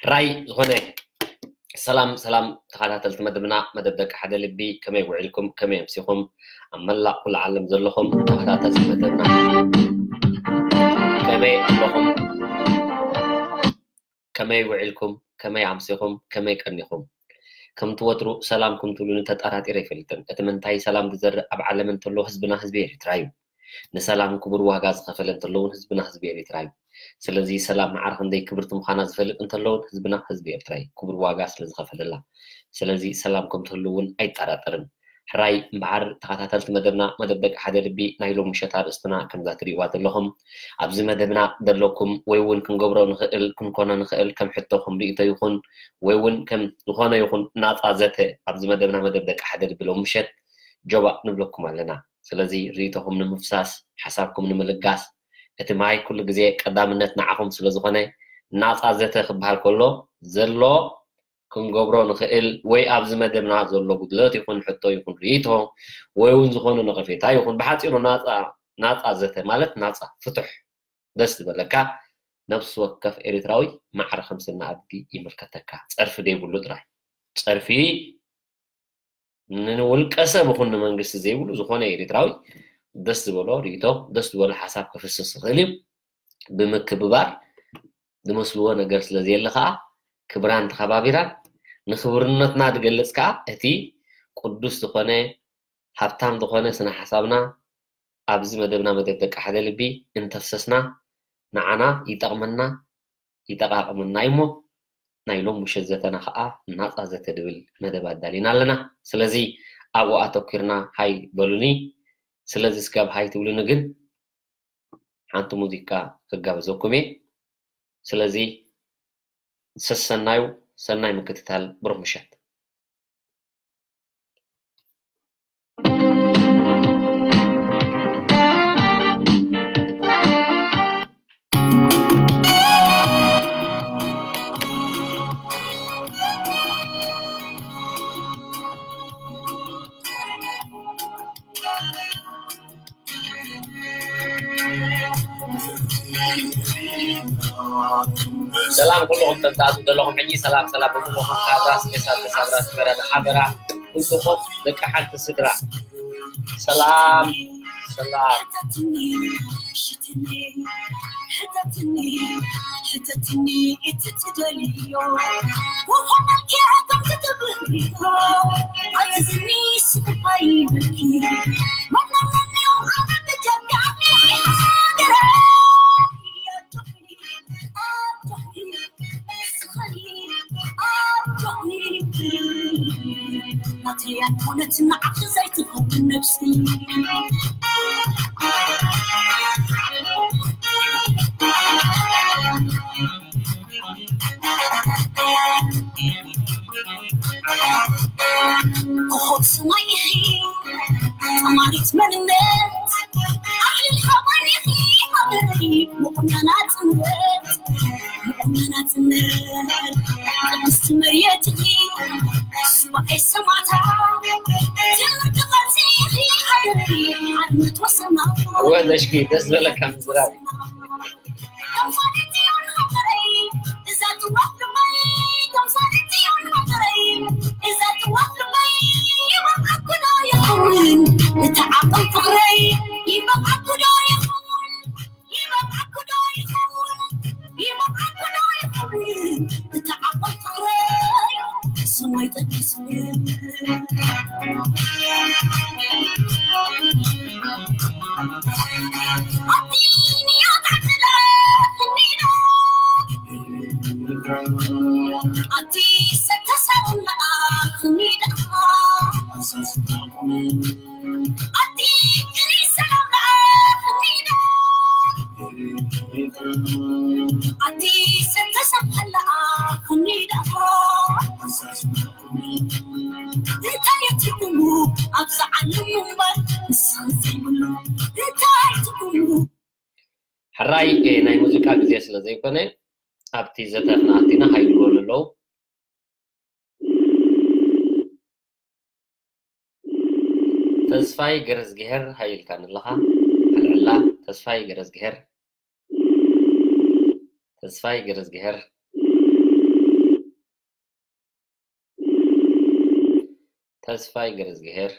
ሕራይ ዝኾነ ሰላም ሰላም ተኸታተልቲ መደብና፣ መደብ ደቂ ሓደ ልቢ፣ ከመይ ውዒልኩም፣ ከመይ ኣምሲኹም? ኣብ መላእ ኩሉ ዓለም ዘለኹም ተኸታተልቲ መደብና ከመይ ኣለኹም? ከመይ ውዒልኩም? ከመይ ኣምሲኹም? ከመይ ቀኒኹም? ከምቲ ወትሩ ሰላም ከም ትብሉኒ ተጠራጢረ ኣይፈልጥን። እቲ ምንታይ ሰላም ዝዘርእ ኣብ ዓለም እንተሎ ህዝብና ህዝቢ ኤርትራ እዩ። ንሰላም ክቡር ዋጋ ዝኸፈለ እንተሎ እውን ህዝብና ህዝቢ ኤርትራ እዩ። ስለዚ ሰላም ማዕረ ክንደይ ክብርቲ ምዃና ዝፈልጥ እንተሎ እውን ህዝብና ህዝቢ ኤርትራ እዩ፣ ክቡር ዋጋ ስለ ዝኸፈለላ። ስለዚ ሰላም ከም ትህሉ እውን ኣይጠራጠርን። ሕራይ እምበኣር ተኸታተልቲ መደብና፣ መደብ ደቂ ሓደ ልቢ ናይ ሎም ምሸት ኣርእስትና ከምዛ ትርእይዋ ዘለኹም ኣብዚ መደብና ዘለኩም ወይ እውን ክንገብሮ ንኽእል ክንኮኖ ንኽእል ከም ሕቶ ከም ርእይቶ ይኹን ወይ እውን ከም ዝኾነ ይኹን ናጻ ዘተ ኣብዚ መደብና መደብ ደቂ ሓደ ልቢ ሎም ምሸት ጆባእ ንብለኩም ኣለና። ስለዚ ርእይቶኹም ንምፍሳስ፣ ሓሳብኩም ንምልጋስ፣ እቲ ማይ ኩሉ ግዜ ቀዳምነት ንዓኹም ስለ ዝኾነ ናጻ ዘተ ክበሃል ከሎ ዘሎ ክንገብሮ ንኽእል ወይ ኣብዚ መደብና ዘሎ ጉድለት ይኹን ሕቶ ይኹን ርእይቶ ወይ እውን ዝኾነ ነቐፌታ ይኹን ብሓፂሩ ናፃ ናፃ ዘተ ማለት ናፃ ፍቱሕ ደስ ዝበለካ ነብሲ ወከፍ ኤርትራዊ ማዕረ ከም ስና ኣድጊ ይምልከተካ። ፀርፊ ዘይብሉ ጥራይ ፀርፊ ንውልቀ ሰብ ይኹን ንመንግስቲ ዘይብሉ ዝኾነ ኤርትራዊ ደስ ዝበሎ ርእይቶ ደስ ዝበሎ ሓሳብ ከፍስስ ይኽእል እዩ። ብምክብባር ዝመስልዎ ነገር ስለ ዘየለ ከዓ ክብራን ተኸባቢራን ንክብርነትና ዝገልፅ ከዓ እቲ ቅዱስ ዝኾነ ሃብታም ዝኾነ ስነ ሓሳብና ኣብዚ መደብና መደብ ደቂ ሓደ ልቢ እንተፍሰስና ንዓና ይጠቕመና ይጠቓቕመና እዩ እሞ ናይ ሎም ምሸት ዘተና ከዓ ናፃ ዘተ ድብል መደብ ኣዳሊና ኣለና። ስለዚ ኣብኡ ኣተኪርና ሃይ በሉኒ። ስለዚ ስጋብ ሃይ ትብሉኒ ግን ሓንቲ ሙዚቃ ክጋብዘኩም እየ። ስለዚ ሰሰናዩ ሰናይ ምክትታል ብሩኽ ምሸት። ሰላም ኩልኹም ተንታቱ ዘለኹም ሕጂ ሰላም ሰላም ብሙሉ ካራ ስፔሳት ተሳብራ ስመራ ሓበራ ኩልኹም ደቂ ሓንቲ ስድራ ሰላም ሰላም ወለሽኪ ደስ በለካ ምዝራብ ሕራይ ናይ ሙዚቃ ግዜ ስለ ዘይኮነ ኣብቲ ዘተ ክንኣቲና ሃይልዎ ኣለዉ። ተስፋይ ገረዝግሄር ሃይልካ ንለኻ ኣልዕላ። ተስፋይ ገረዝግሄር፣ ተስፋይ ገረዝግሄር፣ ተስፋይ ገረዝግሄር፣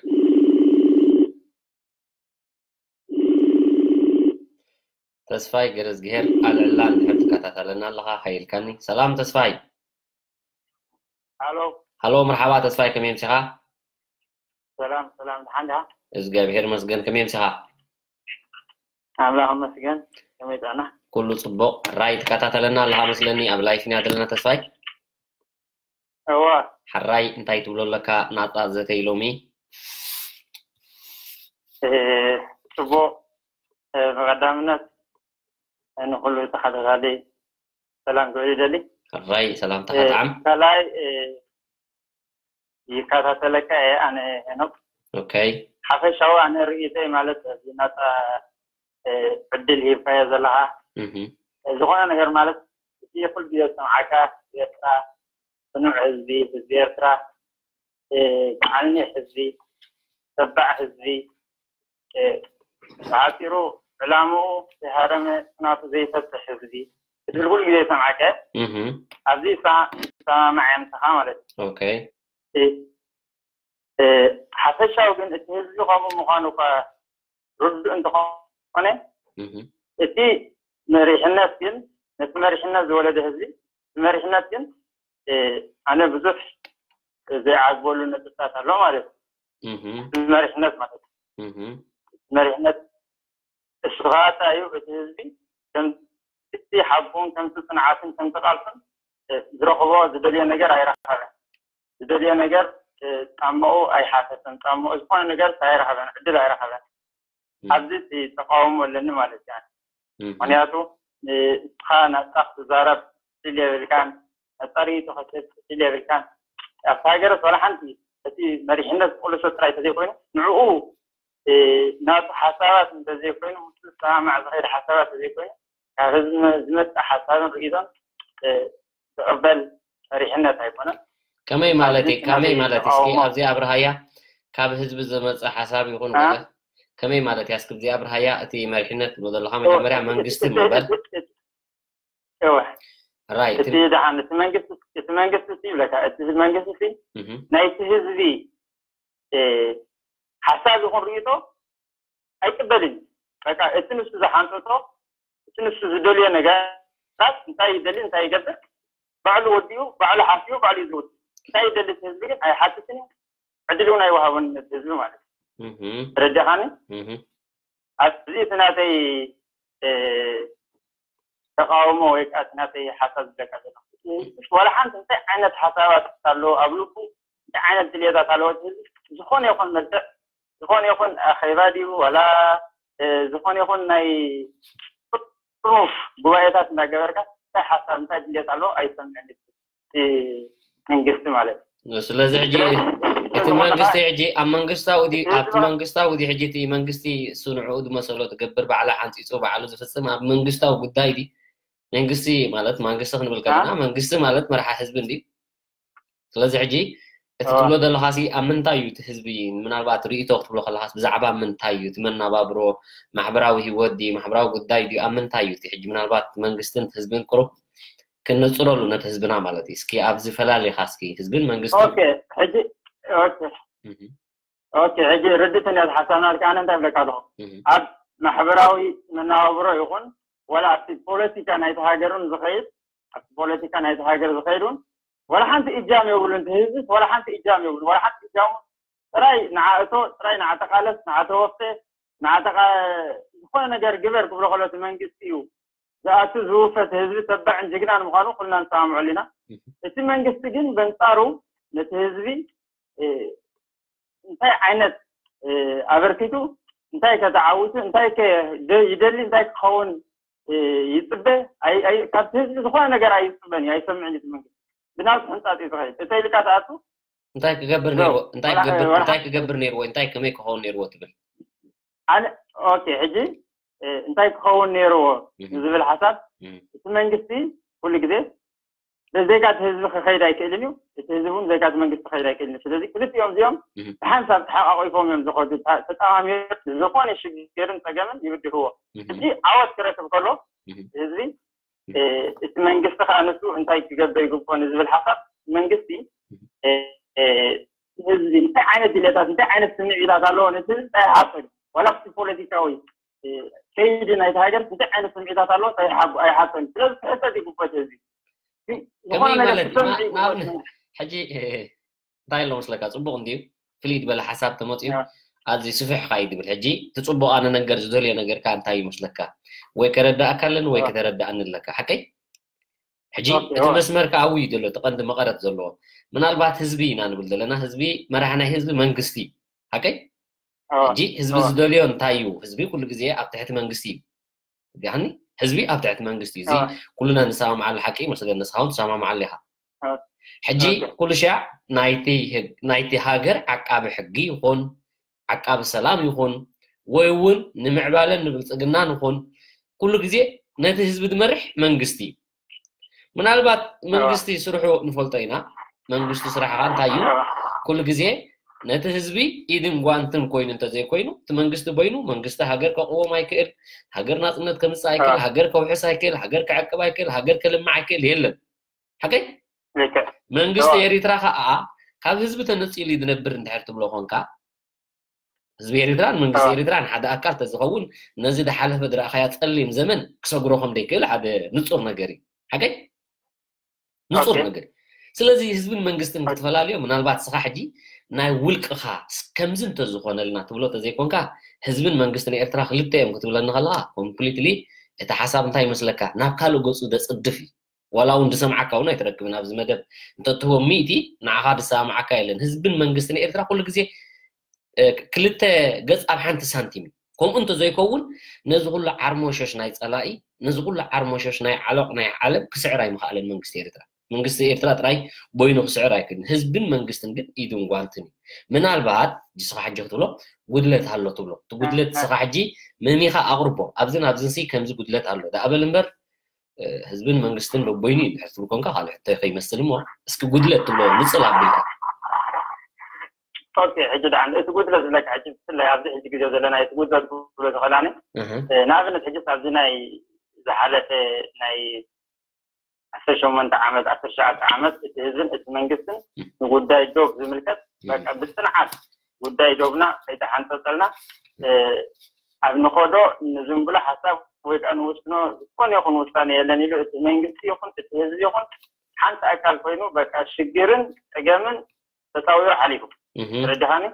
ተስፋይ ገረዝግሄር ኣልዕላ እንድሕር ትከታተለና ኣለኻ ሃይልካኒ። ሰላም ተስፋይ። ሃሎ ሃሎ፣ መርሓባ ተስፋይ፣ ከመይ ኣምሲኻ? ሰላም ሰላም፣ ደሓን ዲኻ? እግዚኣብሔር ይመስገን፣ ከመይ ኣምሲኻ? ኣምላኽ ይመስገን። ከመይ ጥዕና? ኩሉ ጽቡቕ። ራይ ትከታተለና ኣለኻ መስለኒ፣ ኣብ ላይፍ ኢና ዘለና ተስፋይ። እዋ ሕራይ እንታይ ትብሎ ኣለካ ናጻ ዘተይ ሎሚ? እ፣ ጽቡቕ። እ፣ ብቐዳምነት ንኹሉ ተኸታታሊ ሰላም ክብል ይደሊ። ሕራይ ሰላምታ እ፣ ጣዕም። ካልኣይ እ፣ ይከታተለካ እየ ኣነ ሄኖክ። ኦኬይ ሓፈሻዊ ኣነ ርእይተይ ማለት እዚ ናጻ እ፣ ዕድል ሂብካዮ ዘለኻ እህ ዝኾነ ነገር ማለት እቲ ኩሉ ግዜ ዝሰምዓካ ኤርትራ ጽኑዕ ህዝቢ፣ ህዝቢ ኤርትራ እ፣ በዓል ኒሕ ህዝቢ፣ ተባዕ ህዝቢ እ፣ ብሓጺሩ ዕላምኡ ዘይሃረመ ጽናቱ ዘይፈትሕ ህዝቢ ክትብል ኩሉ ግዜ ይሰምዓካ። እህ ኣብዚ ይሰማማዕ እየ ምሳኻ ማለት እዩ። ኦኬይ እ፣ እ፣ ሓፈሻዊ ግን እቲ ህዝቢ ከምኡ ምዃኑ እኳ ርዱእ እንተኾነ እህ እቲ መሪሕነት ግን ነቲ መሪሕነት ዝወለደ ህዝቢ መሪሕነት ግን እ፣ ኣነ ብዙሕ ዘይዓግበሉ ነጥብታት ኣሎ ማለት እዩ። እህ መሪሕነት ማለት እዩ። እህ መሪሕነት እሱ ከዓ እንታይ እዩ እቲ ህዝቢ ከምቲ ሓቁን ከምቲ ጽንዓትን ከምቲ ቃልሱን እ፣ ዝረኽቦ ዝደልዮ ነገር ኣይረኸበን። ዝደልዮ ነገር እ፣ ጣምኡ ኣይሓተተን። ጣምኡ ዝኾነ ነገር ኣይረኸበን፣ ዕድል ኣይረኸበን። ኣብዚ እቲ ተቃውሞ ኣለኒ ማለት እዩ። እህ ምክንያቱ ንስኻ ናጻ ክትዛረብ ዕድል የብልካን፣ ናጻ ርእይቶ ክትህብ ዕድል የብልካን። ኣብቲ ሃገርስ ዋላ ሓንቲ እቲ መሪሕነት ዝቕልሶ ጥራይ ተዘይኮይኑ ንዕኡ እ፣ ናቱ ሓሳባት እንተዘይኮይኑ ምስኡ ዝሰማማዕ ዝኸይድ ሓሳባት ተዘይኮይኑ ካብ ህዝቢ ዝመጽእ ሓሳብን ርእይቶን እ፣ ዝቕበል መሪሕነት ኣይኮነን። ከመይ ማለት እዩ? ኣብዚ ከመይ ናተይ ማለት እዩ? እስኪ ተቃውሞ ኣብዚ ኣብርሃያ ካብ ህዝቢ ዝመጽእ ሓሳብ ይኹን እ? ወለ ከመይ ማለት እያ? እስኪ ኣብዚ ኣብርሃያ እቲ መሪሕነት ትብሎ ዘለኻ መጀመርያ መንግስቲ ምበል እወ፣ ራይት እቲ ደሓን እቲ መንግስቲ እቲ መንግስቲ እቲ ይብለካ እቲ መንግስቲ እቲ እህ ናይቲ ህዝቢ እ፣ ሓሳብ ይኹን ርእይቶ ኣይቅበልን እዩ። በቃ እቲ ንሱ ዝሓንጠጦ እቲ ንሱ ዝደልዮ ነገራት እንታይ ይደሊ እንታይ ይገብር ባዕሉ ወዲኡ ባዕሉ ሓሲቡ ባዕሉ እዩ ዝውድ። እንታይ ይደሊ እቲ ህዝቢ ግን ኣይሓትትን እዩ። ዕድል እውን ኣይወሃቦን ነቲ ህዝቢ ማለት እዩ። እህ ተረዲኻኒ? እህ ኣብዚ እቲ ናተይ እ፣ ተቃውሞ ወይ ከዓ እቲ ናተይ ሓሳብ ዝብለካ ዘለኹ ዋላ ሓንቲ እንታይ ዓይነት ሓሳባት ኣሎ ኣብ ልቡ እንታይ ዓይነት ድልየታት ኣለዎ እቲ ህዝቢ ዝኾነ ይኹን መልክዕ ዝኾነ ይኹን ኣኼባ ድዩ ዋላ እ፣ ዝኾነ ይኹን ናይ ጥርሙፍ ጉባኤታት እናገበርካ እንታይ ሓሳብ እንታይ ድልየት ኣለዎ ኣይሰምዕን እዩ እቲ መንግስቲ ማለት እዩ። ስለዚ ሕጂ እቲ መንግስቲ ሕጂ ኣብ መንግስታዊ ድዩ ኣብቲ መንግስታዊ ድዩ ሕጂ እቲ መንግስቲ እሱ ንዕኡ ዝመሰሎ ትገብር ባዕላ ሓንፂፁ ባዕሉ ዝፍፅም ኣብ መንግስታዊ ጉዳይ ድዩ መንግስቲ ማለት መንግስቲ ክንብል ከለና መንግስቲ ማለት መርሓ ህዝቢ እንድዩ ስለዚ ሕጂ እቲ ትብሎ ዘለኻሲ ኣብ ምንታይ እዩ እቲ ህዝቢ ምናልባት ርእይቶ ክትብሎ ከለኻስ ብዛዕባ ምንታይ እዩ እቲ መናባብሮ ማሕበራዊ ህይወት ድዩ ማሕበራዊ ጉዳይ ድዩ ኣብ ምንታይ እዩ እቲ ሕጂ ምናልባት መንግስትን ህዝብን ቁሩብ ክነጽረሉ ነቲ ህዝብና ማለት እዩ። እስኪ ኣብዚ ፈላሊኻ እስኪ ህዝብን መንግስትን ኦኬ ሕጂ ኦኬ ኦኬ ሕጂ ርድእትን እያ ዝሓሳብና ልካ ኣነ እንታይ ብለካ ኣለኹ ኣብ ማሕበራዊ መነባብሮ ይኹን ወላ ኣብቲ ፖለቲካ ናይቲ ሃገር እውን ዝኸይድ ኣብቲ ፖለቲካ ናይቲ ሃገር ዝኸይድ እውን ዋላ ሓንቲ እጃም የብሉን። እቲ ህዝቢ ዋላ ሓንቲ እጃም የብሉ። ዋላ ሓንቲ እጃሙ ጥራይ ንዓእቶ ጥራይ ንዓተቃለስ ንዓተወፍተ ንዓተቃ ዝኾነ ነገር ግበር ክብሎ ከሎ እቲ መንግስቲ እዩ ዝኣቱ ዝውፈት ህዝቢ ተባዕን ጅግናን ምዃኑ ኩልና ንሰማምዐሉ ኢና። እቲ መንግስቲ ግን በንጻሩ ነቲ ህዝቢ እንታይ ዓይነት ኣበርኪቱ እንታይ ከተዓውቱ እንታይ ይደሊ እንታይ ክኸውን ይፅበ ካብቲ ህዝቢ ዝኾነ ነገር ኣይፅበን እዩ ኣይሰምዕን እዩ መንግስቲ ብናቱ ሕንፃፅ እዩ ዝኸይድ እተ ኢልካ ትኣቱ እንታይ ክገብር ነርዎ እንታይ ክገብር እንታይ ክገብር ነርዎ እንታይ ከመይ ክኸውን ነርዎ ትብል ኣነ ኦኬ ሕጂ እንታይ ክኸውን ነርዎ ዝብል ሓሳብ እቲ መንግስቲ ኩሉ ግዜ ብዘይካ እቲ ህዝቢ ክኸይድ ኣይክእልን እዩ እቲ ህዝቢ እውን ብዘይካ እቲ መንግስቲ ክኸይድ ኣይክእልን እዩ ስለዚ ክልቲኦም እዚኦም ብሓንሳብ ተሓቃቂፎም እዮም ዝኸዱ ተጣማሚሮም ዝኾነ ሽግርን ፀገምን ይብድህዎ ሕጂ ዓወት ክረክብ ከሎ ህዝቢ እቲ መንግስቲ ከዓ ንሱ እንታይ ክገብር ይግብኦ ንዝብል ሓሳብ መንግስቲ ህዝቢ እንታይ ዓይነት ድሌታት እንታይ ዓይነት ስምዒታት ኣለዎ ነቲ ህዝቢ ኣይሓሰብ ዋላ እቲ ፖለቲካዊ ከይዲ ናይቲ ሃገር እንታይ ዓይነት ስምዒታት ኣለዎ ኣይሓሰብ ስለዚ ክሕተት ይግብኦ ህዝቢ ከመይ ማለት ንኣብነት ሕጂ እንታይ ኣሎ መስለካ ፅቡቅ እንድዩ ፍልይ ዝበለ ሓሳብ ተመፅኡ ኣዝዩ ስፍሕ ካ እዩ ዝብል ሕጂ እቲ ፅቡቅ ኣነ ነገር ዝደልዮ ነገር ካ እንታይ ይመስለካ ወይ ከረዳእካ ኣለኒ ወይ ከተረዳእኒ ኣለካ ሓቀይ ሕጂ እቲ መስመር ከዓው እዩ ዘሎ እቲ ቀንዲ መቐረት ዘለዎ ምናልባት ህዝቢ ኢና ንብል ዘለና ህዝቢ መራሕ ናይ ህዝቢ መንግስቲ ሓቀይ ሕጂ ህዝቢ ዝደልዮ እንታይ እዩ ህዝቢ ኩሉ ግዜ ኣብ ትሕቲ መንግስቲ እዩ ያኒ ህዝቢ ኣብ ትሕቲ መንግስቲ እዩ እዚ ኩልና ንሰማምዓሉ ሓቂ ይመስለኒ ንስኻ እውን ትሰማምዓሉ ኢኻ ሕጂ ኩሉ ሻዕ ናይቲ ሃገር ዓቃቢ ሕጊ ይኹን ዓቃቢ ሰላም ይኹን ወይ እውን ንምዕባለን ንብልፅግናን ይኹን ኩሉ ግዜ ነቲ ህዝቢ ዝመርሕ መንግስቲ እዩ ምናልባት መንግስቲ ስርሑ ንፈልጦ ኢና መንግስቲ ስራሕ ከዓ እንታይ እዩ ኩሉ ግዜ ነቲ ህዝቢ ኢድን ጓንትን ኮይኑ እንተዘይኮይኑ እቲ መንግስቲ በይኑ መንግስቲ ሃገር ከቕዎም ኣይክእል ሃገር ናፅነት ከምፅእ ኣይክእል ሃገር ከውሕስ ኣይክእል ሃገር ክዕቅብ ኣይክእል ሃገር ከልምዕ ኣይክእል የለን ሓቀይ መንግስቲ ኤሪትራ ከዓ ካብ ህዝቢ ተነፂሉ ዝነብር እንድሕር ትብሎ ኮንካ ህዝቢ ኤሪትራን መንግስቲ ኤሪትራን ሓደ ኣካል ተዝኸውን ነዚ ዝሓለፈ ዝረእኻያ ፀሊም ዘመን ክሰግሮ ከም ደይክእል ሓደ ንፁር ነገር እዩ ሓቀይ ንፁር ነገር ስለዚ ህዝብን መንግስትን ክትፈላለዮ ምናልባት ስኻ ሕጂ ናይ ውልቅኻ ከምዚ እንተዝኾነልና ትብሎ ተዘይኮንካ ህዝብን መንግስትን ኤርትራ ክልተ እዮም ክትብለኒ ከለካ ኮምፕሊትሊ እቲ ሓሳብ እንታይ ይመስለካ ናብ ካልእ ገፁ ዘፅድፍ እዩ ዋላ እውን ዝሰምዓካ እውን ኣይትረክብን ኣብዚ መደብ እንተትህቦ ሚእቲ ንዓኻ ዝሰማምዓካ የለን ህዝብን መንግስትን ኤርትራ ኩሉ ግዜ ክልተ ገፅ ኣብ ሓንቲ ሳንቲም እዩ ከምኡ እንተዘይከውን ነዚ ኩሉ ዓርሞሸሽ ናይ ፀላኢ ነዚ ኩሉ ዓርሞሸሽ ናይ ዓሎቕ ናይ ዓለም ክስዕር ኣይምኽኣለን መንግስቲ ኤርትራ መንግስቲ ኤርትራ ጥራይ በይኑ ክስዕር ኣይክእልን ህዝብን መንግስትን ግን ኢድን ጓንትን እዩ ምናልባት ስኻ ሕጂ ክትብሎ ጉድለት ኣሎ ትብሎ እቲ ጉድለት ስኻ ሕጂ መሚኻ ኣቕርቦ ኣብዝን ኣብዝንሲ ከምዚ ጉድለት ኣሎ ዳኣበል እምበር ህዝብን መንግስትን በቦይኑ እዩ ድሕር ትብል ኮንካ ካልእ ሕቶ ከይመስል እሞ እስኪ ጉድለት ትብሎ ንፅል ኣቢልካ ኦኬ ሕጂ ደኣ እቲ ጉድለት ዝብለካ ሕጂ ብፍላይ ኣብዚ ሕጂ ግዜ ዘለና እቲ ጉድለት ክብሎ ዝኽእላኒ ንኣብነት ሕጂ ኣብዚ ናይ ዝሓለፈ ናይ ዓሰርተ ሸሞንተ ዓመት ዓሰርተ ሸዓተ ዓመት እቲ ህዝብን እቲ መንግስትን ንጉዳይ ዶብ ዝምልከት በቃ ብፅንዓት ጉዳይ ዶብና ከይተሓንፀፀልና ኣብ ንኸዶ ንዝንብሎ ሓሳብ ወይ ከዓ ንውስኖ ዝኾነ ይኹን ውሳነ የለን ኢሉ እቲ መንግስቲ ይኹን እቲ ህዝቢ ይኹን ሓንቲ ኣካል ኮይኑ በቃ ሽግርን ፀገምን ተፃዊዑ ሓሊፉ ተረድኻኒ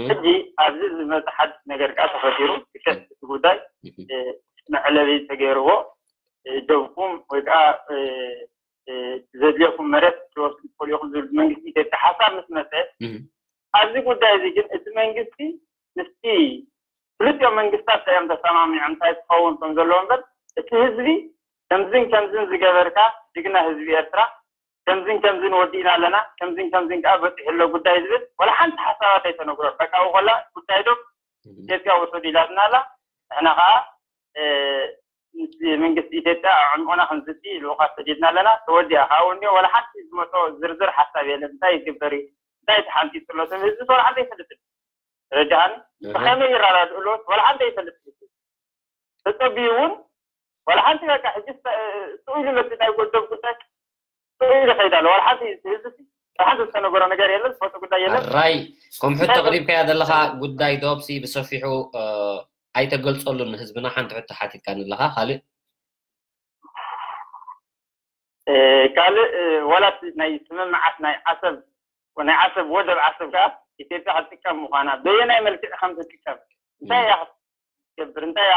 ሕጂ ኣብዚ ዝመፀ ሓድሽ ነገር ከዓ ተፈጢሩ ክሸት እቲ ጉዳይ መዕለቢ ተገይርዎ ደብኩም ወይ ከዓ ዘድልየኩም መሬት ትወስዱ ትኽእሉ ኢኹም ዝብል መንግስቲ ኢትዮጵያ ሓሳብ ምስ መፀ ኣብዚ ጉዳይ እዚ ግን እቲ መንግስቲ ምስቲ ክልቲኦም መንግስታት እዮም ተሰማሚዖም እንታይ ክኸውን ከም ዘለዎ እምበር እቲ ህዝቢ ከምዝን ከምዝን ዝገበርካ ጅግና ህዝቢ ኤርትራ ከምዝን ከምዝን ወዲእና ኣለና ከምዝን ከምዝን ከዓ በፂሑ ኣሎ ጉዳይ ዝብል ወላ ሓንቲ ሓሳባት ኣይተነግሮን በቃ ወላ ጉዳይ ዶ ኢትዮጵያ ውሰዱ ኢላትና ኣላ ንሕና ከዓ መንግስቲ ኢትዮጵያ ኣዕምቆና ክንዝቲ ልኡኻት ሰዲድና ኣለና ተወዲኣ ከዓ ወኒኦ ወላ ሓንቲ ዝመፆ ዝርዝር ሓሳብ የለን እንታይ ይግበር እዩ እንታይ ተሓንፂፅሎ ህዝቢ ወላ ሓንቲ ኣይፈልጥን ተረድኣኒ ብኸመይ ይረዳድእሉ ወላ ሓንቲ ኣይፈልጥን ተፀቢዩ እውን ወላ ሓንቲ በቃ ሕጂ ስኡ ኢሉ መፅእ ናይ ጎደብ ጉዳይ ስኡ ኢሉ ከይድ ኣሎ ወላ ሓንቲ ህዝቢ ወላ ሓንቲ ዝተነገሮ ነገር የለን ዝፈልጦ ጉዳይ የለን ራይ ከም ሕቶ ኣቕሪብካያ ዘለኻ ጉዳይ ዶብሲ ብሰፊሑ ኣይተገልፀሉን ንህዝብና ሓንቲ ሕቶ ሓቲትካኒ ኣለኻ ካልእ ካልእ ዋላ ናይ ስምምዓት ናይ ዓሰብ ናይ ዓሰብ ወደብ ዓሰብ ከዓ ኢትዮጵያ ክትጥቀም ምዃና በየናይ መልክዕ ከም ትጥቀም እንታይ እያ ክትገብር እንታይ እያ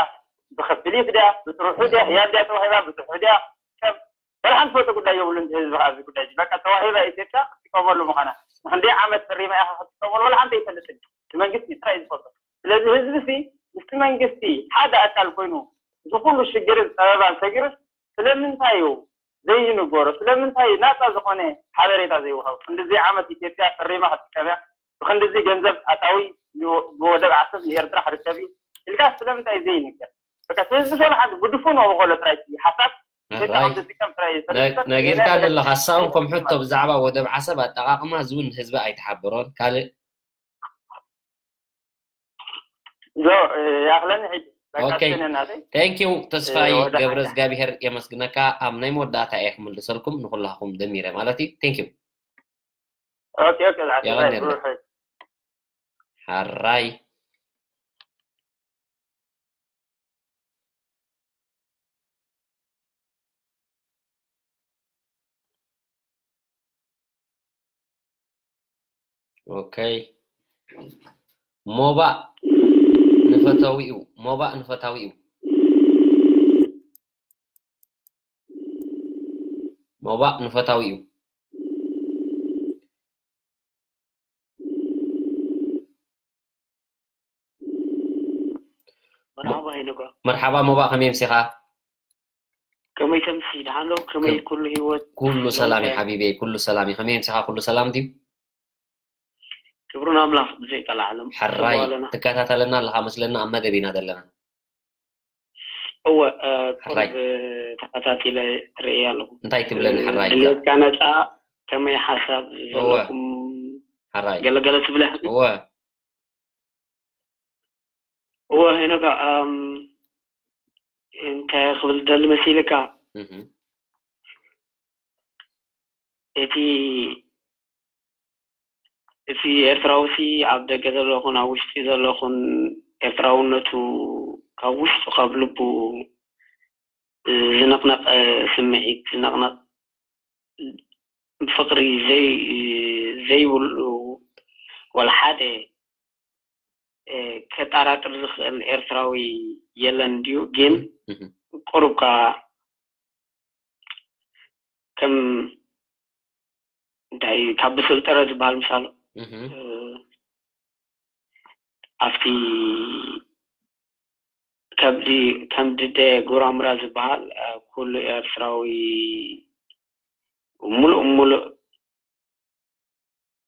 ብክፍሊት ድያ ብጥርሑ ድያ ህያብ ድያ ተዋሂባ ብጥርሑ ድያ ከም በልሓን ዝፈልጦ ጉዳይ የብሉን ህዝቢ ኣብዚ ጉዳይ በቃ ተዋሂባ ኢትዮጵያ ክትጥቀመሉ ምዃና ንክንደይ ዓመት ፈሪማ ኢኻ ክትጥቀመሉ ወላ ሓንቲ ኣይፈልጥን እቲ መንግስቲ ጥራይ ዝፈልጦ ስለዚ ህዝቢ ሲ ምስቲ መንግስቲ ሓደ ኣካል ኮይኑ እዚ ኩሉ ሽግርን ፀበባን ሰጊሩስ ስለምንታይ እዩ ዘይንገሮ ስለምንታይ ናፃ ዝኾነ ሓበሬታ ዘይወሃብ ክንድዚ ዓመት ኢትዮጵያ ፈሪማ ክትጥቀም እያ ብክንድዚ ገንዘብ ኣታዊ ብወደብ ዓሰብ ንኤርትራ ክርከብ እዩ ኢልካ ስለምንታይ ዘይንገር በቃ ህዝቢ ሰብሓት ብድፉን ወበቆሎ ጥራይ ሓሳብ ኢትዮጵያ ከም ትጥቀም ጥራይ ነጊርካ ዘለኻ ሳውን ከም ሕቶ ብዛዕባ ወደብ ዓሰብ ኣጠቃቅማ እዚ እውን ህዝቢ ኣይተሓበሮን ካልእ ዶ ያክለን ሕጂ ኦኬ thank you ተስፋይ ገብረ እግዚኣብሔር የመስግነካ ኣብ ናይ መወዳእታ እየ ክምልሰልኩም ንኩላኩም ደሚረ ማለት እዩ thank you ኦኬ ኦኬ ሓራይ ኦከይ ሞባእ ንፈታዊኡ ሞባእ ንፈታዊኡ ሞባእ ንፈታዊኡ መርሓባ ሞባእ ከመይ ምሲኻ ከመይ ተምሲ ደሓን ዶ ከመይ ኩሉ ህይወት ኩሉ ሰላም እዩ ሓቢበይ ኩሉ ሰላም እዩ ከመይ ምሲኻ ኩሉ ሰላም ድዩ ክብሩ ንኣምላኽ ብዘይቀላዓሎም ሕራይ ትከታተለና ኣለኻ መስለና ኣብ መደብ ኢና ዘለና እወ ቁርብ ተኸታቲለ ርእየ ኣለኹ እንታይ ትብለኒ ሕራይ ድሌትካ ነፃ ከመይ ሓሳብ ዘለኩም ሕራይ ገለገለ ትብለ እወ እወ ሄኖካ እንታይ ክብል ደሊ መሲልካ እቲ እቲ ኤርትራዊ ሲ ኣብ ደገ ዘለኹን ኣብ ውሽጢ ዘለኹን ኤርትራውነቱ ካብ ውሽጡ ካብ ልቡ ዝንቕነቕ ስምዒት ዝንቕነቕ ፍቕሪ ዘይብሉ ወላ ሓደ ከጠራጥር ዝኽእል ኤርትራዊ የለን ድዩ ግን ቁሩብ ከዓ ከም እንታይ ካብ ብስልጠረ ዝበሃል ምሳሉ ኣብቲ ከብዲ ከም ድደ ጉራምራ ዝበሃል ኩሉ ኤርትራዊ ሙሉእ ሙሉእ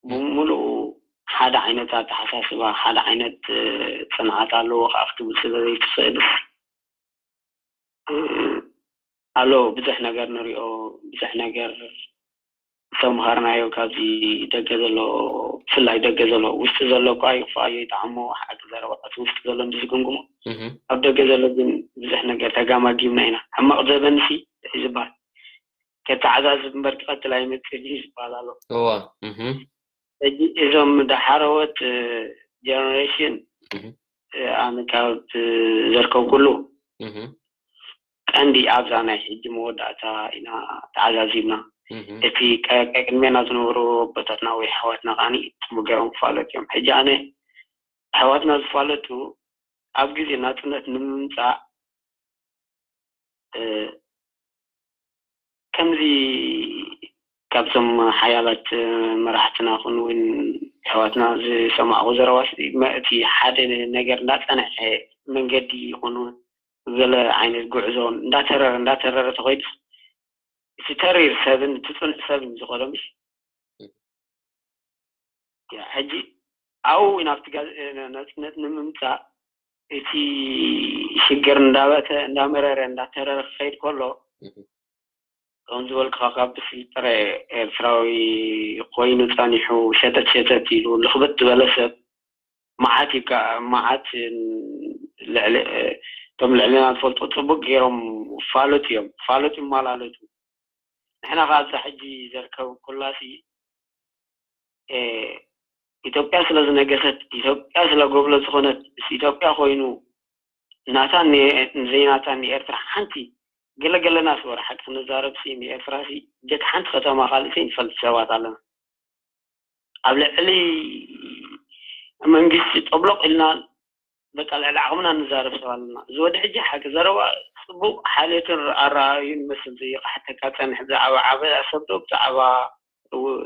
ብምሉኡ ሓደ ዓይነት ኣተሓሳስባ ሓደ ዓይነት ፅንዓት ኣለዎ ከዓ ክትብል ስለ ዘይትኽእልስ ኣሎ ብዙሕ ነገር ንሪኦ ብዙሕ ነገር ዝተምሃርናዮ ካብዚ ደገ ዘሎ ብፍላይ ደገ ዘሎ ውሽጢ ዘሎ እኳ ይኽፍኣዮ ይጠዓሞ ሓቂ ዘረባ እቲ ውሽጢ ዘሎ እንዲ ዝግምግሞ ኣብ ደገ ዘሎ ግን ብዙሕ ነገር ተጋማጊምና ኢና ሕማቕ ዘበንሲ እዩ ዝበሃል ከተዓዛዝብ እምበር ክቐትል ኣይመፅእን እዩ ዝበሃል ኣሎ እወ እህ ሕጂ እዞም ዳሓረወት ጀነሬሽን እህ ኣነ ካብ ዘርከብኩሉ እህ ቀንዲ ኣብዛ ናይ ሕጂ መወዳእታ ኢና ተዓዛዚብና እህ እቲ ቀ- ቀቅድሜና ዝነበሩ ኣቦታትና ወይ ኣሕዋትና ከዓኒ ፅቡቅ ገይሮም ክፋለጡ እዮም ሕጂ ኣነ ኣሕዋትና ዝፋለጡ ኣብ ግዜ ናፅነት ንምምፃእ ከምዚ ካብዞም ሓያላት መራሕትና ኹን እውን ኣሕዋትና ዝሰማዕኹ ዘረባስ እቲ ሓደ ነገር እንዳፀንሐ መንገዲ ይኹን ገለ ዓይነት ጉዕዞ እንዳተረረ እንዳተረረ ተኾይዱ እቲ ተሪር ሰብን እቲ ፅኑዕ ሰብን ዝኸዶ ምሽ ሕጂ ኣብኡ ናብቲ ናፅነት ንምምፃእ እቲ ሽግር እንዳበተ እንዳመረረ እንዳተረረ ክኸይድ ከሎ ከም ዝበልክኻ ካብ ብስልጥረ ኤርትራዊ ኮይኑ ጸኒሑ ሸተት ሸተት ኢሉ ልኽብጥ ዝበለ ሰብ መዓት እዩ መዓት ልዕሊ እቶም ልዕልና ዝፈልጡ ጽቡቅ ገይሮም ፋሉጥ እዮም ፋሉጥ ይመላለቱ ንሕና ካብዛ ሕጂ ዘርከብ ኩላሲ ኢትዮጵያ ስለ ዝነገሰት ኢትዮጵያ ስለ ጎብለ ዝኾነት ምስ ኢትዮጵያ ኮይኑ ናታ ዘይናታ ንኤርትራ ሓንቲ ገለገለና ስወር ሓቂ ክንዛረብ ሲ ንኤርትራ ሲ ጀት ሓንቲ ከተማ ካልእ ሲ ንፈልጥ ሰባት ኣለና። ኣብ ልዕሊ መንግስቲ ጠብሎቕ ኢልና በቃ ልዕሊ ዓቕምና ንዛረብ ሰብ ኣለና። እዚ ወዲ ሕጂ ሓቂ ዘረባ ጽቡቕ ሓልዮትን ኣረኣእዩን ይመስል ዝይቃሕተካ ጸንሕ ብዛዕባ ዓበ ኣሰብ ዶ ብዛዕባ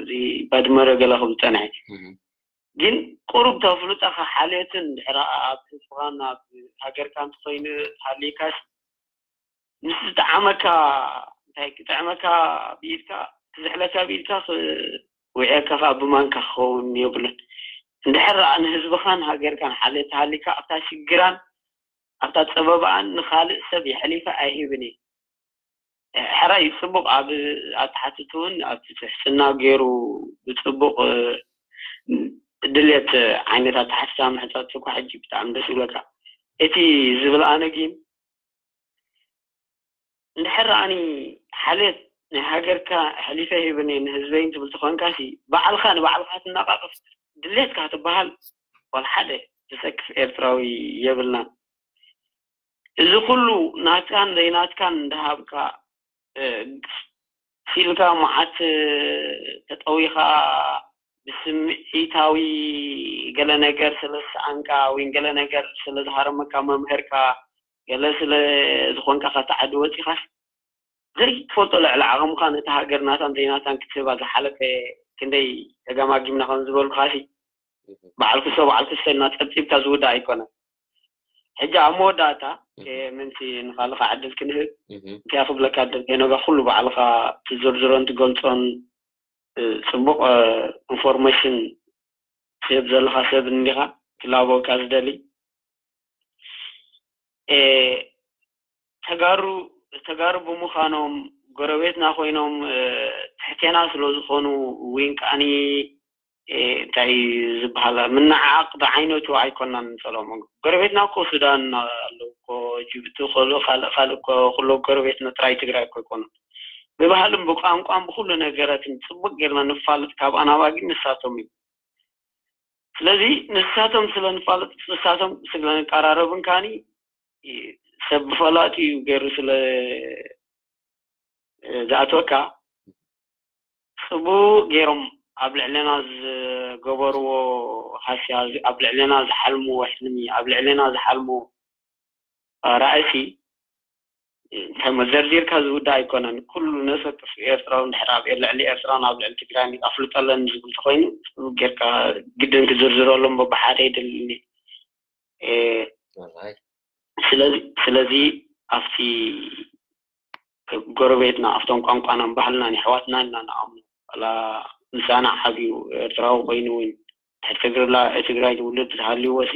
እዚ ባድመ ዶ ገለ ክብል ጸንሐ። ግን ቁሩብ ተፍልጠኻ ሓልዮትን ድሕሪ ኣብ ህዝብኻን ኣብ ሃገርካ እንተኾይኑ ሃልይካስ ምስ ዝጠዓመካ እንታይ ክጥዕመካ ብኢድካ ክዝሕለካ ብኢድካ ክውዕየካ ከዓ ብማንካ ክኸውን የብሉን። እንድሕር ደኣ ንህዝብኻን ሃገርካን ሓልዮት ተሃልይካ ኣብታ ሽግራን ኣብታ ጸበባኣን ንኻልእ ሰብ የሕሊፈ ኣይህብን እየ። ሕራይ ጽቡቕ ኣብ ኣተሓትትውን ኣብ ትሕትና ገይሩ ብጽቡቕ ድልየት ዓይነት ኣተሓትታ ምሕታት እኳ ሕጂ ብጣዕሚ ደስ ይብለካ። እቲ ዝብል ኣነ ግን እንድሕር ኣኒ ሓልየት ናይ ሃገርካ ሕሊፈ ሂብኒ ንህዝበይን ትብል ተኾንካ ሲ ባዕልኻ ንባዕልኻ ትነቓቕፍ ድሌትካ ትበሃል ዋላ ሓደ ዝሰክፍ ኤርትራዊ የብልናን። እዚ ኩሉ ናትካን ዘይናትካን እንዳሃብካ ሲልካ መዓት ተጠዊኻ ብስምዒታዊ ገለ ነገር ስለ ዝሰኣንካ ወይ ገለ ነገር ስለ ዝሃረመካ መምህርካ ገለ ስለ ዝኾንካ ካብቲ ዓዲ ወፂኻስ ዘይትፈልጦ ልዕሊ ዓቕምካ ነቲ ሃገር ናታን ዘይናታን ክትህባ ዝሓለፈ ክንደይ ተገማጊምና ከም ዝበልኩኻሲ በዓል ክሶ በዓል ክሶ ኢልና ፀብፂብካ ዝውዳእ ኣይኮነን። ሕጂ ኣብ መወዳእታ ምንቲ ንኻልኻ ዕድል ክንህብ እንታይ ክብለካ ደልየ ነጋ ኩሉ ባዕልኻ ትዝርዝሮን ትገልፆን ፅቡቕ ኢንፎርሜሽን ትህብ ዘለኻ ሰብ እንዲኻ ክላበወካ ዝደሊ ተጋሩ ተጋሩ ብምዃኖም ጎረቤትና ኮይኖም ትሕቴና ስለ ዝኾኑ ዊን ከዓኒ እንታይ ዝበሃል ምንዓቕ ዝዓይነቱ ኣይኮናን ንጸልኦም። ጎረቤትና እኮ ሱዳን ኣለዉ እኮ ጅቡቲ ከሎ ካልእ ካልእ እኮ ኩሎ ጎረቤትና ጥራይ ትግራይ እኮ ኣይኮኑን። ብባህልን ብቋንቋን ብኩሉ ነገራትን ጽቡቅ ጌርና ንፋለጥ ካብ ኣናባጊ ንሳቶም እዩ። ስለዚ ንሳቶም ስለ ንፋለጥ ንሳቶም ስለ ንቀራረብን ካኒ ሰብ ብፈላጢ እዩ ገይሩ ስለ ዝኣትወካ ጽቡቕ ገይሮም ኣብ ልዕለና ዝገበርዎ ሃስያ ኣብ ልዕለና ዝሓልምዎ ሕልሚ ኣብ ልዕለና ዝሓልምዎ ራእሲ እንተ መዘርዚርካ ዝውዳእ ኣይኮነን። ኩሉ ነሰክፍ ኤርትራዊ እንድሕር ኣብ ልዕሊ ኤርትራን ኣብ ልዕሊ ትግራይን ኣፍልጦ ኣለኒ ዝብል ተኾይኑ ጽቡቕ ጌርካ ግድን ክዝርዝረሎም በብሓደ ይደልኒ። ስለዚ ስለዚ ኣብቲ ጎረቤትና ኣብቶም ቋንቋናን ባህልናን የሕዋትና ኢልና ንኣምኖ ዋላ ምሳና ዓብዩ ኤርትራዊ ኮይኑ እውን ትሕቲ ትግራይ ትውልድ ዝሃልይዎ ሲ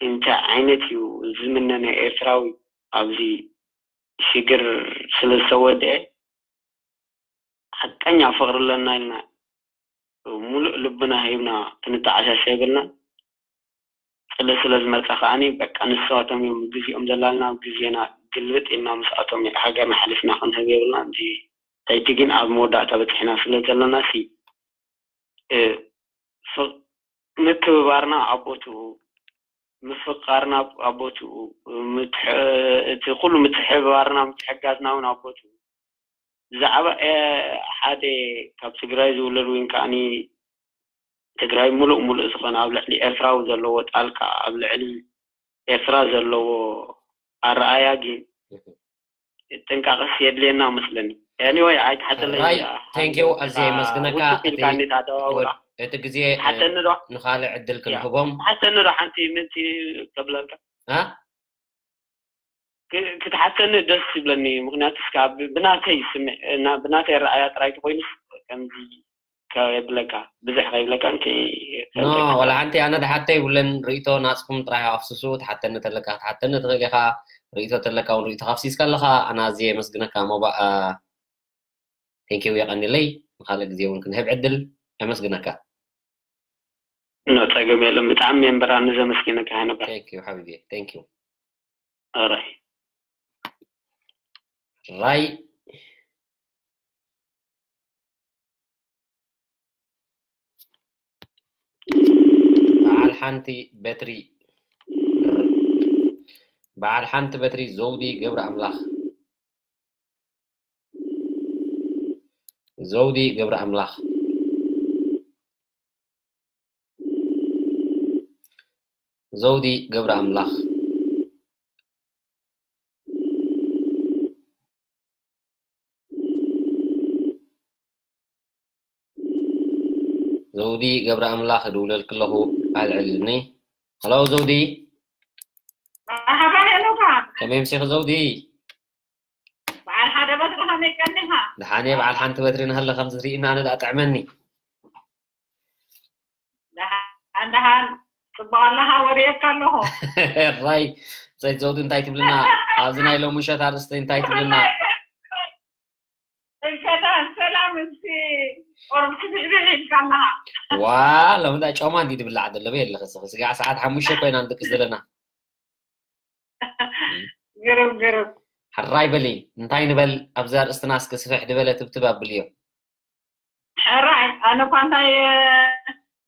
እንታይ ዓይነት እዩ ዝምነነ ኤርትራዊ ኣብዚ ሽግር ስለ ዝተወደአ ሓቀኛ ፍቕሪ ኣለና ኢልና ሙሉእ ልብና ሂብና ክንተዓሻሸ የብልናን። ጽልኢ ስለ ዝመጸ ከዓኒ በቃ ንሳቶም እዮም ግዜኦም ዘላልና ኣብ ግዜና ግልብጥ ኢልና ምስኣቶም ሃገርና ሓሊፍና ክንህብ የብልናን። እዚ ሕጂ ግን ኣብ መወዳእታ በጺሕና ስለ ዘለና ሲ ምክብባርና ኣብ ቦትኡ ምፍቃርና ኣብ ቦትኡ እቲ ኩሉ ምትሕብባርና ምትሕጋዝና እውን ኣብ ቦትኡ ብዛዕባ ሓደ ካብ ትግራይ ዝውለድ ወይን ከዓኒ ትግራይ ሙሉእ ሙሉእ ዝኾነ ኣብ ልዕሊ ኤርትራዊ ዘለዎ ጣልቃ ኣብ ልዕሊ ኤርትራ ዘለዎ ኣረኣያ ግን ጥንቃቐስ የድልየና መስለኒ። Anyway ኣይትሓተለይ። Thank you ኣዝየ የመስግነካ። እቲ ግዜ ንኻልእ ዕድል ክንህቦም። ሓተኒ ዶ ሓንቲ ምንቲ ከብለልካ ክትሓተኒ ደስ ይብለኒ። ምክንያቱ እስካ ብናተይ ስምዕ ብናተይ ረኣያ ጥራይ ተኮይኑስ ከምዚ የብለካ ብዙሕ ከይብለካ ንቲ ወላ ሓንቲ ኣነ ድሓተ ይብለን። ርእቶ ናጽኩም ጥራይ ኣፍስሱ። ትሓተኒ ተለካ ክትሓተኒ ትኽእል ኢኻ። ርእቶ ተለካ እውን ርእቶ ካፍሲስካ ኣለኻ። ኣነ ኣዝየ የመስግነካ። ሞባእ ቴንኪው የቐኒለይ። ንካልእ ግዜ እውን ክንህብ ዕድል የመስግነካ። ኖ ጸገም የለን። ብጣዕሚ እየ እምበር ኣነ ዘመስግነካ ነበር። Thank you ሓቢቢ thank you። ኣራይ ራይ በዓል ሓንቲ በትሪ በዓል ሓንቲ በትሪ ዘውዲ ገብረ ኣምላኽ ዘውዲ ገብረ ኣምላኽ። ዘውዲ ገብረ ኣምላኽ። ዘውዲ ገብረ ኣምላኽ፣ እድውለልኪ ኣለኹ፣ ኣልዕልኒ። ሃሎ ዘውዲ። መርሓባ ሄኖካ። ከመይ ኣምሲኺ ዘውዲ? በዓል ሓደ በትሪ ከመይ ቀኒኻ? ደሓን እየ፣ በዓል ሓንቲ በትሪ ንሃለ ከምዚ ትርእይና ኣነ ደኣ ጥዕመኒ። ደሓን ደሓን፣ ጽቡቕ ኣለኻ፣ ወሪየካ ኣለኹ። ራይ፣ ሰይቲ ዘውዲ እንታይ ትብልና? ኣብዚ ናይ ሎሚ ምሸት ኣርእስቲ እንታይ ትብልና? እንከዳን ሰላም፣ እስቲ ቁሩብ ስብሕብሕ ኢልካ ኣለኻ። ዋ፣ ሎሚ እንዳ ጮማ እንዲ ድብላዕ ዘሎ በይ ኣለኺ፣ እስኺ ስጋዕ ሰዓት ሓሙሽተ ኮይና ንድቅስ ዘለና። ግርም፣ ግርም። ሕራይ በሊ፣ እንታይ ንበል? ኣብዚ ኣርእስትና እስኪ ስፍሕ ድበለ ትብትብ ኣብልዮ። ሕራይ፣ ኣነ እኳ እንታይ፣ እ፣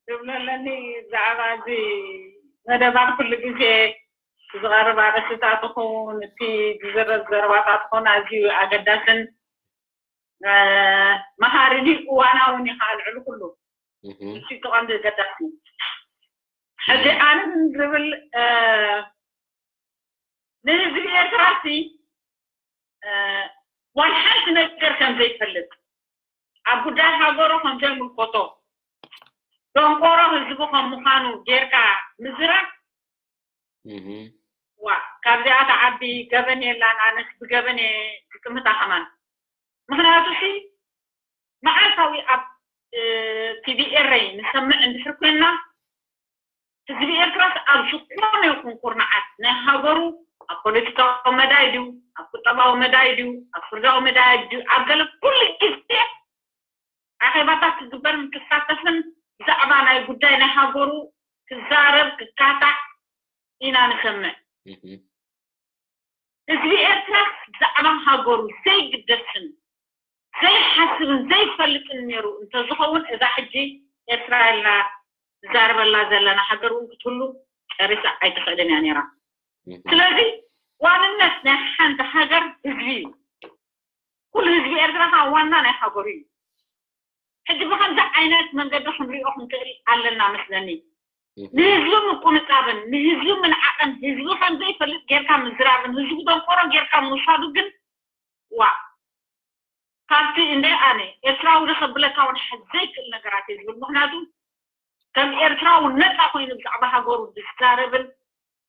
ዝብሎ ኣለኒ ብዛዕባ እዚ መደባት፣ ኩሉ ግዜ ዝቐርብ ኣርእስትታት ይኹን፣ እቲ ዝዝረብ ዘረባታት ይኹን፣ ኣዝዩ ኣገዳስን፣ እ፣ መሃርን እዩ፣ እዋናውን እዩ፣ ከኣ ልዕሊ ኩሉ። እህ። እሱ እዩ እቲ ቀንዲ ዘገዳሲ። ሕጂ ኣነ ዝብል፣ እ፣ ንህዝቢ ኤርትራሲ፣ እ፣ ዋላ ሓንቲ ነገር ከም ዘይፈልጥ፣ ኣብ ጉዳይ ሃገሩ ከም ዘይምልከቶ፣ ደንቆሮ ህዝቢ ከም ምዃኑ ጌርካ ምዝራብ፣ እህ። ዋ፣ ካብዚኣ ትዓቢ ገበን የላን። ኣነስ ብገበን እየ ዝጥምታ ከማን። ምኽንያቱ ሲ መዓልታዊ ኣብ፣ እ፣ ቲቪ ኤረይ ንሰምዕ እንድሕር ኮይንና፣ ህዝቢ ኤርትራስ ኣብ ዝኾነ ይኹን ኩርናዓት ናይ ሃገሩ፣ ኣብ ፖለቲካዊ መዳይ ድዩ፣ ኣብ ቁጠባዊ መዳይ ድዩ፣ ኣብ ፍርዳዊ መዳይ ድዩ፣ ኣብ ገለ ኩሉ ግዜ ኣኼባታት ክግበርን ክሳተፍን ብዛዕባ ናይ ጉዳይ ናይ ሃገሩ ክዛረብ ክካታዕ ኢና ንሰምዕ። እህ። ህዝቢ ኤርትራ ብዛዕባ ሃገሩ ዘይግደስን ዘይሓስብን ዘይፈልጥን ነይሩ እንተዝኸውን፣ እዛ ሕጂ ኤርትራ ኢልና ንዛረበላ ዘለና ሃገር እውን ክትህሉ ጨሪሳ ኣይትኽእልን እያ ነይራ። እህ። ስለዚ ዋንነት ናይ ሓንቲ ሃገር ህዝቢ እዩ። ኩሉ ህዝቢ ኤርትራ ከዓ ዋና ናይ ሃገሩ እዩ። ሕጂ ብኸምዚ ዓይነት መንገዲ ክንሪኦ ክንክእል ኣለና መስለኒ። እህ። ንህዝቢ ምቁንጻብን ንህዝቢ ምንዓቕን፣ ህዝቢ ከም ዘይፈልጥ ጌርካ ምዝራብን፣ ህዝቢ ደንቆሮ ጌርካ ምውሳዱ ግን፣ ዋ፣ ካብቲ እንደ ኣነ ኤርትራዊ ዶ ከብለካ እውን ሓ-፣ ዘይክእል ነገራት እየ ዝብል። ምኽንያቱ ከም ኤርትራዊ ነጻ ኮይኑ ብዛዕባ ሃገሩ ዝዛረብን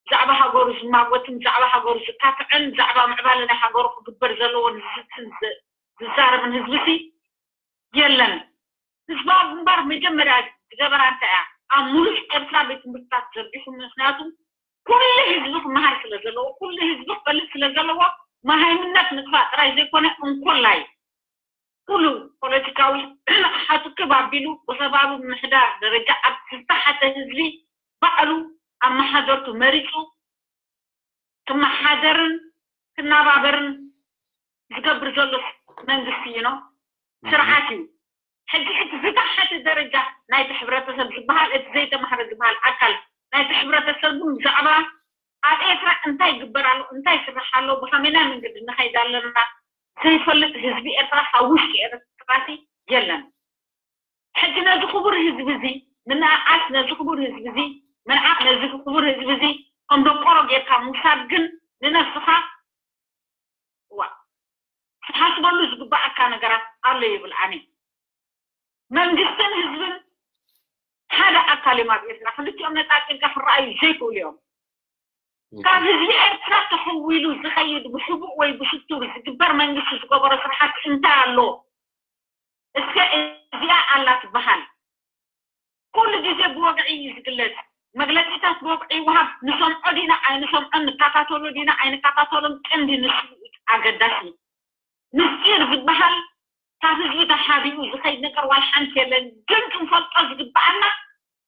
ብዛዕባ ሃገሩ ዝማጎትን ብዛዕባ ሃገሩ ዝካትዕን ብዛዕባ ምዕባለ ናይ ሃገሩ ክግበር ዘለዎን ዝዝትን ዝ-፣ ዝዛረብን ህዝቢ ሲ የለን። ህዝባዊ ግንባር መጀመርያ ዝገበራ እንታይ እያ? ኣብ ሙሉእ ኤርትራ ቤት ትምህርትታት ዘርጊሑ። ምኽንያቱ ኩሉ ህዝቢ ክመሃር ስለ ዘለዎ፣ ኩሉ ህዝቢ ክፈልጥ ስለ ዘለዎ፣ መሃይምነት ምጥፋእ ጥራይ ዘይኮነ፣ እንኮላይ ኩሉ ፖለቲካዊ ሓቱክብ ኣቢሉ ብኸባቢ ምምሕዳር ደረጃ ኣብ ዝተሓተ ህዝቢ ባዕሉ ኣመሓደርቱ መሪጹ ክመሓደርን ክናባበርን ዝገብር ዘሎ መንግስቲ እዩ፣ ስርዓት እዩ። ሕጂ እቲ ዝተሓተ ደረጃ ናይቲ ሕብረተሰብ ዝበሃል፣ እቲ ዘይተማህረ ዝበሃል ኣካል ናይቲ ሕብረተሰብ እውን ብዛዕባ ኣብ ኤርትራ እንታይ ይግበር ኣሎ፣ እንታይ ይስራሕ ኣሎ፣ ብኸመይናይ መንገዲ ንኸይድ ኣለና ዘይፈልጥ ህዝቢ ኤርትራ ካብ ውሽጢ ኤርትራሲ የለን። ሕጂ ነዚ ክቡር ህዝቢ እዚ፣ ምንኣኣስ ነዚ ክቡር ህዝቢ እዚ፣ ምንዓቕ ነዚ ክቡር ህዝቢ እዚ ከም ደቆሮ ጌርካ ምውሳድ ግን ንነብስኻ፣ ዋ፣ ክትሓስበሉ ዝግባኣካ ነገራት ኣሎ ይብል ኣነ። መንግስትን ህዝብን ሓደ ኣካል እዮም። ኣብ ኤርትራ ክልቲኦም ነጻ ቂልቃ ክረኣዩ ዘይክእሉ እዮም። ካብ ህዝቢ ኤርትራ ተኸዊሉ ዝኸይድ ብሕቡእ ወይ ብስቱር ዝግበር መንግስቲ ዝገበሮ ስራሓት እንታይ ኣሎ? እስከ እዚኣ ኣላ ትበሃል። ኩሉ ግዜ ብወግዒ እዩ ዝግለጽ። መግለጺታት ብወግዒ ይወሃብ። ንሰምዖ ዲና ኣይንሰምዖን፣ ንከታተሎ ዲና ኣይንከታተሎን ቀንዲ ንሱ እዩ ኣገዳሲ። ምስጢር ዝበሃል ካብ ህዝቢ ተሓቢኡ ዝኸይድ ነገር ዋላ ሓንቲ የለን። ግን ክንፈልጦ ዝግበኣና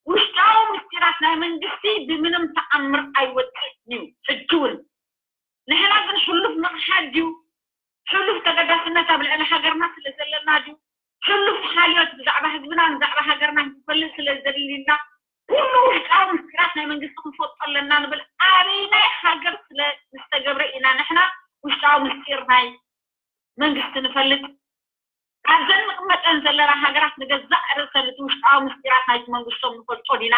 ውሽጣዊ ምስጢራት ናይ መንግስቲ ብምንም ተኣምር ኣይወጽእን እዩ። ሕጂ እውን ንሕና ግን ሕሉፍ ምኽሓድ ድዩ? ሕሉፍ ተገዳስነት ኣብ ልዕሊ ሃገርና ስለ ዘለና ድዩ? ሕሉፍ ሓልዮት ብዛዕባ ህዝብና ብዛዕባ ሃገርና ክንፈልጥ ስለ ዘድልዩና ኩሉ ውሽጣዊ ምስጢራት ናይ መንግስቲ ክንፈልጦ ኣለና ንብል። ኣበይናይ ሃገር ስለ ዝተገብረ ኢና ንሕና ውሽጣዊ ምስጢር ናይ መንግስቲ ንፈልጥ? ኣብዘን ንቕመጠን ዘለና ሃገራት ንገዛእ ርእሰን እቲ ውሽጣዊ ምስጢራት ናይቲ መንግስቶም ንፈልጦ ዲና?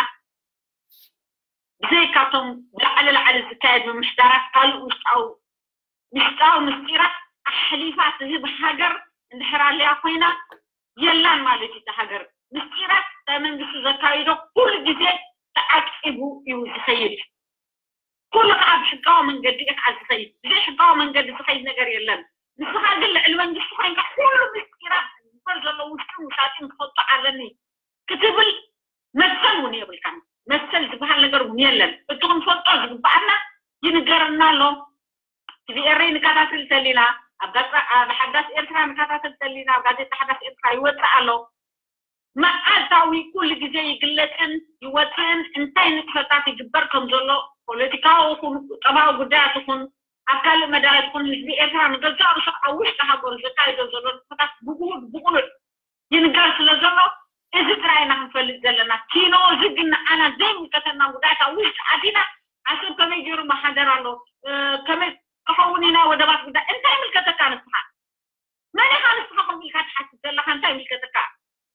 ብዘይካቶም ብላዕሊ ላዕሊ ዝካየድ ምምሕዳራት ካልእ ውሽጣዊ ውሽጣዊ ምስጢራት ኣሕሊፋ ትህብ ሃገር እንድሕር ኣለያ ኮይና የላን ማለት እዩ። እታ ሃገር ምስጢራት ናይ መንግስቲ ዘካይዶ ኩሉ ግዜ ተዓቂቡ እዩ ዝኸይድ። ኩሉ ከዓ ብሕጋዊ መንገዲ እዩ ከዓ ዝኸይድ። ብዘይ ሕጋዊ መንገዲ ዝኸይድ ነገር የለን። ንስኻ ግን ልዕሊ መንግስቲ ኮይንካ ኩሉ ምስጢራት ዝግበር ዘሎ ውሽጥን ውሻጥን ክፈልጦ ኣለኒ ክትብል መሰል እውን የብልካን። መሰል ዝበሃል ነገር እውን የለን። እቲ ክንፈልጦ ዝግበኣና ይንገረና ኣሎ። ቲቪ ኤሪ ንከታተል ተሊና፣ ኣብ ጋዜጣ ኣብ ሓዳስ ኤርትራ ንከታተል ተሊና፣ ኣብ ጋዜጣ ሓዳስ ኤርትራ ይወፅእ ኣሎ። መዓልታዊ ኩሉ ግዜ ይግለፅን ይወፅእን እንታይ ንጥፈታት ይግበር ከም ዘሎ ፖለቲካዊ ይኹን ቁጠባዊ ጉዳያት ይኹን ኣብ ካልእ መዳያት ይኹን ህዝቢ ኤርትራ ንገዛእ ርእሱ ኣብ ውሽጢ ሃገሩ ዘካይዶ ዘሎ ንጥፈታት ብጉሁድ ብቁሉዕ ይንገር ስለ ዘሎ እዚ ጥራይ ኢና ክንፈልጥ ዘለና። ኪኖ እዚ ግን ንዓና ዘይምልከተና ጉዳያት ኣብ ውሽጢ ዓዲና ዓሰብ ከመይ ገይሩ መሓደር ኣሎ ከመይ ክኸውን ኢና ወደባት ጉዳይ እንታይ ይምልከተካ ንስኻ? መን ኢኻ ንስኻ ከምኡ ኢልካ ትሓስብ ዘለኻ እንታይ ይምልከተካ?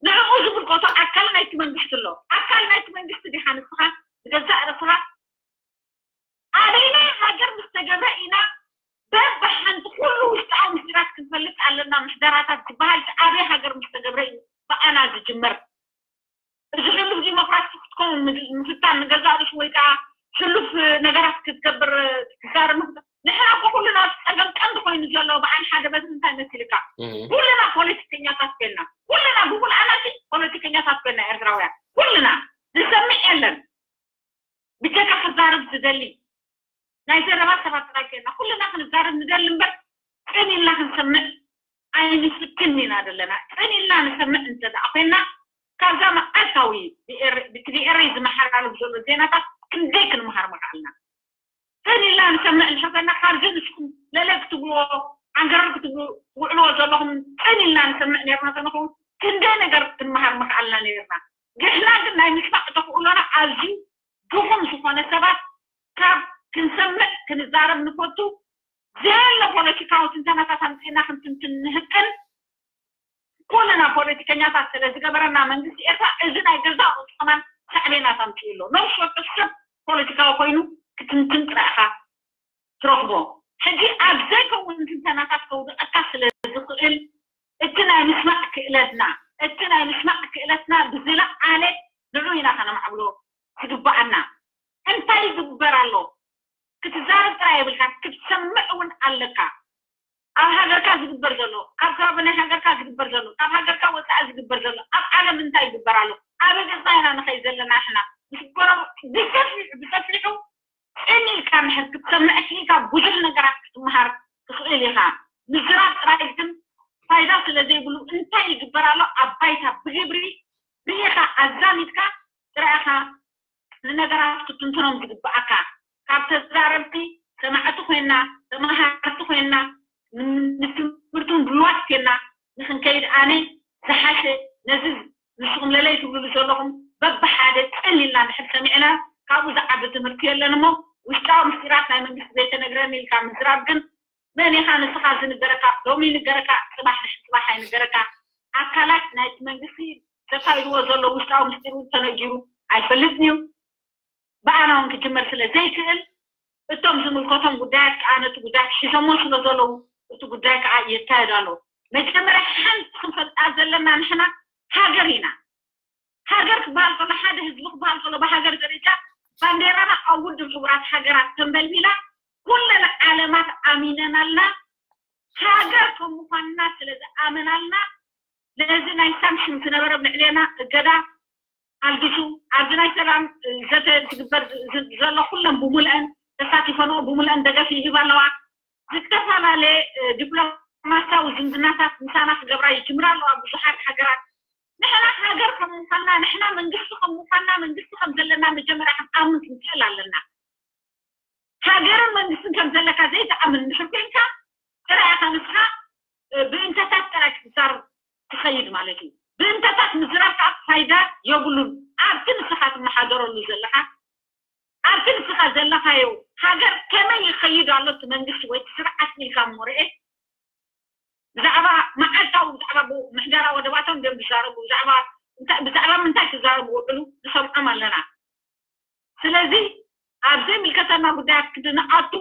ንዕኡ ዝምልከቶ ኣካል ናይቲ መንግስቲ ኣሎ። ኣካል ናይቲ መንግስቲ ዲኻ ንስኻ ብገዛእ ርእስኻ ኣበይናይ ሃገር ምስ ተገብረ ኢና በብሓንቲ ኩሉ ውሽጣዊ ምስጢራት ክንፈልጥ ኣለና። ምሕደራታት ዝበሃል ኣበይ ሃገር ምስ ተገብረ እዩ ብኣና ዝጅመር። እዚ ሕሉፍ ዲሞክራሲ ክትከውን ምፍታን ንገዛእ ርእሱ ወይ ከዓ ሕሉፍ ነገራት ክትገብር ክትዛረብ ምፍታን ንሕና እኮ ኩልና እቲ ፀገም ቀንዲ ኮይኑ ዘሎ በዓል ሓደ በትሪ እንታይ መሲልካ ኩልና ፖለቲከኛታት ኮይና ኩልና ብሙሉኣና ፖለቲከኛታት ኮይና ኤርትራውያን ኩልና ዝሰምዕ የለን ብጀካ ክዛረብ ዝደሊ ናይ ዘረባ ሰባት ጥራይ ኮይና ኩልና ክንዛረብ ንደሊ እምበር ቅን ኢልና ክንሰምዕ ኣይንፍትን ኢና ዘለና። ቅን ኢልና ንሰምዕ እንተ ደኣ ኮይና ካብዛ መዓልታዊ ብኤሪ ዝመሓላለፍ ዘሎ ዜናታት ክንደይ ክንመሃር ምኽኣልና። ቅን ኢልና ንሰምዕ እንተኾይና ካብዚ ንስኹም ለለ ክትብልዎ ዓንገረር ክትብሉ ትውዕልዎ ዘለኹም ቅን ኢልና ንሰምዕ ነርና ተንኸውን ክንደይ ነገር ክንመሃር ምኽኣልና ነርና። ግሕና ግን ናይ ምስማዕ ተኽእሎና ኣዝዩ ድኹም ዝኾነ ሰባት ካብ ክንሰምዕ ክንዛረብ ንፈቱ ዘየለ ፖለቲካዊ ትንተናታት ኣምፂእና ክንትንትን ንህቅን ኩልና ፖለቲከኛታት ስለ ዝገበረና መንግስቲ ኤርትራ እዚ ናይ ገዛእ ርእሱ ከማን ሳዕቤናት ኣምፂኡ ኣሎ። ነፍሲ ወከፍ ሰብ ፖለቲካዊ ኮይኑ ክትንትን ጥራይ ኢኻ ትረኽቦ። ሕጂ ኣብ ዘይከውን ትንተናታት ከውድቐካ ስለ ዝኽእል እቲ ናይ ምስማዕ ክእለትና እቲ ናይ ምስማዕ ክእለትና ብዝለዓለ ንዑ ኢና ከነማዕብሎ ዝግበኣና። እንታይ ይግበር ኣሎ? ክትዛረብ ጥራይ የብልካ ክትሰምዕ እውን ኣለካ። ኣብ ሃገርካ ዝግበር ዘሎ ኣብ ከባቢ ናይ ሃገርካ ዝግበር ዘሎ ካብ ሃገርካ ወፃኢ ዝግበር ዘሎ ኣብ ዓለም እንታይ ይግበር ኣሎ? ኣበይ ገፅና ኢና ንኸይድ ዘለና ንሕና ምስ ጎረብ ብሰፊሑ ብሰፊሑ ቅን ኢልካ እንድሕር ክትሰምዕ ክኢልካ ብዙሕ ነገራት ክትመሃር ትኽእል ኢኻ። ምዝራብ ጥራይ ግን ፋይዳ ስለ ዘይብሉ እንታይ ይግበር ኣሎ ኣብ ባይታ ብግብሪ ርኢኻ ኣዛሚድካ ጥራይ ኢኻ ንነገራት ክትትንትኖም ዝግበኣካ። ካብ ተዛረብቲ ሰማዕቲ ኮይና ተመሃርቲ ኮይና ንትምህርትን ድልዋት ኮይና ንክንከይድ ኣነ ዝሓሸ ነዚ ንስኹም ለለይ ትብልሉ ዘለኹም በብሓደ ቅን ኢልና እንድሕር ሰሚዕና ካብኡ ዝዓቢ ትምህርቲ የለን እሞ ውሽጣዊ ምስጢራት ናይ መንግስቲ ዘይተነግረኒ ኢልካ ምዝራብ ግን መን ኢኻ ንስኻ ዝንገረካ ሎሚ ይንገረካ ፅባሕ ድሕሪ ፅባሕ ኣይንገረካ ኣካላት ናይቲ መንግስቲ ዘካይድዎ ዘሎ ውሽጣዊ ምስጢር እውን ተነጊሩ ኣይፈልጥን እዩ ብኣና እውን ክጅመር ስለ ዘይክእል እቶም ዝምልከቶም ጉዳያት ከዓ ነቲ ጉዳያት ሒዞሞ ስለ ዘለዉ እቲ ጉዳይ ከዓ ይካየድ ኣሎ መጀመርያ ሓንቲ ክንፈልጣ ዘለና ንሕና ሃገር ኢና ሃገር ክበሃል ከሎ ሓደ ህዝቢ ክበሃል ከሎ ብሃገር ደረጃ ባንዴራና ኣብ ውድብ ሕቡራት ሃገራት ተንበልቢላ ኩለን ዓለማት ኣሚነናልና ሃገር ከም ምኳንና ስለ ዝኣመናልና ነዚ ናይ ሳንክሽን ዝነበረ ኣብ ልዕሌና እገዳ ኣልጊሱ ኣብዚ ናይ ሰላም ዘተ ዝግበር ዘሎ ኩለን ብሙልአን ተሳቲፈንኦ ብሙልአን ደገፍ ይህባ ኣለዋ ዝተፈላለየ ዲፕሎማሲያዊ ዝምድናታት ምሳና ክገብራ ይጅምራ ኣለዋ ብዙሓት ሃገራት ንሕና ሃገር ከም ምኳንና ንሕና መንግስቲ ከም ምኳንና መንግስቲ ከም ዘለና መጀመርያ ክንኣምን ክንክእል ኣለና ሃገርን መንግስትን ከም ዘለካ ዘይትኣምን እንድሕር ኮይንካ ጥራይ ኢኻ ንስኻ ብእንተታት ጥራይ ክትዛረብ ትኸይድ ማለት እዩ ብእንተታት ምዝራብ ከዓ ፋይዳ የብሉን ኣብቲ ንስኻ ትመሓደረሉ ዘለኻ ኣብቲ ንስኻ ዘለኻዮ ሃገር ከመይ ይኸይድ ኣሎ እቲ መንግስቲ ወይ ስርዓት ኢልካ እሞ ርኤ ብዛዕባ መዓልታዊ ብዛዕባ ምሕደራ ወደባቶም ድዮም ዝዛረቡ፣ ብዛዕባ እንታይ- ብዛዕባ ምንታይ ክዛረቡ ውዕሉ ንሰምዖም ኣለና። ስለዚ ኣብ ዘይምልከተና ጉዳያት ክንኣቱ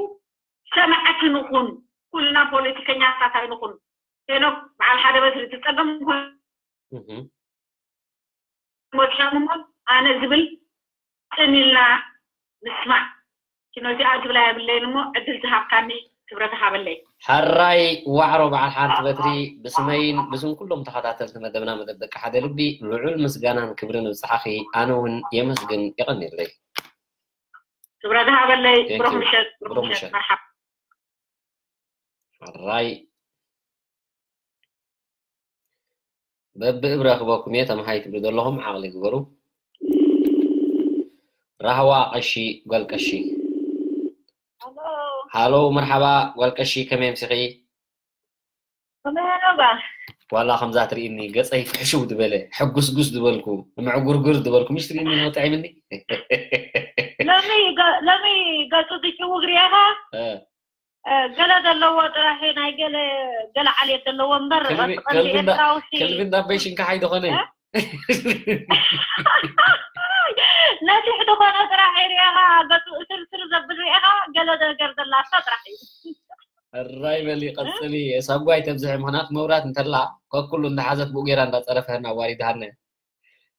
ሰማዕቲ ንኹን፣ ኩልና ፖለቲከኛታት ኣይንኹን። ሄኖክ በዓል ሓደ በትሪ ትጸገም ወድሻም እሞ ኣነ ዝብል ጽን ኢልና ንስማዕ። ኪኖዚኣ ዝብላ የብለይን እሞ ዕድል ዝሃብካኒ ክብረት ሃበለይ። ሕራይ ዋዕሮ በዓል ሓንቲ በትሪ ብስመይን ብስም ኩሎም ተኸታተልቲ መደብና መደብ ደቂ ሓደ ልቢ ልዑል ምስጋናን ክብርን ይብጽሓኺ። ኣነ እውን የመስግን የቐንየለይ። ክብረት ሃበለይ። ብሩኽ ምሸት። ብሩኽ ምሸት። መርሓባ። ሕራይ በብእብ ረኽበኩም እየ ተምሃይ ትብሉ ዘለኹም ዓቕሊ ግበሩ። ራህዋ ቀሺ ጓል ቀሺ። ሃሎ መርሓባ ጓል ቀሺ ከመይ ኣምሲኺ? ከመይ ኣለባ? ዋላ ከምዛ ትርእኒ ገፀይ ፍሕሽው ዝበለ ሕጉስጉስ ዝበልኩ ምዕጉርጉር ዝበልኩ ምሽ ትርእኒ ነው ጥዒምኒ። ሎሚ ገ- ሎሚ ገፁ ዝጭውግ ሪኢኻ? እ፣ ገለ ዘለዎ ጥራሕ ናይ ገለ ገለ ዓሌት ዘለዎ እምበር ከልቪ- ቀንዲ ከልቪ እንዳ- ኤርትራዊ ሲ- ከልቪ እንዳበይ ሽንካሓይ ዝኾነ እ? ነቲሕ ዝኾነ ጥራሕ ሪኢኻ ገፁ እስርስር ዘብል ሪኢኻ ገለ ነገር ዘላቶ ጥራሕ እዩ። ሕራይ በሊ ቀፅሊ ሳጓይ ተብዝሒ ምክንያት መብራት እንተላ ከኩሉ እንዳሓዘት ብኡ ገይራ እንዳፀረፈህና ኣዋሪድሃና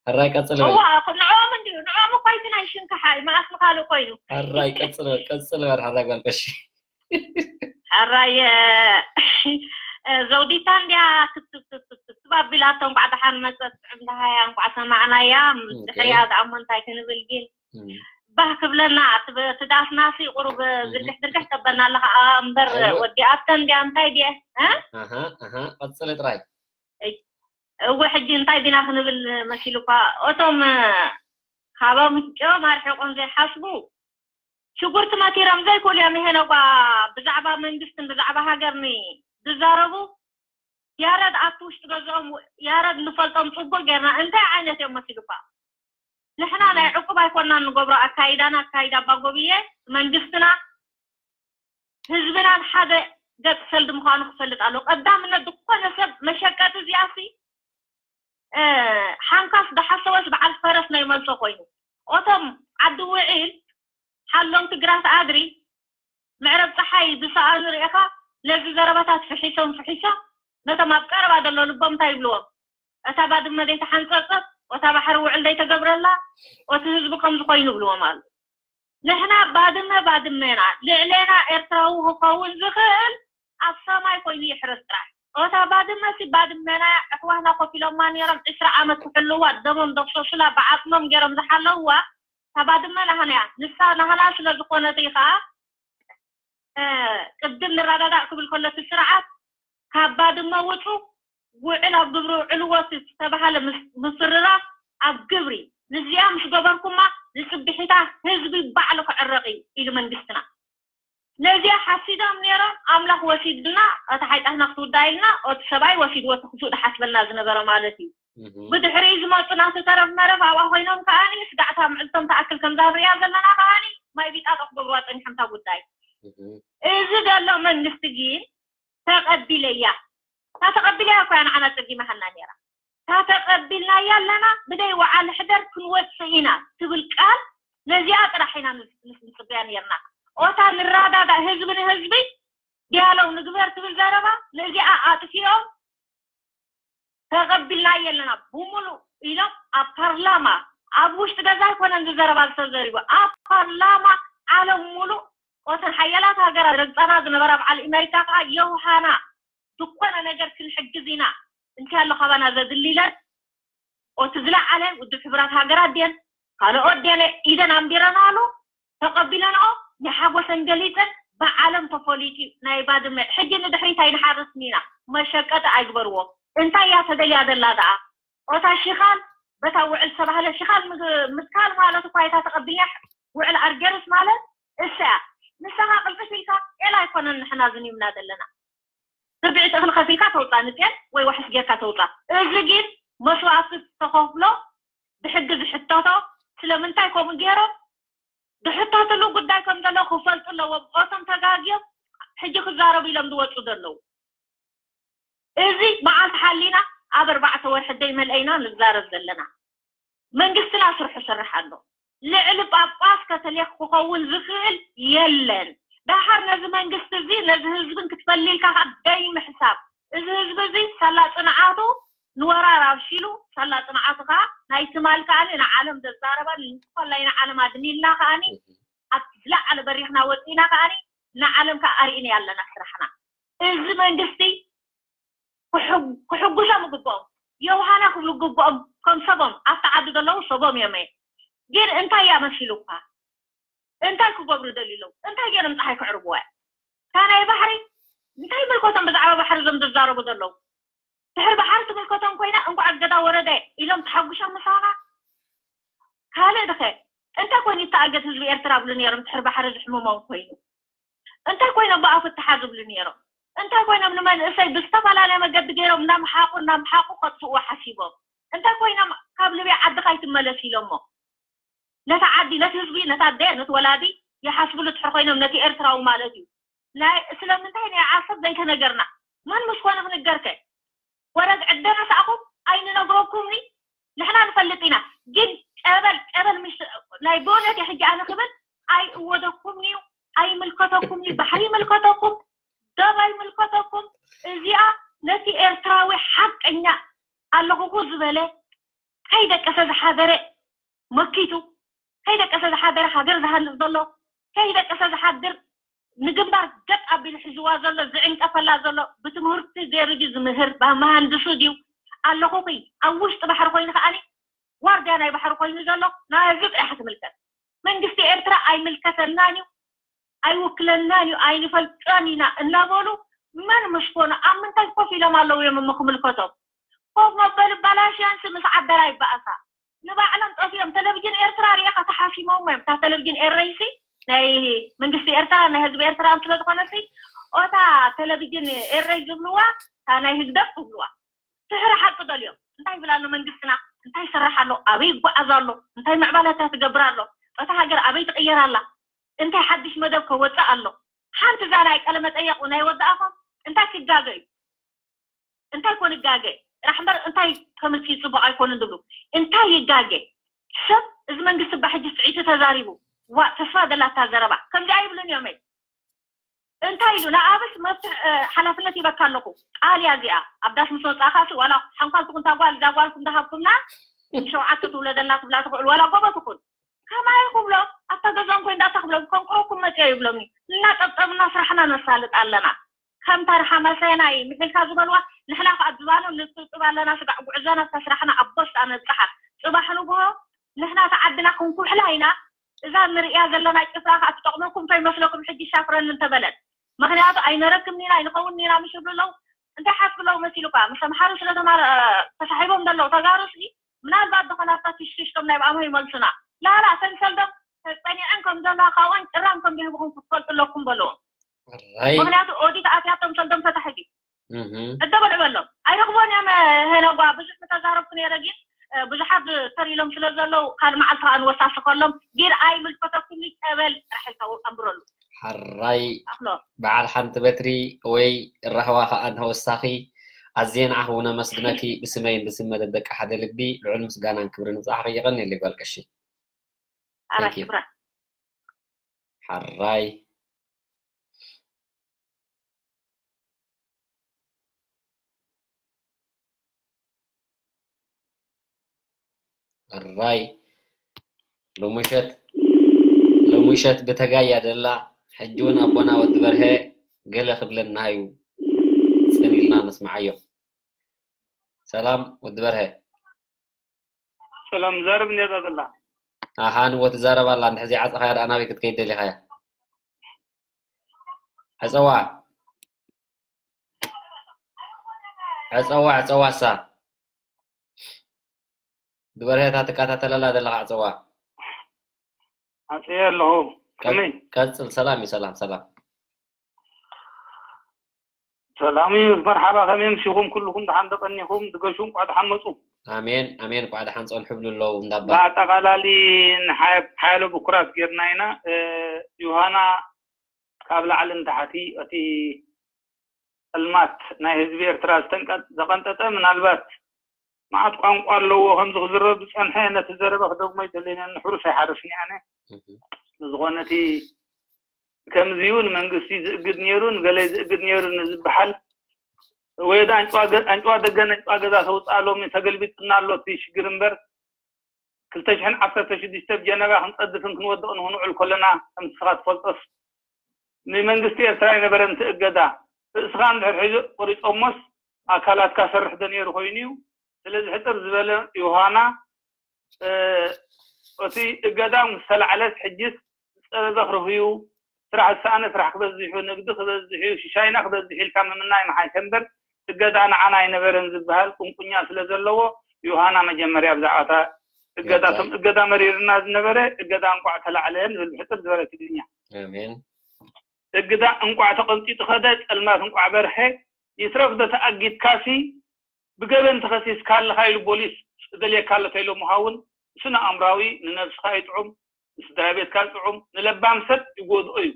ሕራይ ቀፅሊ በሊ እዋ ንዕኦም እንዲዩ ንዕኦም እኮ እዩ ናይ ሽንካሓይ መኣስ ንካልእ ኮይኑ ሕራይ ቀፅሊ በል ቀፅሊ በል ሕራይ ጓል ቀሺ ሕራይ ዘውዲታ እንዲያ ክትብትብትብትብ ኣቢላቶ እንኳዕ ደሓን መፀት ጥዕም ደሃያ እንኳዕ ሰማዕናያ ድሕሪያ ደኣሞ እንታይ ክንብል ግን ባህ ክብለና እቲ ዳስናሲ ቁሩብ ዝርግሕ ዝርግሕ ተበልና ኣለኻ እምበር ወዲኣተን ድያ እንታይ ድየ ቀፅሊ ጥራይ እወ ሕጂ እንታይ ዲና ክንብል መሲሉኳ እቶም ካባም ጭኦም ኣርሒቆም ዘይሓስቡ ሽጉርቲ መቲሮም ዘይክእሉ እዮም ይሄነኳ ብዛዕባ መንግስትን ብዛዕባ ሃገርኒ ዝዛረቡ ያረድ ኣብቲ ውሽጢ ገዝኦም ያረድ ንፈልጦም ፅቡቅ ጌርና እንታይ ዓይነት እዮም መሲሉኳ ንሕና ናይ ዕቁብ ኣይኮና ንገብሮ ኣካይዳና ኣካይዳ ኣባጎብየ መንግስትና ህዝብናን ሓደ ገፅ ሰልዲ ምኳኑ ክፈልጥ ኣሎ ቀዳምነት ዝኾነ ሰብ መሸቀጢ እዚኣሲ ሓንካስ ዝሓሰወስ በዓል ፈረስ ናይ መልሶ ኮይኑ ኦቶም ዓዲ ውዒል ሓሎም ትግራት ኣድሪ ምዕረብ ፀሓይ ዝሰኣኑ ርኢኻ ነዚ ዘረባታት ፍሒሶም ፍሒሶም ነቶም ኣብ ቀረባ ዘሎ ልቦም እንታይ ይብልዎም እታ ባድመ ዘይተሓንፀፀት ኦታ ባሕሪ ውዕል ዘይተገብረላ ኦቲ ህዝቢ ከምዚ ኮይኑ ይብልዎም ኣሉ ንሕና ባድመ ባድመና ልዕሌና ኤርትራዊ ክኸውን ዝኽእል ኣብ ሰማይ ኮይኑ ይሕረስ ጥራሕ ኦታ ባድመ ሲ ባድመና እሕዋትና ኮፍ ኢሎማ ነይሮም ዕስራ ዓመት ክሕልዋ ደሞም ዘፍሰሱላ ብዓፅሞም ገይሮም ዝሓለውዋ እታ ባድመ ናህና እያ ንሳ ናህና ስለ ዝኾነት እዩ ከዓ ቅድም ንረዳዳእ ክብል ከሎ እቲ ስርዓት ካብ ባድመ ውፁ ውዕል ኣብ ግብሪ ውዕልዎ እቲ ዝተባሃለ ምስርራፍ ኣብ ግብሪ ንዚኣ ምስ ገበርኩማ ንፅብሒታ ህዝቢ ባዕሉ ክዕረቕ እዩ ኢሉ መንግስትና ነዚኣ ሓሲዶም ነይሮም ኣምላኽ ወሲድና እታ ሓይጣትና ክትውዳ ኢልና እቲ ሰብኣይ ወሲድዎ እቲ ክፉእ ዝሓስበልና ዝነበረ ማለት እዩ ብድሕሪኡ ዝመፁ ናቲ ተረፍ መረፍ ኣብኣ ኮይኖም ከዓኒ ስጋዕታ ምዕልቶም ተኣክል ከምዛ ንሪኣ ዘለና ከዓኒ ማይ ቢጣጦ ክገብርዋ ፀኒሖም እታ ጉዳይ እዚ ዘሎ መንግስቲ ግን ተቐቢለያ እታ ተቐቢለያ እኮ እያ ንዓና ፀጊማሃና ነይራ እታ ተቐቢልናያ ኣለና ብደይ ወዓል ሕደር ክንወፅእ ኢና ትብል ቃል ነዚኣ ጥራሕ ኢና ንፅበያ ነይርና ኦታ ንረዳዳእ ህዝቢ ንህዝቢ ዲያሎግ ንግበር ትብል ዘረባ ነዚኣ ኣጥፊኦም ተቐቢልናዮ ኣለና ብሙሉእ ኢሎም ኣብ ፓርላማ ኣብ ውሽጢ ገዛ ኣይኮነን እዚ ዘረባ ዝተዘሪቡ ኣብ ፓርላማ ዓለም ሙሉእ ኦተን ሓያላት ሃገራት ረግፃና ዝነበራ በዓል ኣሜሪካ ከዓ የውሃና ዝኾነ ነገር ክንሕግዝ ኢና እንታይ ኣሎ ካባና ዘድሊ ኢለን ኦቲ ዝለዓለ ውድብ ሕቡራት ሃገራት ድየን ካልኦት ድየን ኢደን ኣንቢረናሉ ተቐቢለንኦ ንሓጎሰን ገሊፀን ብዓለም ተፈሊጡ ናይ ባድመ ሕጂ ንድሕሪት ኣይንሓርስን ኢና መሸቀጢ ኣይግበርዎ እንታይ እያ ተደልያ ዘላ ደኣ ኦታ ሽኻል በታ ውዕል ዝተባህለ ሽኻል ምትካል ማለት እኳ እታ ተቐቢልና ውዕል ኣርገርስ ማለት እሳ እያ ንስኻ ቅልጥፍ ኢልካ ጤል ኣይኮነን ንሕና ዝንዩምና ዘለና ርብዒ እኽሊ ከፊልካ ተውፃእ ንጤል ወይ ዋሕስ ጌርካ ተውፃእ እዚ ግን መስዋእቲ ዝተኸፍሎ ብሕጊ ዝሕተቶ ስለምንታይ ከምኡ ገይሮም ዝሕተትሉ ጉዳይ ከም ዘሎ ክፈልጡ ኣለዎም ኦቶም ተጋግዮም ሕጂ ክዛረቡ ኢሎም ዝወፁ ዘለዉ እዚ መዓልቲ ሓሊና ኣብ ኣርባዕተ ወርሒ ደይ መልአይና ንዛረብ ዘለና። መንግስትና ስርሑ ስራሕ ኣሎ። ልዕሊ ጳጳስ ከተሊክ ክኸውን ዝኽእል የለን። ደሓር ነዚ መንግስቲ እዚ ነዚ ህዝብን ክትፈልልካ ከዓ ደይ ምሕሳብ። እዚ ህዝቢ እዚ ሳላ ፅንዓቱ ንወራር ኣብሺሉ፣ ሳላ ፅንዓቱ ከዓ ናይ ትማል ከዓኒ ንዓለም ዘዛረባ ንስኳላይ ንዓለም ኣድሚልና ከዓኒ ኣብ ዝለዓለ በሪኽና ወፂና ከዓኒ ንዓለም ከዓ ኣርእና ኣለና ስራሕና። እዚ መንግስቲ ክሕጉሶም ግብኦም፣ ዮሃና ክብሉ ግብኦም። ከም ሰቦም ኣብቲ ዓዲ ዘለዉ ሰቦም እዮም። ግን እንታይ እያ መሲሉካ? እንታይ ክገብሩ ደሊሎም? እንታይ ገይሮም ፀሓይ ክዕርብዋ? እታ ናይ ባሕሪ እንታይ ምልከቶም ብዛዕባ ባሕሪ እዞም ዝዛረቡ ዘለዉ? ድሕሪ ባሕሪ ትምልከቶም ኮይና እንኳዕ ገዳ ወረደ ኢሎም ተሓጉሶም ምሳኻ? ካልእ ድኸ እንታይ ኮይኑ ይተኣገድ ህዝቢ ኤርትራ ብሉ ነይሮም ድሕሪ ባሕሪ ዝሕምሞም ኮይኑ? እንታይ ኮይኖም ብኣፉ ተሓዝ ብሉ ነይሮም? እንታይ ኮይኖም ንመንእሰይ ብዝተፈላለየ መገዲ ገይሮም እናምሓቑ እናምሓቑ ከጥፍእዎ ሓሲቦም? እንታይ ኮይኖም ካብ ልብያ ዓድኻ ይትመለስ ኢሎሞ? ነቲ ዓዲ ነቲ ህዝቢ ነታ ኣደ ነቲ ወላዲ ይሓስብሉ ድሕር ኮይኖም ነቲ ኤርትራዊ ማለት እዩ። ናይ ስለምንታይ ናይ ዓሰብ ዘይተነገርና? መን ምስ ኮነ ክንገርከ? ወረግ ዕደና ሰኣኹም ኣይንነግረኩምኒ። ንሕና ንፈልጥ ኢና። ግን ጨበል ጨበል ምሽ ናይ ብእውነት ሕጂ ኣነ ክብል ኣይእወደኩምኒ እዩ። ኣይምልከተኩምኒ። ባሕሪ ይምልከተኩም፣ ገብ ኣይምልከተኩም። እዚኣ ነቲ ኤርትራዊ ሓቀኛ ኣለኹኹ ዝበለ ከይደቀሰ ዝሓደረ መኪቱ ከይደቀሰ ዝሓደረ ሃገር ዝሃንጽ ዘሎ ከይደቀሰ ዝሓድር ንግንባር ገጥ ኣቢሉ ሒዝዋ ዘሎ ዝዕንቀፈላ ዘሎ ብትምህርቲ ገይሩ ድዩ ዝምህር ብመሃንድሱ ድዩ ኣለኹኺ ኣብ ውሽጢ ባሕሪ ኮይኑ ከዓኒ ዋርድያ ናይ ባሕሪ ኮይኑ ዘሎ ናዚ ጥራሕ ትምልከት መንግስቲ ኤርትራ ኣይምልከተናን እዩ ኣይውክለናን እዩ ኣይንፈልጦን ኢና እናበሉ መን ምስ ኮኑ ኣብ ምንታይ ኮፍ ኢሎም ኣለዉ እዮም እሞ ክምልከቶም ኮፍ መበሊ ባላሽያንስ ምስ ዓደራ ይበኣሳ ንባዕሎም ጠፊኦም ተለቪጅን ኤርትራ ሪኢኻ ተሓሲሞም እዮም እታ ተለቪጅን ኤረይሲ ናይ መንግስቲ ኤርትራ ናይ ህዝቢ ኤርትራ ስለ ዝኾነሲ ኦታ ተለቪጅን ኤረይ ዝብልዋ እታ ናይ ህግደፍ ትብልዋ ስሕሪ ሓቂ ደልዮም እንታይ ይብል ኣሎ መንግስትና እንታይ ይሰርሕ ኣሎ ኣበይ ይጓዓዝ ኣሎ እንታይ ምዕባለታት ትገብር ኣሎ እታ ሃገር ኣበይ ትቕየር ኣላ እንታይ ሓድሽ መደብ ከወፅእ ኣሎ ሓንቲ እዛ ናይ ቀለመጠየቁ ናይ ወዲ ኣፎም እንታይ ክጋገ እዩ እንታይ ኮን ይጋገ ጥራሕ እምበር እንታይ ከምልኪ ፅቡቅ ኣይኮንን ዝብሉ እንታይ ይጋገ ሰብ እዚ መንግስቲ ባሕጂ ስዒቱ ተዛሪቡ ዋእ ተስፋ ዘላታ ዘረባ ከምዚ ኣይብሉን እዮም እንታይ ኢሉ ንኣብስ መፍትሕ ሓላፍነት ይበካ ኣለኹ ቃል እያ እዚኣ ኣብ ዳስ ምስ ወፃእካ ሲ ዋላ ሓንኳል ትኹን እታ ጓል እዛ ጓልኩም ዝሃብኩምና ሸውዓተ ትውለደልና ክብላ ትኽእሉ ዋላ ጎቦ ትኹን ከማይ ክብሎም ኣብታ ገዛኦም ኮይን ዳታ ክብሎም ከንቅረኩም መፅዮ ይብሎምኒ እናጠብጠብና ስራሕና ነሳልጥ ኣለና ከምታ ርሓመ ሰናይ ምሒልካ ዝበልዋ ንሕና ከዓ ብባኖም ንጥብጥብ ኣለና ስጋዕ ጉዕዞና እታ ስራሕና ኣብ ቦስጣ ነብፅሓ ፅባሕ ንግሆ ንሕና ተዓድና ክንኩሕላ ኢና እዛ ንርእያ ዘለና ጭፍራ ከዓ ትጠቕመኩም ከይመስለኩም ሕጂ ሻፍረኒ እንተበለት ምክንያቱ ኣይነረክብን ኢና ኣይንኸውን ኢና ምሽ ይብሉ ኣለዉ እንታይ ሓስብ ኣለዉ መሲሉካ ምስ ተምሓሩ ስለ ተሳሒቦም ዘለዉ ተጋሩ ሲ ምናልባት ዝኾነ ኣብታ ትሽትሽቶም ናይ ብኣምሆ ይመልሱና ላላ ተንሰልዶም ተፀኒዐን ከም ዘለዋ ካብኦን ጭራም ከም ዝህብኹም ክትፈልጡ ኣለኩም በልዎም ምክንያቱ ኦዲት ኣትያቶም ሰልዶም ተታሒዙ እደበል ዕበሎም ኣይረኽቦን እዮም ሄነጓ ብዙሕ ምተዛረብኩ ነይረ ግን ብዙሓት ተር ኢሎም ስለ ዘለዉ ካልእ መዓልቲ ከዓ ንወሳሲ ከሎም ግን ኣይምልከተኩም ይቀበል ጥራሕ ኢልካ ኣንብረሉ ሓራይ በዓል ሓንቲ በትሪ ወይ ራህዋ ከዓ እንተወሳኺ ኣዝየ ንዓኺ እውን ኣመስግነኪ ብስመይን ብስም መደብ ደቂ ሓደ ልቢ ልዑል ምስጋናን ክብርን ንብጻሕኺ የቐንየለይ ጓል ቀሺ ኣራት ክብራ ሓራይ ሕራይ ሎሙሸት ሎሙሸት ብተጋይ እያ ደላ ሕጂ እውን ኣቦና ወዲ በርሀ ገለ ክብለና እዩ ፅን ኢልና ነስምዓዮ ሰላም ወዲ በርሀ ሰላም ዛረብ እንዴት ኣዘላ ኣሃ ንዎ ትዛረብ ኣላ እንድሕዚ ዓፀኻያ ደኣ ናበይ ክትከይድ ደሊኻያ ዕፀዋ ዕፀዋ ዕፀዋ እሳ ብበርሀታ ትከታተለላ ዘለኻ ዕፀዋ ኣፀየ ኣለኹ ከመይ ቀፅል ሰላም እዩ ሰላም ሰላም ሰላም እዩ መርሓባ ከመይ ምሽኹም ኩልኹም ደሓን ተቀኒኹም ድገሹ እንቋዕ ደሓን መፁ ኣሜን ኣሜን እንቋዕ ደሓን ፀንሑ ብሉ ኣለዉ እንዳባ ብኣጠቃላሊ ንሓያሎ ብኩራት ጌርና ኢና ዮሃና ካብ ላዕሊ ንታሕቲ እቲ ጸልማት ናይ ህዝቢ ኤርትራ ዝተንቀ- ዘቐንጠጠ፣ ምናልባት መዓት ቋንቋ ኣለዎ ከምዚ ክዝረብ ዝጸንሐ፣ ነቲ ዘረባ ክደግሞ ኣይደለየን፣ ሕሩስ ኣይሓርስን እየ ኣነ። ብዝኾነ እቲ ከምዚ እዩ ንመንግስቲ ዝእግድ ነይሩ፣ ንገለ ዝእግድ ነይሩ ንዝበሃል፣ ወይ ኣንጭዋ ገ- ኣንጭዋ ደገ ኣንጭዋ ገዛ ተውፅኣ፣ ሎሚ ተገልቢጥና ኣሎ እቲ ሽግር እምበር፣ ክልተ ሽሕን ዓሰርተ ሽዱሽተ ብ ጀነቫ ክንፀድፍን ክንወድቕን ክንውዕል ከለና፣ ከምቲ ንስኻ ትፈልጦስ፣ ንመንግስቲ ኤርትራ ኣይነበረን እቲ እገዳ። ርእስኻ እንድሕር ሒዞ ቆሪጾሞስ ኣካላትካ ሰርሕ ዶ ነይሩ ኮይኑ እዩ። ስለዚ ሕጽር ዝበለ ዮሃና፣ እ፣ እቲ እገዳ ምስ ተላዕለስ ሕጅስ ዝጸበበ ክርህዩ፣ ስራሕ ዝሰኣነ ስራሕ ክበዝሕ እዩ፣ ንግዲ ክበዝሕ እዩ፣ ሽሻይና ክበዝሕ ኢልካ ምምናይ ምሓሸ እምበር፣ እገዳ ንዓና ኣይነበረን ዝበሃል ቁንቁኛ ስለ ዘለዎ፣ ዮሃና መጀመርያ ብዛዕባ እታ እገዳ፣ እገዳ። እቶም እገዳ መሪርና ዝነበረ፣ እገዳ እንቋዕ ተላዕለ ንብል ብሕጽር ዝበለ ትግርኛ። ኣሜን። እግዳ እንቋዕ ተቐንጢጡ ኸደ፣ ጸልማት እንቋዕ በርሀ፣ ይትረፍ ዶ ተኣጊድካሲ ብገበን ተኸሲስካ ኣለኻ ኢሉ ፖሊስ ደልየካ ኣሎ ተይሎምኻ እውን፣ ስነ ኣእምራዊ ንነብስኻ ይጥዑም፣ ንስድራ ቤትካ ይጥዑም፣ ንለባም ሰብ ይጎድኦ እዩ።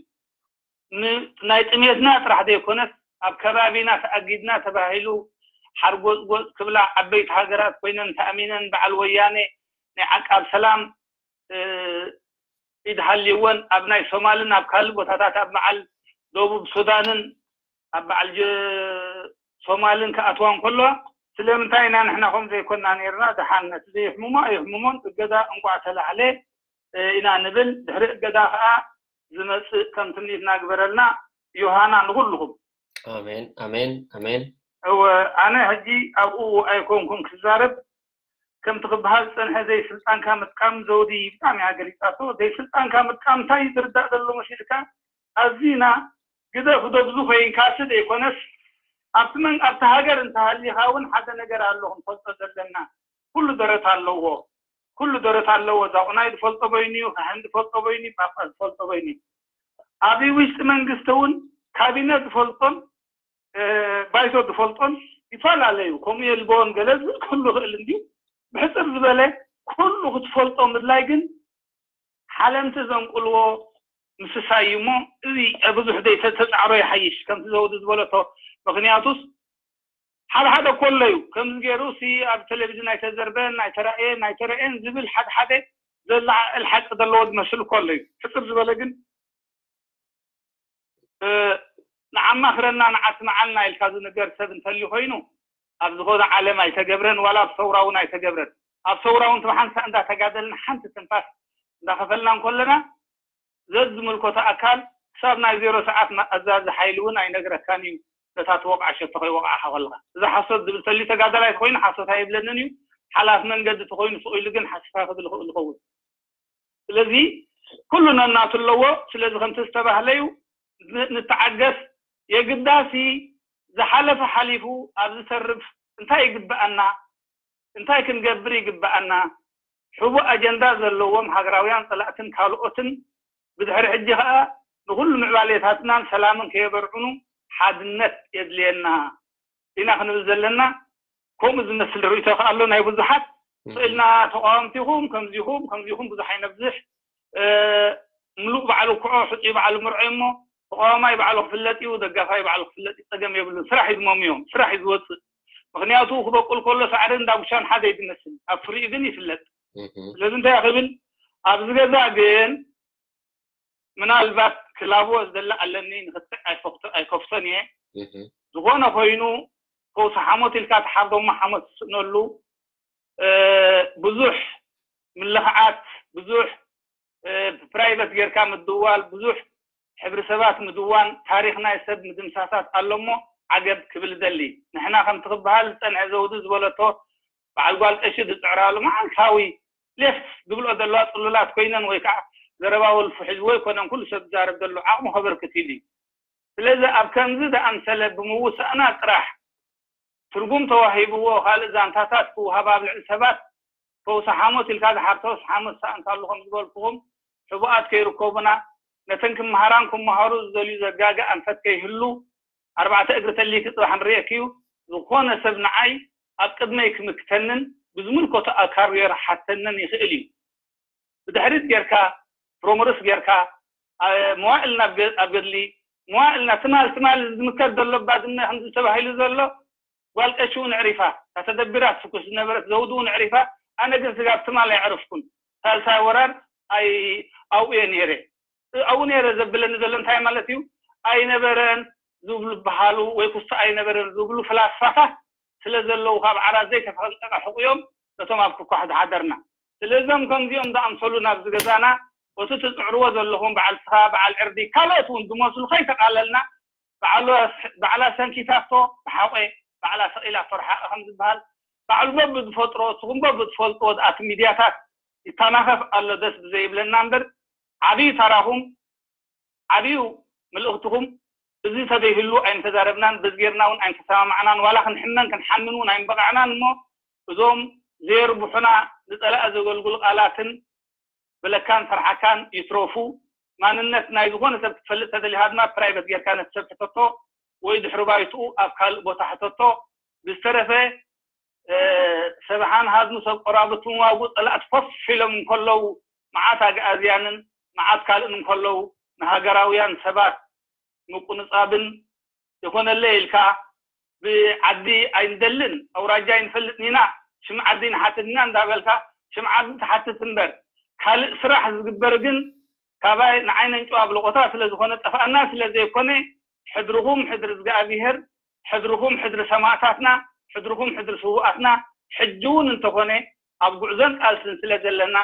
ን- ናይ ጥሜትና ጥራሕ ዘይኮነስ፣ ኣብ ከባቢና ተኣጊድና ተባሂሉ ሓርጎጽጎጽ ክብላ፣ ዓበይቲ ሃገራት ኮይነን ተኣሚነን በዓል ወያኔ ናይ ዓቃብ ሰላም፣ እ፣ ኢድ ሃልይወን ኣብ ናይ ሶማልን ኣብ ካልእ ቦታታት ኣብ በዓል ደቡብ ሱዳንን ኣብ በዓል ጀ- ሶማልን ክኣትዋ እንከለዋ፣ ስለምንታይ ኢና ንሕና ከምኡ ዘይኮና ነይርና? ደሓን ነቲ ዘይሕምሞ ኣይሕምሞን፣ እገዳ እንቋዕ ተላዕለ፣ እ፣ ኢና ንብል። ድሕሪ እገዳ ከኣ ዝመጽእ ከም ትምኒትና ግበረልና። ዮሃና ንኹልኹም። ኣሜን፣ ኣሜን፣ ኣሜን። እወ፣ ኣነ ሕጂ ኣብኡ ኣይኮንኩን ክዛረብ። ከምቲ ክበሃል ዝጸንሐ ዘይስልጣንካ ምጥቃም ዘውዲ ብጣዕሚ እያ ገሊጻቶ። ዘይስልጣንካ ምጥቃም እንታይ እዩ ዝርዳእ ዘሎ መሲልካ? ኣዚና ግደፍ ዶ ብዙ ኮይንካሲ ዘይኮነስ ኣብቲ መን-፣ ኣብቲ ሃገር እንተሃሊኻ እውን ሓደ ነገር ኣሎ ክንፈልጦ ዘለና። ኩሉ ደረት ኣለዎ። ኩሉ ደረት ኣለዎ። ዛቑናይ ዝፈልጦ በይኑ እዩ፣ ካህን ዝፈልጦ በይኑ እዩ፣ ጳጳስ ዝፈልጦ በይኑ እዩ። ኣብ ውሽጢ መንግስቲ እውን ካቢነ ዝፈልጦን፣ እ፣ ባይቶ ዝፈልጦን ይፈላለዩ። ከምኡ የልቦን ገለ ዝብል ክህሉ ይኽእል እንድዩ። ብሕጽር ዝበለ ኩሉ ክትፈልጦ ምድላይ ግን ሓለምቲ ዘንቁልዎ ምስሳይ እዩ እሞ፣ እዚ ብዙሕ ዘይተጻዕሮ ይሓይሽ፣ ከምቲ ዘውዲ ዝበለቶ። ምኽንያቱስ ሓደ ሓደ እኮ ኣሎ እዩ፣ ከምዚ ገይሩ ሲ ኣብ ቴሌቪዥን ኣይተዘርበን፣ ኣይተራእየን፣ ኣይተረእየን ዝብል ሓደ ሓደ ዘለዓዕል ሓቂ ዘለዎ ዝመስል እኮ ኣሎ እዩ። ሕጽር ዝበለ ግን፣ እ፣ ንዓማኽረና ንዓስምዓልና ኢልካ ዝንገር ሰብ እንተልዩ ኮይኑ፣ ኣብ ዝኾነ ዓለም ኣይተገብረን፣ ዋላ ኣብ ሰውራ እውን ኣይተገብረን። ኣብ ሰውራ እውን ትብሓንሳ እንዳተጋደልና ሓንቲ ትንፋስ እንዳኸፈልና እንከለና፣ ዘዝምልከቶ ኣካል ክሳብ ናይ ዜሮ ሰዓት ማ-፣ ኣዛዚ ሓይሊ እውን ኣይነግረካን እዩ፣ ነታ ትወቕዓ ሸቶ ከይወቕዓኻ ከለኻ። እዚ ሓሶት ዝብል ተልዩ ተጋዳላይ ተኾይኑ ሓሶት ኣይብለንን እዩ፣ ሓላፊ መንገዲ ተኾይኑ ስቕ ኢሉ ግን ሓሲኻ ክብል ይኽእል ይኸውን። ስለዚ ኩሉ ነናቱ ኣለዎ። ስለዚ ከምቲ ዝተባህለ እዩ፣ ን-፣ ንተዓገስ። የግዳሲ ዝሓለፈ ሓሊፉ ኣብ ዝተርፍ እንታይ ይግብኣና፣ እንታይ ክንገብር ይግብኣና? ሕቡእ ኣጀንዳ ዘለዎም ሃገራውያን ጸላእትን ካልኦትን ብድሕሪ ሕጂ ኸኣ ንኹሉ ምዕባሌታትናን ሰላምን ከየበርዕኑ ሓድነት የድልየና ኢና ክንብል ዘለና። ከምኡ ዝመስል ርእይቶ ከኣ ኣሎ ናይ ብዙሓት። እም። ስእልና ተቃወምቲ ኢኹም፣ ከምዚ ኢኹም፣ ከምዚ ኢኹም ብዙሕ ኣይነብዝሕ። እ፣ ምሉእ ባዕሉ ክዖ፣ ሕጹይ ባዕሉ ምርዖ እሞ፣ ተቃዋማይ ባዕሉ ክፍለጥ እዩ፣ ደጋፋይ ባዕሉ ክፍለጥ እዩ፣ ጸገም የብሉን። ስራሕ እዩ ዝመምዮም፣ ስራሕ እዩ ዝወጽእ። ምኽንያቱ ክበቁል ከሎ ሳዕርን ዳጉሻን ሓደ እዩ ዝመስል፣ ኣብ ፍሪኡ ግን ይፍለጥ። እህ። ስለዚ እንታይ ክብል፣ ኣብዚ ገዛ ግን ምናልባት ክላቦ ዝደሊ ኣለኒ፣ ንክትዕ ኣይፈክቶ-፣ ኣይከፍቶን እየ። እህ። ዝኾነ ኮይኑ፣ ፈውሲ ሓሞት ኢልካ ትሓርዶ እሞ ሓሞት ትስእነሉ፣ እ፣ ብዙሕ ምልኽዓት፣ ብዙሕ፣ እ፣ ብፕራይቨት ጌርካ ምድዋል፣ ብዙሕ ሕብሪ ሰባት ምድዋን፣ ታሪኽ ናይ ሰብ ምድምሳሳት ኣሎ እሞ ዓገብ ክብል እደሊ። ንሕና ከምቲ ክበሃል ዝጸንሐ ዘውዲ ዝበለቶ በዓል ጓል ቀሺ ዝጽዕራሉ መዓልታዊ ሌፍት ዝብልኦ ዘለዋ ጽሉላት ኮይነን ወይ ከዓ ዘረባ ወልፉ ሒዝዎ ኣይኮነን ኩሉ ሰብ ዝዛረብ ዘሎ ዓቕሙ ከበርክት ኢሉ እዩ። ስለዚ ኣብ ከምዚ ዝኣምሰለ ብምውሳእና ጥራሕ ትርጉም ተዋሂብዎ ካልእ ዛንታታት ክወሃብ ኣብ ልዕሊ ሰባት ፈውሲ ሓሞት ኢልካ ዝሓርተውስ ሓሞት ሰኣንካሉ ከም ዝበልኩኹም ሕቡኣት ከይርከቡና ነተን ክመሃራን ክመሃሩ ዝደልዩ ዘጋግእ ኣንፈት ከይህሉ ኣርባዕተ እግሪ ተሊኪ ጽባሕ ንርእየኪ እዩ። ዝኾነ ሰብ ንዓይ ኣብ ቅድመይ ክምክተንን ብዝምልከቶ ኣካል ገይሩ ሓተንን ይኽእል እዩ። ብድሕሪት ጌርካ ፕሮምርስ ጌርካ ኣ-፣ መዋእል ናብ ገ-፣ ኣብ ገድሊ መዋእልና ትማል ትማል ዝምከር ዘሎ ባድመ ከምዚ ተባሂሉ ዘሎ ጓል ቀሺ እውን ዕሪፋ፣ እታ ተደቢራ ትስኩስ ዝነበረት ዘውዲ እውን ዕሪፋ። ኣነ ግን ስጋብ ትማል ኣይዕርፍኩን። ሳልሳይ ወራር ኣይ ኣብኡ እየ ነይረ። ኣብኡ ነይረ ዘብለኒ ዘሎ እንታይ ማለት እዩ? ኣይነበረን ዝብሉ በሃሉ ወይ ክሱ ኣይነበረን ዝብሉ ፍላስፋታት ስለ ዘለዉ ካብ ዓራት ዘይተፈልቀቀ ሕቁዮም ነቶም ኣብ ክኳሕ ዝሓደርና። ስለዞም ከምዚኦም ዝኣምሰሉ ናብዚ ገዛና እቲ ትፅዕርዎ ዘለኹም በዓል ስኻ በዓል ዕርዲ ካልኦት እውን ዝመስሉ ከይተቃለልና ባዕላ ሰንኪታቶ ብሓቆ ባዕላ ሰቂላቶ ረሓቀ ከም ዝበሃል ባዕሉ በብዝፈጥሮ እስኹም በብዝፈልጥዎ ዝኣቲ ሚድያታት ይተናኸፍ ኣሎ ደስ ብዘይብለና እምበር ዓብዩ ተራኹም ዓብዩ ምልእኽትኹም እዚ ተዘይህሉ ኣይምተዛረብናን በዚ ጌርና እውን ኣይምተሰማማዕናን ዋላ ክንሕመን ክንሓምን እውን ኣይምበቃዕናን እሞ እዞም ዘየርብሑና ንፀላእ ዘገልግሉ ቃላትን ብለካን ፈርሓካን ይትረፉ ማንነት ናይ ዝኾነ ሰብ ክትፈልጥ ተደሊኻ ድማ ፕራይቨት ጌርካ ነቲ ሰብ ሕተቶ ወይ ድሕሪ ባይትኡ ኣብ ካልእ ቦታ ሕተቶ ብዝተረፈ ሰብሓን ሃዝኑ ሰብ ቆራብቱ ምዋጉ ፀላእቲ ኮፍ ኢሎም እንከለዉ መዓት ኣግኣዝያንን መዓት ካልእን እንከለዉ ንሃገራውያን ሰባት ምቁንፃብን የኾነለይ ኢልካ ብዓዲ ኣይንደልን ኣውራጃ ኣይንፈልጥን ኢና ሽም ዓዲ ንሓትት ኢና እንዳበልካ ሽም ዓዲ ትሓትት እምበር ካልእ ስራሕ ዝግበር ግን ካባይ ንዓይነን ጨዋ ብለቆታ ስለ ዝኾነ ጠፍኣና ስለ ዘይኮነ ሕድርኹም ሕድሪ እግዚኣብሄር ሕድርኹም ሕድሪ ሰማእታትና ሕድርኹም ሕድሪ ስውኣትና ሕጂ እውን እንተኾነ ኣብ ጉዕዞን ቃልስን ስለ ዘለና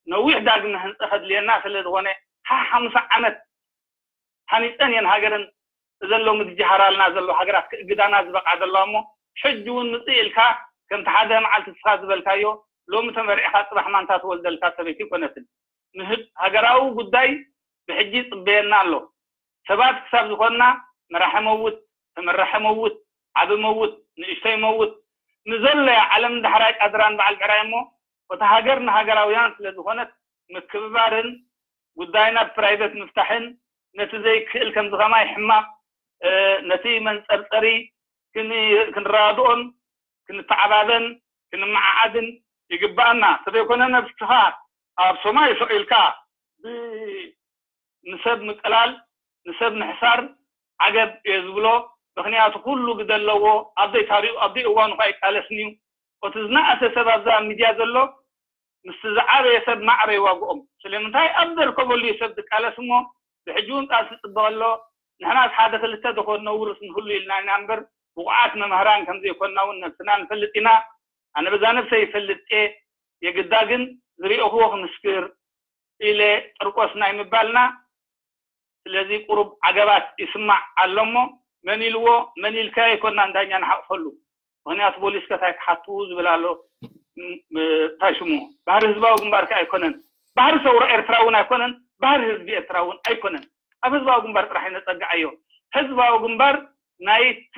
ነዊሕ ዳግመ ህንፀ ከድልየና ስለ ዝኾነ ሓ ሓሙሳ ዓመት ሃኒፀን እየን ሃገርን እዘን ሎሚ ዝጀሃራልና ዘሎ ሃገራት ክእግዳና ዝበቕዓ ዘለዋ እሞ ሕጂ እውን ምፅእ ኢልካ ከምቲ ሓደ መዓልቲ እስኻ ዝበልካዮ ሎሚ ተመሪዕኻ ፅባሕ ማንታ ትወልደልካ ሰበይቲ ይኮነትን ንህብ ሃገራዊ ጉዳይ ብሕጂ ይፅበየና ኣሎ ሰባት ክሳብ ዝኾንና መራሒ መውት ተመራሒ መውት ዓቢ መውት ንእሽተይ መውት ንዘለያ ዓለም ዳሕራይ ቃድራን በዓል ብዕራይ እሞ እታ ሃገር ንሃገራውያን ስለ ዝኾነት ምክብባርን ጉዳይና ብፕራይቨት ምፍታሕን ነቲ ዘይክእል ከምዚ ከማይ ሕማቕ ነቲ መንፀርፀሪ ክንረዳድኦን ክንተዓባበን ክንመዓዓድን ይግበኣና። ተዘይኮነ ነብስኻ ኣብ ሰማይ ሰቒልካ ንሰብ ምቅላል፣ ንሰብ ምሕሳር ዓገብ እየ ዝብሎ። ምኽንያቱ ኩሉ ግደ ኣለዎ። ኣብ ዘይታሪኡ ኣብ ዘይእዋኑ ከኣ ይቃለስን እዩ። እቲ ዝነኣሰ ሰብ ኣብዛ ሚድያ ዘሎ ምስቲ ዝዓበየ ሰብ ማዕረ ይዋግኦም። ስለምንታይ ኣብ ዘርከበሉ እዩ ሰብ ዝቃለስ እሞ ብሕጂ እውን ቃልሲ ይፅበቕ ኣሎ። ንሕናስ ሓደ ክልተ ዶ ክነውርስ ንህሉ ኢልና ኢና እምበር ብቑዓት መምህራን ከም ዘይኮንና እውን ነብስና ንፈልጥ ኢና። ኣነ በዛ ነብሰይ ይፈልጥ እየ። የግዳ ግን ዝሪእኽዎ ክምስክር ኢለ ጨርቆስ ናይ ምባልና ስለዚ ቁሩብ ዓገባት ይስማዕ ኣሎ እሞ መን ኢልዎ መን ኢልካዮ ኣይኮንና ንዳኛ ንሓቕፈሉ። ምኽንያቱ ቦሊስ ከ ታይ ክሓቱ ዝብል ኣሎ እንታይ ሽሙ ባህሪ ህዝባዊ ግንባር ከ ኣይኮነን ባህሪ ሰውራ ኤርትራ እውን ኣይኮነን ባህሪ ህዝቢ ኤርትራ እውን ኣይኮነን ኣብ ህዝባዊ ግንባር ጥራሕ ይነፀግዓዮ ህዝባዊ ግንባር ናይቲ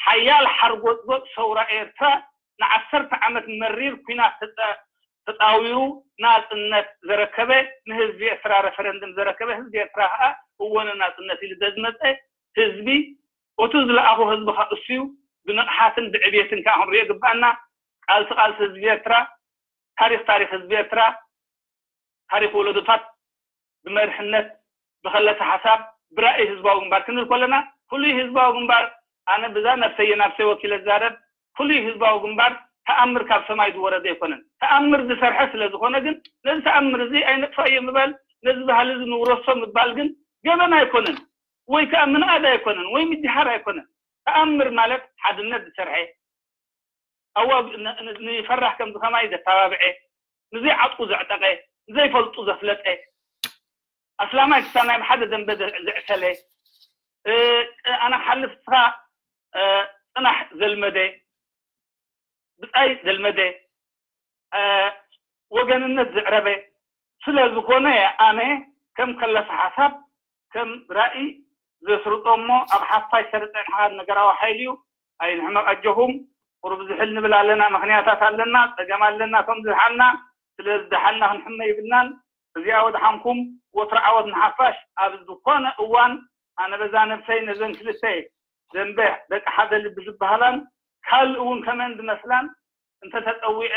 ሓያል ሓርጎፅጎፅ ሰውራ ኤርትራ ንዓሰርተ ዓመት መሪር ኲናት ተፃዊሩ ናፅነት ዘረከበ ንህዝቢ ኤርትራ ረፈረንድም ዘረከበ ህዝቢ ኤርትራ ከዓ እወ ንናፅነት ኢሉ ዘዝመፀ ህዝቢ እቱ ዝለኣኹ ህዝቢ ከዓ እሱ እዩ ብንቕሓትን ብዕብየትን ከዓ ክንሪኦ ይግበኣና ቃልሲ ቃልሲ ህዝቢ ኤርትራ ታሪክ ታሪክ ህዝቢ ኤርትራ ታሪክ ወለዶታት ብመርሕነት ብኸለተ ሓሳብ ብራእይ ህዝባዊ ግንባር ክንብል ከለና ፍሉይ ህዝባዊ ግንባር ኣነ ብዛ ነብሰየ ናብሰይ ወኪለ ዝዛረብ ፍሉይ ህዝባዊ ግንባር ተኣምር ካብ ሰማይ ዝወረደ ኣይኮነን። ተኣምር ዝሰርሐ ስለ ዝኾነ ግን ነዚ ተኣምር እዚ ኣይነጥፋዮ ምባል ነዚ ባህሊ እዚ ንውረሶ ምባል ግን ገበን ኣይኮነን ወይ ከዓ ምንኣድ ኣይኮነን ወይ ምጅሃር ኣይኮነን። ተኣምር ማለት ሓድነት ዝሰርሐ ኣዋ ንፈራሕ ከምዚ ከማይ ዘተባብዐ ንዘይዓጥቁ ዘዕጠቀ ንዘይፈልጡ ዘፍለጠ ኣስላማይ ክሳናይ ብሓደ ደንበ ዘዕሰለ ኣነ ክሓልፍ ስኻ ፅናሕ ዘልመደ ብፃይ ዘልመደ ወገንነት ዘዕረበ ስለ ዝኾነ ኣነ ከም ከለፈ ሓሳብ ከም ራእይ ዘስርጦ እሞ ኣብ ሓፋሽ ሰርፀ ንሓር ነገራዊ ሓይሊ እዩ ኣይንሕመቕ ኣጆኹም ቁሩብ ዝሕል ንብል ኣለና ምኽንያታት ኣለና ፀገም ኣለና እቶም ዝድሓልና ስለ ዝደሓልና ክንሕመ ይብልናን እዚኣ ወድሓንኩም ወትሮ ዓወት ንሓፋሽ ኣብ ዝኾነ እዋን ኣነ በዛ ነብሰይ ነዘን ክልተ ደንበ ደቂ ሓደ ልቢ ዝበሃላን ካልእ እውን ከመን ዝመስላን እንተተፀዊዐ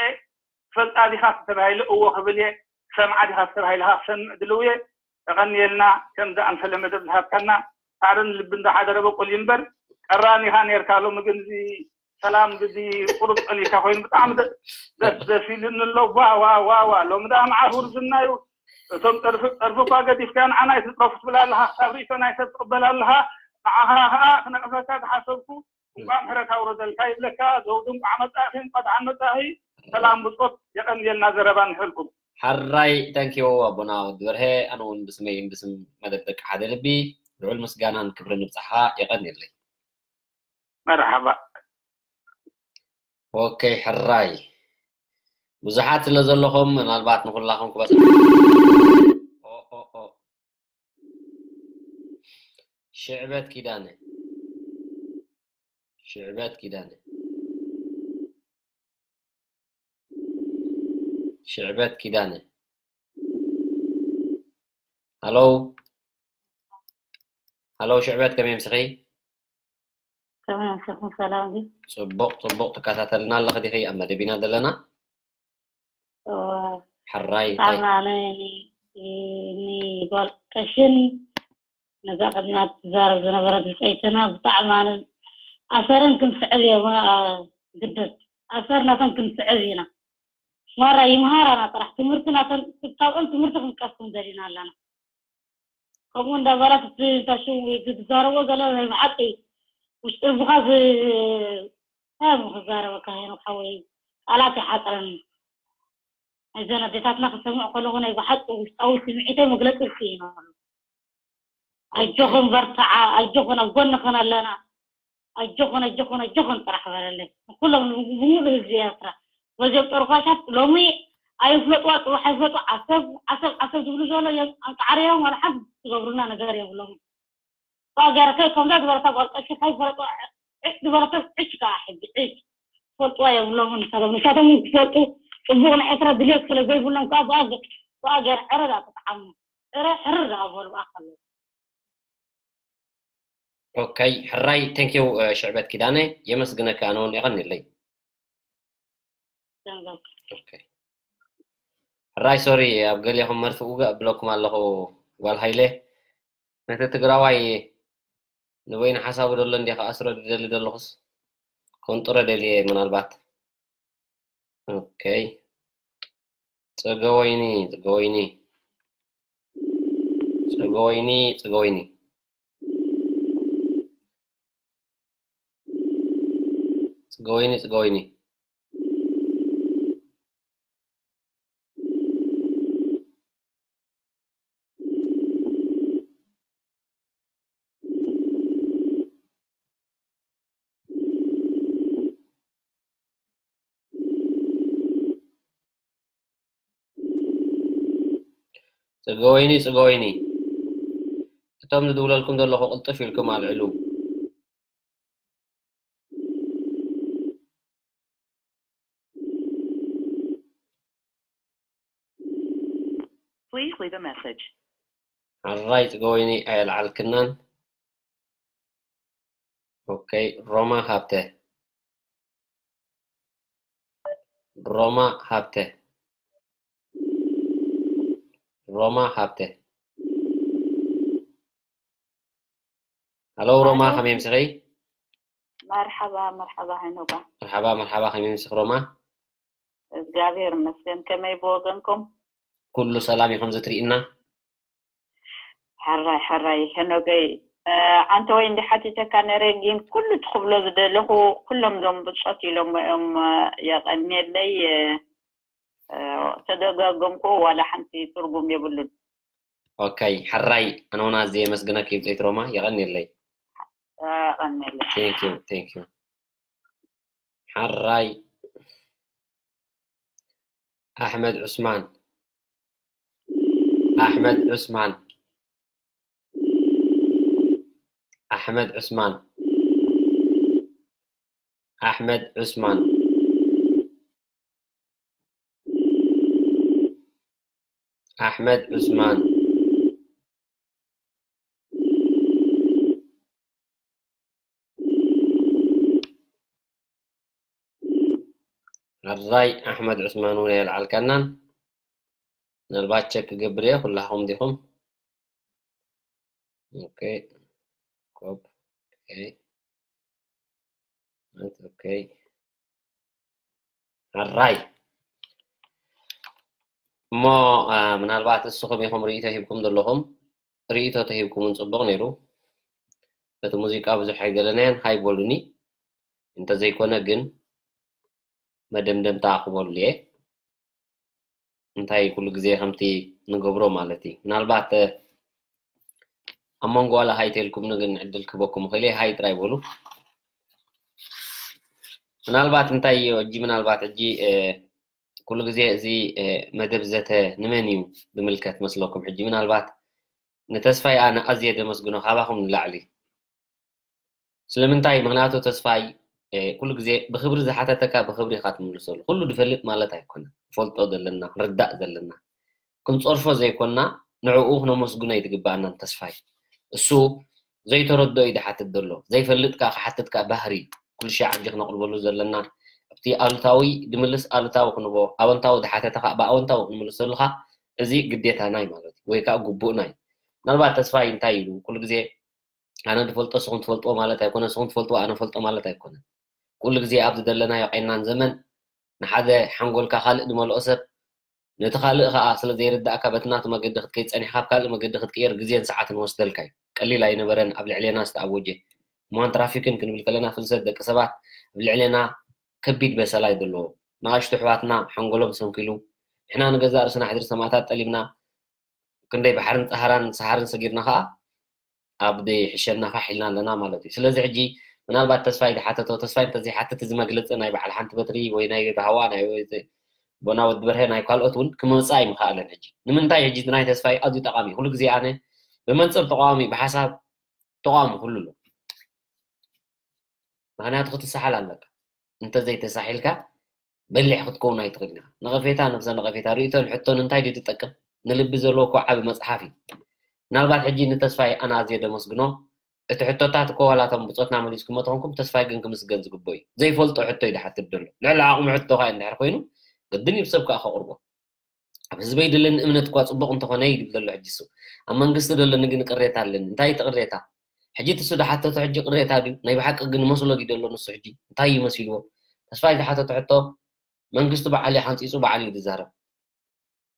ትፈልጣ ዲኻ ተተባሂለ እዎ ክብል እየ ክሰምዓ ዲኻ ተተባሂለ ከዓ ክሰምዕ ድልው እየ የቐንየልና ከምዚ ኣምሰለ መደብ ዝሃብካና ሳዕርን ልቢ እንዳሓደረ በቁል እዩ እምበር ቀራን ኢኻ ነርካ። ሎሚ ግን እዚ ሰላም ግዲ ቁሩብ ጸሊካ ኮይኑ ብጣዕሚ ደ- ደስ ደስ ኢሉኒ ኣሎ። ዋ ዋ ዋ ዋ ሎሚ ደኣ መዓት ውርዝና እዩ። እቶም ጸርፊ ጸርፊ እኳ ገዲፍካ ንዓና ኣይትጽረፉ ትብል ኣለኻ። ክሳብ ርእይቶ ናይ ሰብ ትቕበል ኣለኻ። ንዓኻ ኸኣ ክነቕፈካ ዝሓሰብኩ እንቋዕ ምሕረት ኣውረደልካ ይብለካ። ዘውዱ እንቋዕ መጻእኺ እንቋዕ ደሓን መጻእኺ። ሰላም ብጾት የቐንየልና ዘረባ ንሕልኩም። ሓራይ ታንኪዩ ኣቦና ወዲ በርሀ። ኣነ እውን ብስመይን ብስም መደብ ደቂ ሓደ ልቢ ልዑል ምስጋናን ክብርን ንብጻሕኻ። የቐንየለይ። መርሓባ። ኦኬ ሕራይ ብዙሓት ስለ ዘለኹም ምናልባት ንኹላኹም ክበጽሕ ኦ፣ ኦ፣ ኦ። ሽዕበት ኪዳነ ሽዕበት ኪዳነ ሽዕበት ኪዳነ ሃሎ ሃሎ ሽዕበት ከመይ ምስኺ ከመይ ኣምሲኹም ሰላም ድዩ? ጽቡቕ ጽቡቕ ትከታተልና ኣለኺ ዲኺ ኣብ መደብ ኢና ዘለና? እወ ሕራይ ብጣዕሚ እንታይ ኣነ ንጓል ቀሽን ነዛ ቅድሚያ ትዛረብ ዝነበረት ብጸይትና ብጣዕሚ ኣነ ኣሰረን ክንስዕብ እዮም ኣ- ግደስ ኣሰር ናተን ክንስዕብ ኢና። ማራ ይምሃራና ጥራሕ ትምህርቲ ናተን ካብኦም ትምህርቲ ክንቀስም ደሊና ኣለና። ከምኡ እንዳበላት እቲ ታሽው ዝዛረቦ ዘሎ ናይ ብሓቂ ውሽጢ ልብኻ ዝ- እንታይ እሞ ክዛረበካ ሄኖክ ሓወይ ቃላት ይሓፅረኒ። እዘን ኣዴታትና ክሰምዕ ከለኹ ናይ ብሓቂ ውሽጣዊ ስምዒተይ መግለፂ ክስኢኖ ኣለኹ። ኣጆኽን በርትዓ ኣጆኽን ኣብ ጎንኽን ኣለና። ኣጆኽን ኣጆኽን ኣጆኽን ጥራሕ በለለይ ንኩሎም ንሙሉእ ህዝቢ ኤርትራ። በዚኦም ጠርኳሻት ሎሚ ኣይፍለጥዋ ፅባሕ ኣይፍለጡ ዓሰብ ዓሰብ ዓሰብ ዝብሉ ዘሎ እዮም ኣንቃዕርዮም ዋላ ሓንቲ ዝገብሩና ነገር የብሎምን። ብኣ ገይረ ከይ ከምዛ ዝበለታ ጓል ቀሺ ከይፈለጥዋ ዕጭ ዝበለታ ዕጭ ከዓ ሕጂ ዕጭ ክፈልጥዋ የብሎምን። ንሳቶም ንሳቶም እውን ክፈልጡ ፅቡቕ ናይ ኤርትራ ድልየት ስለ ዘይብሎም ከዓ ብኣ ገ- ብኣ ገይረ ዕረ ደኣ ተጠዓሙ ዕረ ሕርር ደኣ በሉ ብኣ ከለዉ። ኦከይ ሕራይ thank you ሽዕበት ኪዳነ የመስግነካ ኣነ እውን የቐንየለይ። ሕራይ ሶሪ ኣብ ገሊኹም መርፍእ ውጋእ እብለኩም ኣለኹ ጓል ሃይለ ነቲ ትግራዋይ ንበይኑ ሓሳቡ ደሎ እንዲ ክኣስሮ ዝደሊ ዘለኹስ ከንጥሮ ደልየ ምናልባት ኦከይ ጽገወይኒ ጽገወይኒ ጽገወይኒ ጽገወይኒ ጽገወይኒ ጽገወይኒ ጽገወይኒ ጽገወይኒ እቶም ዝድውለልኩም ዘለኹ ቅልጥፍ ኢልኩም ኣልዕሉ። Please leave a message. ሕራይ ጽገወይኒ ኣየልዓልክናን። ኦከይ ሮማ ሃብተ ሮማ ሃብተ ሮማ ሃብተ ሃሎ ሮማ ከመይ ምስኺ? መርሓባ መርሓባ ሃይኖጋ መርሓባ መርሓባ ከመይ ምስኺ ሮማ? እግዚኣብሔር ይመስገን። ከመይ ብወገንኩም? ኩሉ ሰላም እዩ ከምዚ ትርእይና? ሕራይ ሕራይ ሄኖገይ ዓንተ ወይ እንዲ ሓቲተካ ነረ ግን ኩሉ ትኽብሎ ዝደለኹ ኩሎም ዞም ብጾት ኢሎም እዮም የቐንየለይ ተደጋገምኩ ዋላ ሓንቲ ትርጉም የብሉን ኦካይ ሕራይ ኣነ እውን ኣዝየ የመስግነኪ ብጾት ሮማ የቐንየለይ የቐንየለይ thank you thank you ሕራይ ኣሕመድ ዑስማን ኣሕመድ ዑስማን ኣሕመድ ዑስማን ኣሕመድ ዑስማን ኣሕመድ ዑስማን ሕራይ ኣሕመድ ዑስማን እውን ኣየልዓልካናን ምናልባት ቸክ ክገብር እየ ኩላኹም ዲኹም ኦኬ Op. Okay. That's okay. ኣራይ እሞ ምናልባት እስኹም ኢኹም ርእይቶ ሂብኩም ዘለኹም። ርእይቶ ተሂብኩም እውን ፅቡቕ ነይሩ። በቲ ሙዚቃ ብዙሕ ኣይገለናያን ሃይ በሉኒ። እንተዘይኮነ ግን መደምደምታ ክበሉ እየ። እንታይ ኩሉ ግዜ ከምቲ ንገብሮ ማለት እዩ። ምናልባት ኣብ መንጎ ዋላ ሃይ ተልኩምኒ ግን ዕድል ክበኩም ኽእል እየ። ሃይ ጥራይ በሉ። ምናልባት እንታይ እዩ ሕጂ ምናልባት ሕጂ ኩሉ ግዜ እዚ መደብ ዘተ ንመን እዩ ዝምልከት መስለኩም? ሕጂ ምናልባት ንተስፋይ ኣነ ኣዝየ ደመስግኖ ካባኹም ንላዕሊ። ስለምንታይ? ምኽንያቱ ተስፋይ ኩሉ ግዜ ብኽብሪ ዝሓተተካ ብኽብሪ ኢኻ ትምልሰሉ። ኩሉ ዝፈልጥ ማለት ኣይኮነን። ንፈልጦ ዘለና ክንርዳእ ዘለና ክንፀርፎ ዘይኮና ንዕኡ ክነመስግኖ ይትግባኣና። ተስፋይ እሱ ዘይተረድኦ እዩ ዝሓትት ዘሎ። ዘይፈልጥ ከዓ ክሓትት ከዓ ባህሪ ኩሉ ሻዕ ሕጂ ክነቕርበሉ ዘለና ኣብቲ ኣሉታዊ ድምልስ ኣሉታዊ ክንቦ ኣወንታዊ ዝሓተተ ከዓ ብኣወንታዊ ክንምልሰሉ ከዓ እዚ ግዴታና እዩ ማለት እዩ ወይ ከዓ ግቡእና እዩ። ምናልባት ተስፋይ እንታይ ኢሉ ኩሉ ግዜ ኣነ ዝፈልጦ ንስኹም ትፈልጥዎ ማለት ኣይኮነ፣ ንስኹም ትፈልጥዎ ኣነ ፈልጦ ማለት ኣይኮነ። ኩሉ ግዜ ኣብ ዝደለናዮ ዓይናን ዘመን ንሓደ ሓንጎልካ ካልእ ዝመልኦ ሰብ ነቲ ካልእ ከዓ ስለ ዘይርዳእካ በቲ ናቱ መገዲ ክትከይድ ፀኒሕካ ኣብ ካልእ መገዲ ክትቅየር ግዜን ሰዓትን ወስደልካ እዩ። ቀሊል ኣይነበረን ኣብ ልዕሌና ዝተኣወጀ እማን ትራፊክን ክንብል ከለና ፍልሰት ደቂ ሰባት ኣብ ልዕሌና ከቢድ በሰላ እዩ ዘለዎ። ንኣሽቱ ኣሕዋትና ሓንጎሎም ሰንኪሉ ንሕና ንገዛእ ርእስና ሕድሪ ሰማእታት ጠሊምና ክንደይ ባሕርን ፃህራን ሰሃርን ሰጊርና ከዓ ኣብ ዘይሕሸና ፋሕ ኢልና ኣለና ማለት እዩ። ስለዚ ሕጂ ምናልባት ተስፋይ ዝሓተቶ ተስፋይ እንተዘይሓትት እዚ መግለፂ ናይ በዓል ሓንቲ በትሪ ወይ ናይ ባህዋ ናይ ቦና ወዲ በርሀ ናይ ካልኦት እውን ክመፅእ ኣይምኽኣለን። ሕጂ ንምንታይ ሕጂ ናይ ተስፋይ ኣዝዩ ጠቃሚ ኩሉ ግዜ ኣነ ብመንፅር ተቃዋሚ ብሓሳብ ተቃዋሚ ኩሉ ኣሎ። ምክንያቱ ክትሰሓል ኣለካ። እንተዘይተሳሒልካ በሊሕ ክትከውን ኣይትኽእልን ኢኻ። ነቐፌታ ነብሰ ነቐፌታ ርእቶን ሕቶን እንታይ ድዩ ትጠቅም? ንልቢ ዘለዎ እኮ ዓቢ መጽሓፍ እዩ። ምናልባት ሕጂ ንተስፋይ ኣነ ኣዝየ ደመስግኖ። እቲ ሕቶታት እኮ ዋላ እቶም ብጾትና መሊስኩሞ ተኾንኩም ተስፋይ ግን ክምስገን ዝግብኦ እዩ። ዘይፈልጦ ሕቶ እዩ ድሓትት ዘሎ። ልዕሊ ዓቕሙ ሕቶ ኸኣ እንድሕር ኮይኑ ግድን እዩ ብሰብ ከኣ ከቕርቦ። ኣብ ህዝበይ ዘለኒ እምነት እኳ ጽቡቕ እንተኾነ ይብል ዘሎ ሕጂ እሱ። ኣብ መንግስቲ ዘለኒ ግን ቅሬታ ኣለኒ። እንታይ እቲ ቅሬታ? ሕጂ እቲ እሱ ዝሓተቶ ሕጂ ቅሬታ ድዩ? ናይ ብሓቂ ግን መስሎ ድዩ ዘሎ ንሱ ሕጂ? እንታይ እዩ መሲልዎ? ተስፋይ ዝሓተቶ ሕቶ መንግስቲ በዓል እዩ ሓንጺጹ በዓል እዩ ዝዛረብ።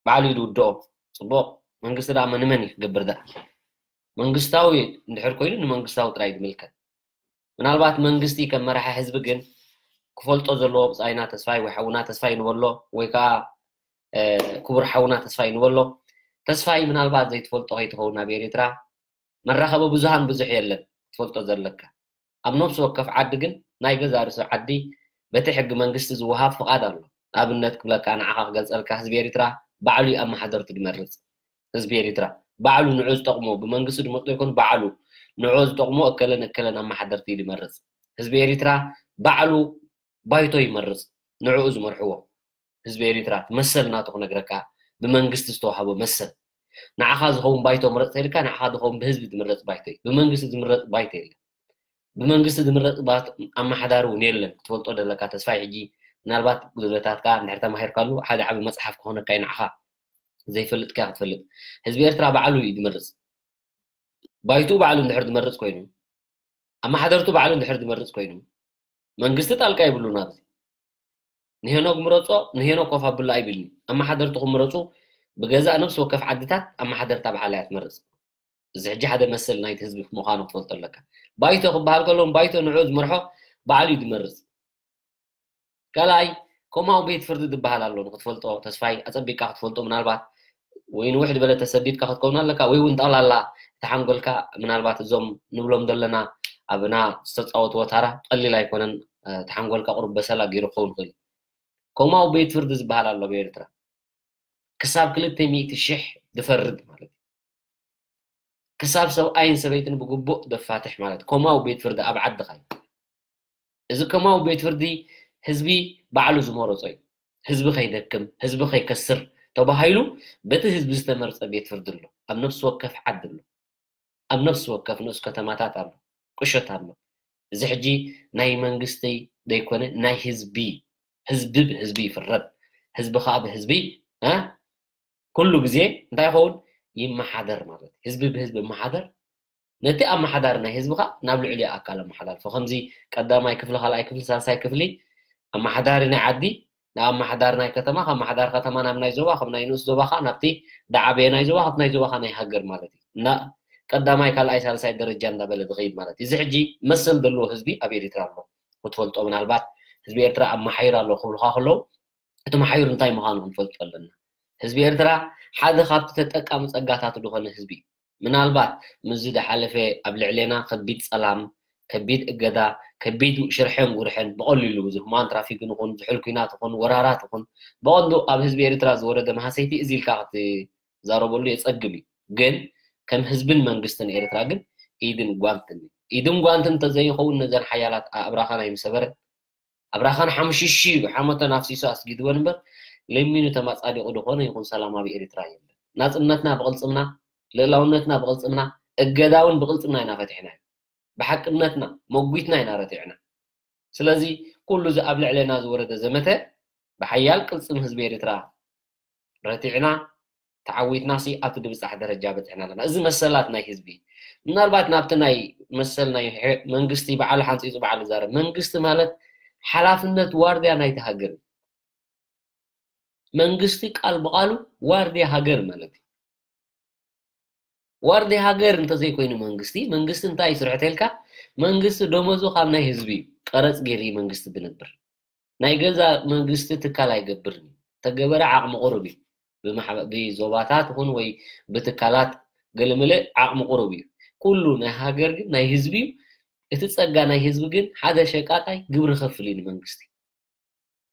በዓል እዩ ዝውድኦ። ጽቡቕ መንግስቲ ደኣ ንመን እዩ ክገብር ደኣ? መንግስታዊ እንድሕር ኮይኑ ንመንግስታዊ ጥራይ ዝምልከት። ምናልባት መንግስቲ ከም መራሒ ህዝቢ ግን ክፈልጦ ዘለዎ ብጻይና ተስፋይ ወይ ሓውና ተስፋይ ንበሎ ወይ ከዓ ክቡር ሓውና ተስፋይ ንበሎ። ተስፋይ ምናልባት ዘይትፈልጦ ከይትኸውን ኣብ ኤርትራ መራኸቢ ብዙሃን ብዙሕ የለን ክትፈልጦ ዘለካ። ኣብ ነብሲ ወከፍ ዓዲ ግን ናይ ገዛ ርእሲ ዓዲ በቲ ሕጊ መንግስቲ ዝወሃብ ፍቓድ ኣሎ። ኣብነት ክብለካ ንዓኻ ክገልጸልካ ህዝቢ ኤርትራ ባዕሉ እዩ ኣመሓደርቱ ዝመርጽ። ህዝቢ ኤርትራ ባዕሉ ንዑ ዝጠቕሞ ብመንግስቲ ዝመርጾ ይኮን ባዕሉ ንዑ ዝጠቕሞ እከለን እከለን ኣመሓደርቲ እዩ ዝመርጽ። ህዝቢ ኤርትራ ባዕሉ ባይቶ ይመርጽ። ንዕኡ ዝመርሕዎ ህዝቢ ኤርትራ መሰል ናቱ ክነግረካ ብመንግስቲ ዝተዋህቦ መሰል ንዓኻ ዝኸውን ባይቶ ምረጽ ተልካ ንዓኻ ዝኸውን ብህዝቢ ዝምረጽ ባይቶ እዩ። ብመንግስቲ ዝምረጽ ባይቶ የለን። ብመንግስቲ ዝምረጽ ኣመሓዳሪ እውን የለን ክትፈልጦ ዘለካ ተስፋይ ሕጂ ምናልባት ጉድለታትካ እንድሕር ተማሂርካሉ ሓደ ዓቢ መጽሓፍ ክኾነካ እዩ ንዓኻ ዘይፈልጥካ ክትፈልጥ ህዝቢ ኤርትራ ባዕሉ እዩ ዝመርጽ ባይቱ ባዕሉ እንድሕር ዝመርጽ ኮይኑ ኣመሓደርቱ ባዕሉ እንድሕር ዝመርጽ ኮይኑ መንግስቲ ጣልቃ ይብሉን ኣብዚ ንሄኖግ ምረጾ ንሄኖግ ኮፍ ኣብሉ ኣይብልኒ ኣመሓደርትኹም ምረጹ ብገዛእ ነብሲ ወከፍ ዓድታት ኣመሓደርታ ባዕላ እያ ትመርጽ እዚ ሕጂ ሓደ መሰል ናይቲ ህዝቢ ምዃኑ ክትፈልጦ ኣለካ ባይቶ ክበሃል ከሎ ባይቶ ንዑ ዝመርሖ ባዕሉ እዩ ዝመርጽ ካልኣይ ኮማዊ ቤት ፍርዲ ዝበሃል ኣሎ ንክትፈልጦ ተስፋይ ኣጸቢቅካ ክትፈልጦ ምናልባት ወይ ንውሕ ዝበለ ተሰዲድካ ክትከውን ኣለካ ወይ እውን ጠቕላላ እቲ ሓንጎልካ ምናልባት እዞም ንብሎም ዘለና ኣብና ዝተፃወትዎ ታራ ቀሊል ኣይኮነን እቲ ሓንጎልካ ቁሩብ በሰላ ገይሩ ክኸውን ይኽእል ኮማዊ ቤት ፍርዲ ዝበሃል ኣሎ ኣብ ኤርትራ ክሳብ ክልተ ሚእቲ ሽሕ ዝፈርድ ማለት እዩ ክሳብ ሰብኣይን ሰበይትን ብግቡእ ዘፋትሕ ማለት ኮማዊ ቤት ፍርዲ ኣብ ዓድኻ እዩ እዚ ከማዊ ቤት ፍርዲ ህዝቢ ባዕሉ ዝመረጾ እዩ። ህዝቢ ከይደክም፣ ህዝቢ ከይከስር ተባሂሉ በቲ ህዝቢ ዝተመርጸ ቤት ፍርዲ ኣሎ። ኣብ ነፍሲ ወከፍ ዓዲ ኣሎ። ኣብ ነፍሲ ወከፍ ንኡስ ከተማታት ኣሎ። ቁሸት ኣሎ። እዚ ሕጂ ናይ መንግስቲ ዘይኮነ ናይ ህዝቢ ህዝቢ ብህዝቢ ይፍረድ። ህዝቢ ከዓ ብህዝቢ እ ኩሉ ግዜ እንታይ ይኸውን ይመሓደር ማለት ህዝቢ ብህዝቢ ይመሓደር ነቲ ኣመሓዳሪ ናይ ህዝቢ ከኣ ናብ ልዕሊኡ ኣካል ኣመሓላልፎ። ከምዚ ቀዳማይ ክፍሊ፣ ካልኣይ ክፍሊ፣ ሳልሳይ ክፍሊ ኣመሓዳሪ ናይ ዓዲ፣ ናብ ኣመሓዳሪ ናይ ከተማ፣ ካብ ኣመሓዳሪ ከተማ ናብ ናይ ዞባ፣ ካብ ናይ ንኡስ ዞባ ከኣ ናብቲ ደዓበየ ናይ ዞባ፣ ካብቲ ናይ ዞባ ከኣ ናይ ሃገር ማለት እዩ። እና ቀዳማይ፣ ካልኣይ፣ ሳልሳይ ደረጃ እንዳበለ ዝኸይድ ማለት እዩ። እዚ ሕጂ መሰል ዘለዎ ህዝቢ ኣብ ኤሪትራ ኣሎ። ክትፈልጦ ምናልባት ህዝቢ ኤርትራ ኣመሓይር ኣሎ ክብሉኻ ከለዉ፣ እቲ መሓይር እንታይ ምዃኑ ክንፈልጦ ኣለና። ህዝቢ ኤርትራ ሓደ ካብቲ ተጠቃሚ ጸጋታት ዝኾነ ህዝቢ እዩ። ምናልባት ምስዚ ዝሓለፈ ኣብ ልዕሌና ከቢድ ጸላም፣ ከቢድ እገዳ፣ ከቢድ ሽርሕን ጉርሕን ብቐሊሉ እዚ ሁማን ትራፊክን ይኹን፣ ዝሑል ኲናት ይኹን፣ ወራራት ይኹን፣ ብቐንዱ ኣብ ህዝቢ ኤርትራ ዝወረደ መሃሰይቲ እዚ ኢልካ ክትዛረበሉ የጸግም እዩ። ግን ከም ህዝብን መንግስትን ኤርትራ ግን ኢድን ጓንትን እዩ። ኢድን ጓንትን እንተዘይኸውን ነዘን ሓያላት ኣእብራኻ ናይ ምሰበረ ኣብራኻን ሓሙሽሽ ሓመተን ኣፍሲሱ ኣስጊድወን እምበር ለሚኑ ተማጻዲቑ ዝኾነ ይኹን ሰላም ኣብ ኤርትራ የለን። ናጽነትና ብቕልጽምና፣ ልእላውነትና ብቕልጽምና፣ እገዳ እውን ብቕልጽምና ኢና ፈቲሕናዮ። ብሓቅነትና መጒትና ኢና ረቲዕና። ስለዚ ኩሉ እዚ ኣብ ልዕሌና ዝወረደ ዘመተ ብሓያል ቅልጽም ህዝቢ ኤርትራ ረቲዕና ተዓዊትናሲ ኣብቲ ድብጻሕ ደረጃ በጺሕና ኣለና። እዚ መሰላት ናይ ህዝቢ ምናልባት ናብቲ ናይ መሰል ናይ ሄ- መንግስቲ በዓሉ ሓንጺጹ በዓሉ ዛረብ። መንግስቲ ማለት ሓላፍነት ዋርድያ ናይቲ ሃገር እዩ። መንግስቲ ቃል ብቓሉ ዋርድያ ሃገር ማለት እዩ። ዋርድያ ሃገር እንተዘይኮይኑ መንግስቲ፣ መንግስቲ እንታይ ይስርሑ ተልካ? መንግስቲ ደሞዙ ካብ ናይ ህዝቢ እዩ። ቀረጽ ገይሩ እዩ መንግስቲ ዝነብር። ናይ ገዛ መንግስቲ ትካል ኣይገብርን እዩ። ተገበረ ዓቕሚ ቁሩብ እዩ። ብማሕበ- ብዞባታት ይኹን ወይ ብትካላት ገለመለ ዓቕሚ ቁሩብ እዩ። ኩሉ ናይ ሃገር ግን ናይ ህዝቢ እዩ። እቲ ጸጋ ናይ ህዝቢ ግን ሓደ ሸቃጣይ ግብሪ ከፍል እዩ ንመንግስቲ።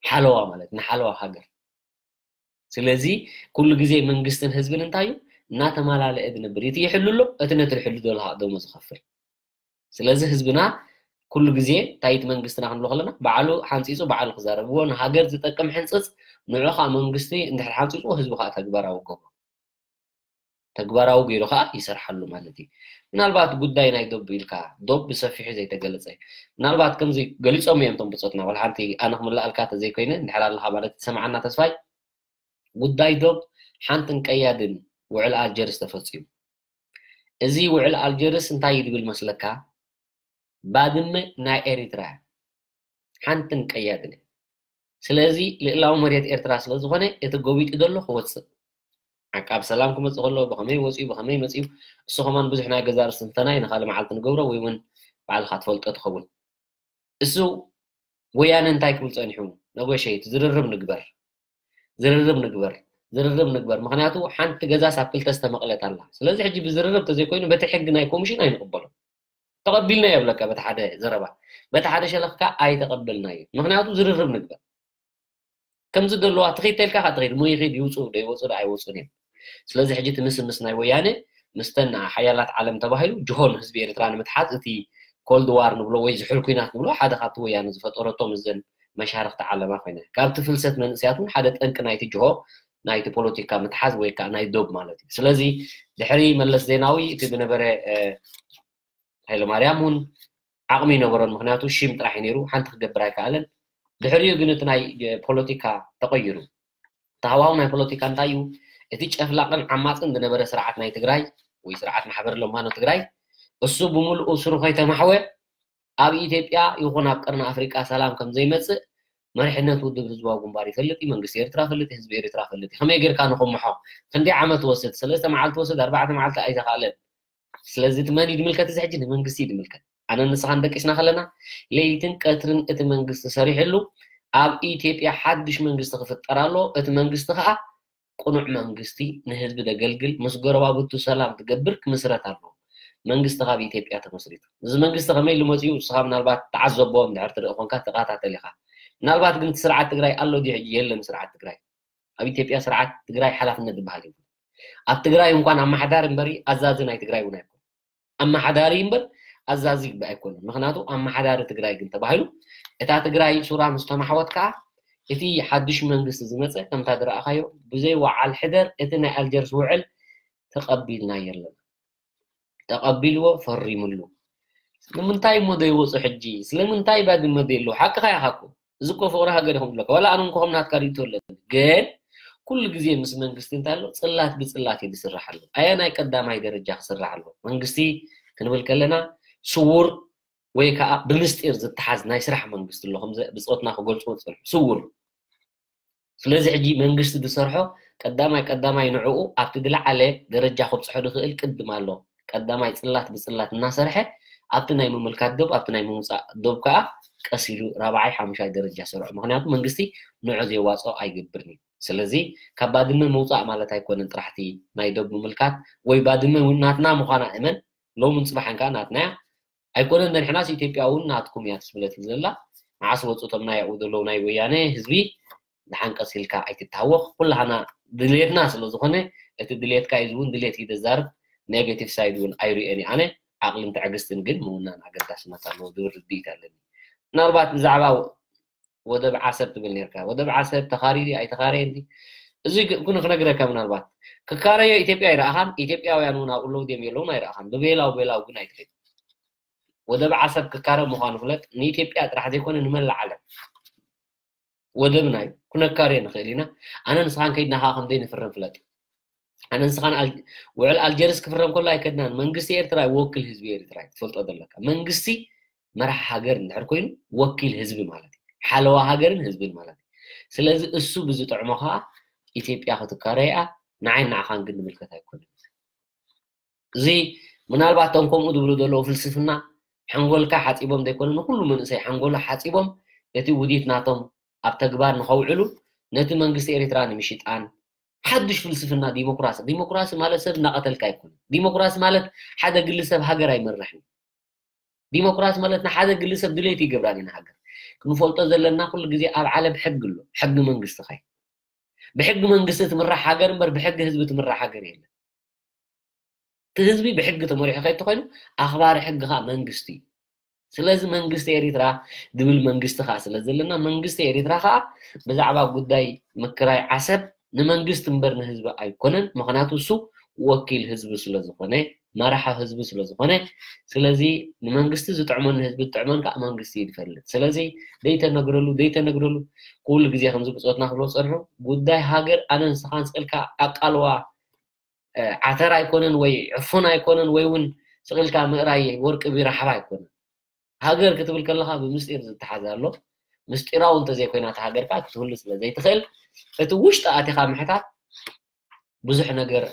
ሓለዋ ማለት ንሓለዋ ሃገር። ስለዚ ኩሉ ግዜ መንግስትን ህዝብን እንታይ እዩ? እናተማላለአ ዝነብር። እቲ ይሕሉ ኣሎ፣ እቲ ነቲ ዝሕሉ ዘሎ ከዓ ደሞዝ ዝኸፍል። ስለዚ ህዝብና ኩሉ ግዜ እንታይ እቲ መንግስትና ክንብሎ ከለና ባዕሉ ሓንፂፁ ባዕሉ ክዛረብዎ ንሃገር ዝጠቅም ሕንፅፅ ንዑ ከዓ መንግስቲ እንድሕር ሓንፂፁ ህዝቢ ከዓ ተግባራዊ ገብሮ ተግባራዊ ገይሩ ከዓ ይሰርሓሉ ማለት እዩ። ምናልባት ጉዳይ ናይ ዶብ ኢልካ ዶብ ብሰፊሑ ዘይተገለፀ ምናልባት ከምዚ ገሊፆም እዮም እቶም ብፆትና ዋላ ሓንቲ ኣነ ክምልኣልካ ተዘይኮይነ እንድሕር ኣለካ ማለት ዝሰምዓና ተስፋይ ጉዳይ ዶብ ሓንትን ቀያድን ውዕል ኣልጀርስ ተፈፂሙ። እዚ ውዕል ኣልጀርስ እንታይ እዩ ዝብል መስለካ? ባድመ ናይ ኤሪትራ እያ። ሓንትን ቀያድን እያ። ስለዚ ልእላዊ መሬት ኤርትራ ስለ ዝኾነ እቲ ጎቢጡ ዘሎ ክወፅእ ዓቃብ ሰላም ክመፅእ ከሎ ብኸመይ ወፅዩ ብኸመይ መፅዩ እሱ ከማን ብዙሕ ናይ ገዛ ርእሲ ትንተና እዩ ንካልእ መዓልቲ ንገብሮ ወይ እውን ባዕልካ ትፈልጦ ትኸውን። እሱ ወያነ እንታይ ክብል ፀኒሑ ነጎሸይት ዝርርብ ንግበር ዝርርብ ንግበር ዝርርብ ንግበር ምክንያቱ ሓንቲ ገዛስ ኣብ ክልተ ዝተመቕለት ኣላ ስለዚ ሕጂ ብዝርርብ ተዘይኮይኑ በቲ ሕጊ ናይ ኮሚሽን ኣይንቕበሎ ተቐቢልና የብለካ በቲ ሓደ ዘረባ በቲ ሓደ ሸለኽካ ኣይተቐበልናዮ ምክንያቱ ዝርርብ ንግበር ከምዚ ዘለዋ ትኺድ ተልካ ካ ትኺድ ሞ ይኺድ ይውፁ ዶ ይወፁ ዶ ኣይወፁን እዮም ስለዚ ሕጂ እቲ ምስምስ ናይ ወያነ ምስተን ሓያላት ዓለም ተባሂሉ ጅሆ ንህዝቢ ኤርትራ ንምትሓዝ እቲ ኮልድ ዋር ንብሎ ወይ ዝሑል ኩናት ንብሎ ሓደ ካብቲ ወያነ ዝፈጠረቶ ምስዘን መሻርክቲ ዓለማ ኮይነ ካብቲ ፍልሰት መንእስያት እውን ሓደ ጠንቂ ናይቲ ጅሆ ናይቲ ፖለቲካ ምትሓዝ ወይ ከዓ ናይ ዶብ ማለት እዩ ስለዚ ድሕሪ መለስ ዜናዊ እቲ ብነበረ ሃይለማርያም እውን ዓቕሚ ይነበሮን ምክንያቱ ሽም ጥራሕ እዩ ነይሩ ሓንቲ ክገብር ኣይከኣለን ድሕሪኡ ግን እቲ ናይ ፖለቲካ ተቐይሩ ተሃዋው ናይ ፖለቲካ እንታይ እዩ እቲ ጨፍላቕን ዓማፅን ዝነበረ ስርዓት ናይ ትግራይ ወይ ስርዓት ማሕበር ለማኖ ትግራይ እሱ ብምልኡ ስሩ ከይተማሕወ ኣብ ኢትዮጵያ ይኹን ኣብ ቀርኒ ኣፍሪቃ ሰላም ከም ዘይመፅእ መሪሕነት ውድብ ህዝባዊ ግንባር ይፈልጥ እዩ መንግስቲ ኤርትራ ፈልጥ ህዝቢ ኤርትራ ፈልጥ እዩ ከመይ ጌርካ ንኽምሖ ክንደይ ዓመት ወስድ ሰለስተ መዓልቲ ወስድ ኣርባዕተ መዓልቲ ኣይተኻእለን ስለዚ እቲ መን እዩ ዝምልከት እዚ ሕጂ ንመንግስቲ እዩ ዝምልከት ኣነ ንስኻን ደቂስና ከለና ለይትን ቀትርን እቲ መንግስቲ ሰሪሕሉ ኣብ ኢትዮጵያ ሓድሽ መንግስቲ ክፍጠር ኣሎ እቲ መንግስቲ ከዓ ቅኑዕ መንግስቲ ንህዝቢ ዘገልግል ምስ ጎረባብቱ ሰላም ዝገብር ክምስረት ኣለዎ መንግስቲ ካብ ኢትዮጵያ ተመስሪቱ እዚ መንግስቲ ከመይ ኢሉ መፅኡ ንስኻ ምናልባት ተዓዘቦ እንድሕር ትርኢ ኮንካ ተኸታተል ኢኻ ምናልባት ግን እቲ ስርዓት ትግራይ ኣሎ ድዩ ሕጂ የለን ስርዓት ትግራይ ኣብ ኢትዮጵያ ስርዓት ትግራይ ሓላፍነት ዝበሃል የብሉ ኣብ ትግራይ እንኳን ኣመሓዳሪ እምበሪ ኣዛዚ ናይ ትግራይ እውን ኣይኮን ኣመሓዳሪ እምበር ኣዛዚ ግባእ ኣይኮነን ምክንያቱ ኣመሓዳሪ ትግራይ ግን ተባሂሉ እታ ትግራይ ሱራ ምስ ተማሕወት ከዓ እቲ ሓዱሽ መንግስቲ ዝመፀ ከምታ ዝረኣኻዮ ብዘይ ወዓል ሕደር እቲ ናይ ኣልጀርስ ውዕል ተቐቢልና የለን ተቐቢልዎ ፈሪምሉ ንምንታይ እሞ ዘይወፁ ሕጂ ስለምንታይ ባድመ ዘይለዉ ሓቅኻ ኢኻ እኮ እዚ እኮ ፍቕሪ ሃገር ኢኹም ብለካ ዋላ ኣነ እንኮ ከም ናትካ ርእቶ ኣለኒ ግን ኩሉ ግዜ ምስ መንግስቲ እንታይ ኣሎ ፅላት ብፅላት እዩ ዝስራሕ ኣሎ ኣየናይ ቀዳማይ ደረጃ ክስራሕ ኣሎ መንግስቲ ክንብል ከለና ስውር ወይ ከዓ ብምስጢር ዝተሓዝ ናይ ስራሕ መንግስቲ ኣሎ። ከም ብፆትና ክገልፅዎ ዝፀንሑ ስውር። ስለዚ ሕጂ መንግስቲ ዝሰርሖ ቀዳማይ ቀዳማይ ንዕኡ ኣብቲ ዝለዓለ ደረጃ ክብፅሖ ዝኽእል ቅድም ኣሎ። ቀዳማይ ፅላት ብፅላት እናሰርሐ ኣብቲ ናይ ምምልካት ዶብ ኣብቲ ናይ ምውፃእ ዶብ ከዓ ቀስ ኢሉ ራብዓይ ሓሙሻይ ደረጃ ሰርዖ። ምክንያቱ መንግስቲ ንዑ ዘየዋፅኦ ኣይገብርን እዩ። ስለዚ ካብ ባድመ ምውፃእ ማለት ኣይኮነን ጥራሕቲ ናይ ዶብ ምምልካት ወይ ባድመ እውን ናትና ምዃና እመን ሎምን ፅባሕን ከዓ ናትና እያ። ኣይኮነን ደንሕናስ ኢትዮጵያ እውን ናትኩም እያ ትስብለት ዘላ። መዓስ ወፁ እቶም ናይ ኣብኡ ዘለዉ ናይ ወያነ ህዝቢ ደሓን ቀስ ኢልካ ኣይትታወቕ። ኩላህና ድልየትና ስለ ዝኾነ እቲ ድልየትካ እዩ እውን ድልየት እዩ ዘዛርብ። ኔጌቲቭ ሳይድ እውን ኣይርእየን እየ ኣነ። ዓቕልን ትዕግስትን ግን ምውናን ኣገዳስነት ኣለዎ ዝብል ርድኢት ኣለኒ። ምናልባት ብዛዕባ ወደብ ዓሰብ ትብል ነርካ። ወደብ ዓሰብ ተኻርዩ ኣይተኻረየን እዚ ኩን ክነግረካ ምናልባት ክካረዮ ኢትዮጵያ ኣይረኣኻን። ኢትዮጵያውያን እውን ኣብኡ ኣለዉ ድዮም የለውን ኣይረኣኻን። ብቤላው ቤላው ግን ኣይትኸይድ። ወደብ ዓሰብ ክካረ ምዃኑ ፍለጥ። ንኢትዮጵያ ጥራሕ ዘይኮነ ንመላእ ዓለም ወደብና እዩ። ኩነካርዮ ንኽእል ኢና። ኣነ ንስኻን ከይድና ከዓ ከም ዘይንፍረም ፍለጥ። ኣነ ንስኻን ውዕል ኣልጀርስ ክፍረም ከሎ ኣይከድናን። መንግስቲ ኤርትራ ወኪል ህዝቢ ኤርትራ እዩ። ትፈልጦ ዘለካ መንግስቲ መራሕ ሃገር እንድሕር ኮይኑ ወኪል ህዝቢ ማለት እዩ። ሓለዋ ሃገርን ህዝብን ማለት እዩ። ስለዚ እሱ ብዝጥዕሞ ከዓ ኢትዮጵያ ክትካረያ ንዓይ ንዓኻን ግን ንምልከት ኣይኮነን። እዚ ምናልባት ቶም ከምኡ ዝብሉ ዘለዉ ፍልስፍና ሓንጎልካ ሓፂቦም ዘይኮነ ንኩሉ መንእሰይ ሓንጎሉ ሓፂቦም ነቲ ውዲት ናቶም ኣብ ተግባር ንኸውዕሉ ነቲ መንግስቲ ኤርትራ ንምሽጣን ሓዱሽ ፍልስፍና ዲሞክራሲ። ዲሞክራሲ ማለት ሰብ እናቐተልካ ኣይኮነ። ዲሞክራሲ ማለት ሓደ ግሊ ሰብ ሃገር ኣይመርሕን። ዲሞክራሲ ማለት ንሓደ ግሊ ሰብ ድሌት ይገብራን ኢና ሃገር። ክንፈልጦ ዘለና ኩሉ ግዜ ኣብ ዓለም ሕግ ኣሎ። ሕጊ መንግስቲ ኸይ ብሕጊ መንግስቲ ትምራሕ ሃገር እምበር ብሕጊ ህዝቢ ትምራሕ ሃገር የለን። እቲ ህዝቢ ብሕጊ ተመሪሑ ከይተኮይኑ ኣኽባሪ ሕጊ ከዓ መንግስቲ እዩ። ስለዚ መንግስቲ ኤሪትራ ድብል መንግስቲ ከዓ ስለ ዘለና መንግስቲ ኤሪትራ ከዓ ብዛዕባ ጉዳይ ምክራይ ዓሰብ ንመንግስቲ እምበር ንህዝቢ ኣይኮነን። ምክንያቱ እሱ ወኪል ህዝቢ ስለ ዝኾነ መራሒ ህዝቢ ስለ ዝኾነ ስለዚ ንመንግስቲ ዝጥዕመን ንህዝቢ ዝጥዕመን ከዓ መንግስቲ እዩ ዝፈልጥ። ስለዚ ደይተነግረሉ ደይተነግረሉ ኩሉ ግዜ ከምዚ ብፆትና ክብሎ ፀንሑ ጉዳይ ሃገር ኣነ ንስኻን ስእልካ ኣቃልዋ ዓተር ኣይኮነን ወይ ዕፉን ኣይኮነን ወይ እውን ስቕልካ ምእራይ ወርቂ ቢራ ሓባ ኣይኮነን። ሃገር ክትብል ከለካ ብምስጢር ዝተሓዘ ኣሎ። ምስጢራዊ እንተዘይኮይና እታ ሃገርካ ክትህሉ ስለ ዘይትኽእል እቲ ውሽጢ ኣቲኻ ምሕታት ብዙሕ ነገር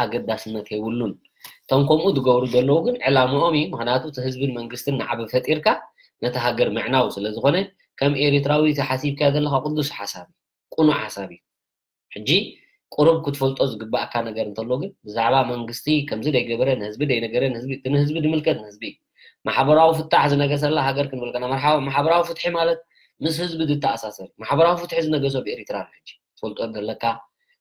ኣገዳስነት የብሉን። እቶም ከምኡ ዝገብሩ ዘለዉ ግን ዕላምኦም እዩ። ምክንያቱ እቲ ህዝብን መንግስትን ንዓቢ ፈጢርካ ነቲ ሃገር ምዕናው ስለ ዝኾነ ከም ኤሪትራዊ እቲ ሓሲብካዮ ዘለካ ቅዱስ ሓሳብ እዩ። ቅኑዕ ሓሳብ እዩ። ሕጂ ቁሩብ ክትፈልጦ ዝግባኣካ ነገር እንተሎ ግን ብዛዕባ መንግስቲ ከምዚ ደይገበረ ንህዝቢ ደይነገረ ንህዝቢ እቲ ንህዝቢ ድምልከት ንህዝቢ እዩ። ማሕበራዊ ፍታሕ ዝነገሰላ ሃገር ክንብል ከና መርሓ- ማሕበራዊ ፍትሒ ማለት ምስ ህዝቢ ዝተኣሳሰር እዩ። ማሕበራዊ ፍትሒ ዝነገሶ ብኤሪትራ ኣሎ። ሕጂ ትፈልጦ ዘለካ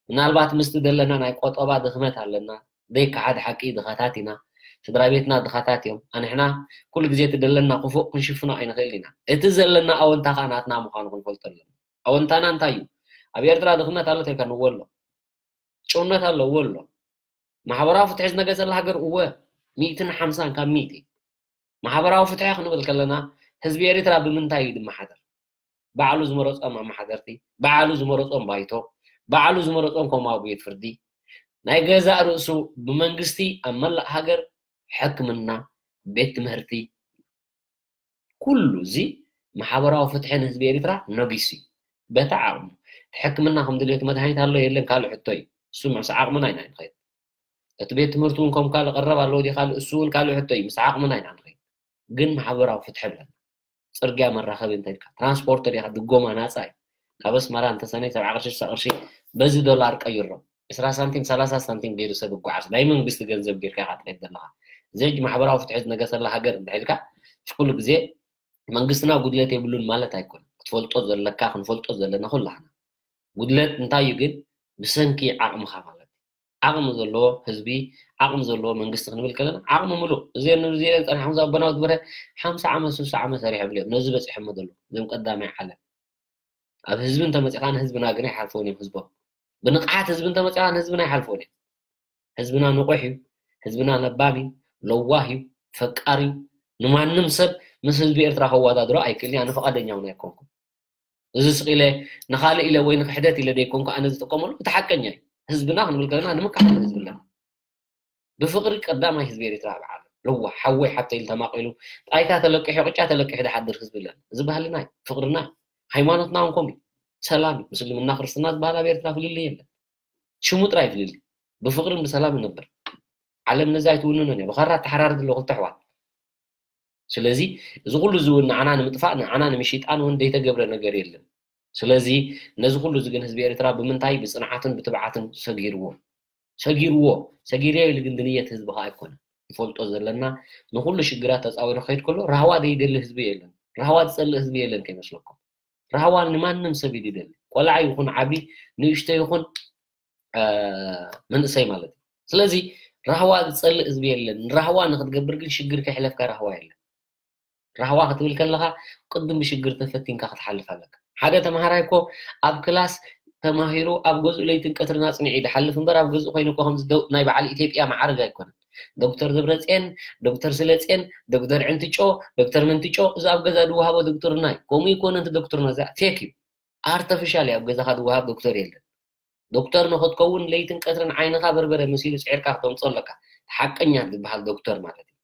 ምናልባት ምስቲ ዘለና ናይ ቆጠባ ድኽመት ኣለና። ደይከሓድ ሓቂ ድኻታት ኢና። ስድራ ቤትና ድኻታት እዮም። ኣንሕና ኩሉ ግዜ እቲ ዘለና ክፉእ ክንሽፍኖ ኣይንኽእል ኢና። እቲ ዘለና ኣወንታ ከዓ ናትና ምዃኑ ክንፈልጦ ኣለና። ኣወንታና እንታይ እዩ? ኣብ ኤርትራ ድኽነት ኣሎ ተልካ ንዎ ኣሎ። ጭውነት ኣሎ እዎ ኣሎ። ማሕበራዊ ፍትሒ ዝነገሰላ ሃገር እወ ሚእትን ሓምሳን ካብ ሚእቲ። ማሕበራዊ ፍትሒ ክንብል ከለና ህዝቢ ኤሪትራ ብምንታይ እዩ ዝመሓደር? ባዕሉ ዝመረጾም ኣመሓደርቲ፣ ባዕሉ ዝመረጾም ባይቶ፣ ባዕሉ ዝመረጾም ኮማዊ ቤት ፍርዲ፣ ናይ ገዛእ ርእሱ ብመንግስቲ ኣብ መላእ ሃገር ሕክምና፣ ቤት ትምህርቲ፣ ኩሉ እዚ ማሕበራዊ ፍትሒ ንህዝቢ ኤሪትራ ነጊሱ እዩ። በታ ዓቕሙ እቲ ሕክምና ከም ድልየቱ መድሃኒት ኣሎ የለን ካልእ ሕቶ እዩ። እሱ ምስ ዓቕምና ኢና ንኸይድ። እቲ ቤት ትምህርቲ እውን ከም ካልእ ቀረብ ኣለዎ ድዩ ካልእ እሱ እውን ካልእ ሕቶ እዩ። ምስ ዓቕምና ኢና ንኸይድ። ግን ማሕበራዊ ፍትሒ ኣለና። ፅርግያ መራኸቢ እንተልካ ትራንስፖርት ዲኻ ድጎማ ናፃ እዩ። ካብ ኣስመራ እንተሰነይ ሰብዓ ቅርሺ ስሳ ቅርሺ በዚ ዶላር ቀይሮ ዕስራ ሳንቲም ሰላሳ ሳንቲም ገይሩ ሰብ ይጓዓዝ ናይ መንግስቲ ገንዘብ ጌርካ ኢኻ ትኸይድ ዘለኻ። እዚ ሕጂ ማሕበራዊ ፍትሒ ዝነገሰላ ሃገር እንድሕልካ ኩሉ ግዜ መንግስትና ጉድለት የብሉን ማለት ኣይኮነን። ክትፈልጦ ዘለካ ክንፈልጦ ዘለና ኩላህና ጉድለት እንታይ እዩ ግን ብሰንኪ ዓቕምኻ ማለት እዩ። ዓቕሚ ዘለዎ ህዝቢ ዓቕሚ ዘለዎ መንግስቲ ክንብል ከለና ዓቕሚ ምሉእ እዚአን ንብዚአን ፀኒሖም ዝኣቦና ዝነበረ ሓምሳ ዓመት ስሳ ዓመት ሰሪሖም እዮም ነዚ በፂሖሞ ዘለዉ እዞም ቀዳማይ ዓለም ኣብ ህዝቢ እንተመፂኻ ንህዝብና ግን ኣይሓልፈውን እዮም ህዝቦም ብንቕሓት ህዝቢ እንተመፂኻ ንህዝብና ኣይሓልፈውን እዮም ህዝብና ንቑሕ እዩ ህዝብና ለባም እዩ ለዋህ እዩ ፈቃር እዩ ንማንም ሰብ ምስ ህዝቢ ኤርትራ ከወዳድሮ ኣይክእልን ኣነ ፈቃደኛ እውን ኣይኮንኩ እዚ ስቕ ኢለ ንኻልእ ኢለ ወይ ንክሕደት ኢለ ዘይኮንኩ ኣነ ዝጥቀመሉ እቲ ሓቀኛ እዩ ህዝብና ክንብል ከለና ንምክሓድ ህዝቢ ኣለና ብፍቕሪ ቀዳማይ ህዝቢ ኤርትራ ኣብ ዓለም ለዋ ሓወይ ሓብተይ ኢሉ ተማቒሉ ጣይታ ተለቂሑ ቅጫ ተለቂሑ ዝሓድር ህዝቢ ኣለና። እዚ ባህልና እዩ፣ ፍቕርና እዩ፣ ሃይማኖትና እውን ከምኡ እዩ። ሰላም እዩ። ምስልምና ክርስትና ዝበሃል ኣብ ኤርትራ ፍልልይ የለን። ሽሙ ጥራይ ፍልልይ። ብፍቕርን ብሰላም ይነብር። ዓለም ነዚ ኣይትውንኖን እያ። ብኻራ ተሓራርድ ኣሎ ክልተ ኣሕዋት። ስለዚ እዚ ኩሉ እዚ እውን ንዓና ንምጥፋእ ንዓና ንምሽጣን እውን ዘይተገብረ ነገር የለን። ስለዚ ነዚ ኩሉ እዚ ግን ህዝቢ ኤርትራ ብምንታይ ብፅንዓትን ብትብዓትን ሰጊርዎ ሰጊርዎ ሰጊርዮ ኢሉ ግን ድንየት ህዝቢ ከዓ ኣይኮነን። ይፈልጦ ዘለና ንኩሉ ሽግራት ተፃዊሩ ከይድ ከሎ ራህዋ ዘይደሊ ህዝቢ የለን። ራህዋ ዝፀልእ ህዝቢ የለን ከይመስለኩም። ራህዋ ንማንም ሰብ እዩ ዝደሊ። ቆልዓ ይኹን ዓቢ ንእሽቶ ይኹን መንእሰይ ማለት እዩ። ስለዚ ራህዋ ዝፀልእ ህዝቢ የለን። ራህዋ ንክትገብር ግን ሽግር ከይሕለፍካ ራህዋ የለን። ራህዋ ክትብል ከለካ ቅድም ብሽግር ተፈቲንካ ክትሓልፍ ኣለካ። ሓደ ተምሃራይ እኮ ኣብ ክላስ ተማሂሩ ኣብ ገዝኡ ለይትን ቀትርን ኣፅኒዑ ይድሓልፍ እምበር ኣብ ገዝኡ ኮይኑ እኮ ከምዚ ናይ በዓል ኢትዮጵያ መዓርግ ኣይኮነን። ዶክተር ደብረፅየን፣ ዶክተር ስለፅየን፣ ዶክተር ዕንትጮ፣ ዶክተር መንትጮ እዚ ኣብ ገዛ ዝወሃቦ ዶክተርና እዩ። ከምኡ ይኮነ እቲ ዶክተርና እዚኣ ፌክ እዩ። ኣርተፊሻል እዩ። ኣብ ገዛካ ዝወሃብ ዶክተር የለን። ዶክተር ንክትከውን ለይትን ቀትርን ዓይንኻ በርበረ መሲሉ ስዒርካ ክተምፅኦ ኣለካ። ሓቀኛ ዝበሃል ዶክተር ማለት እዩ።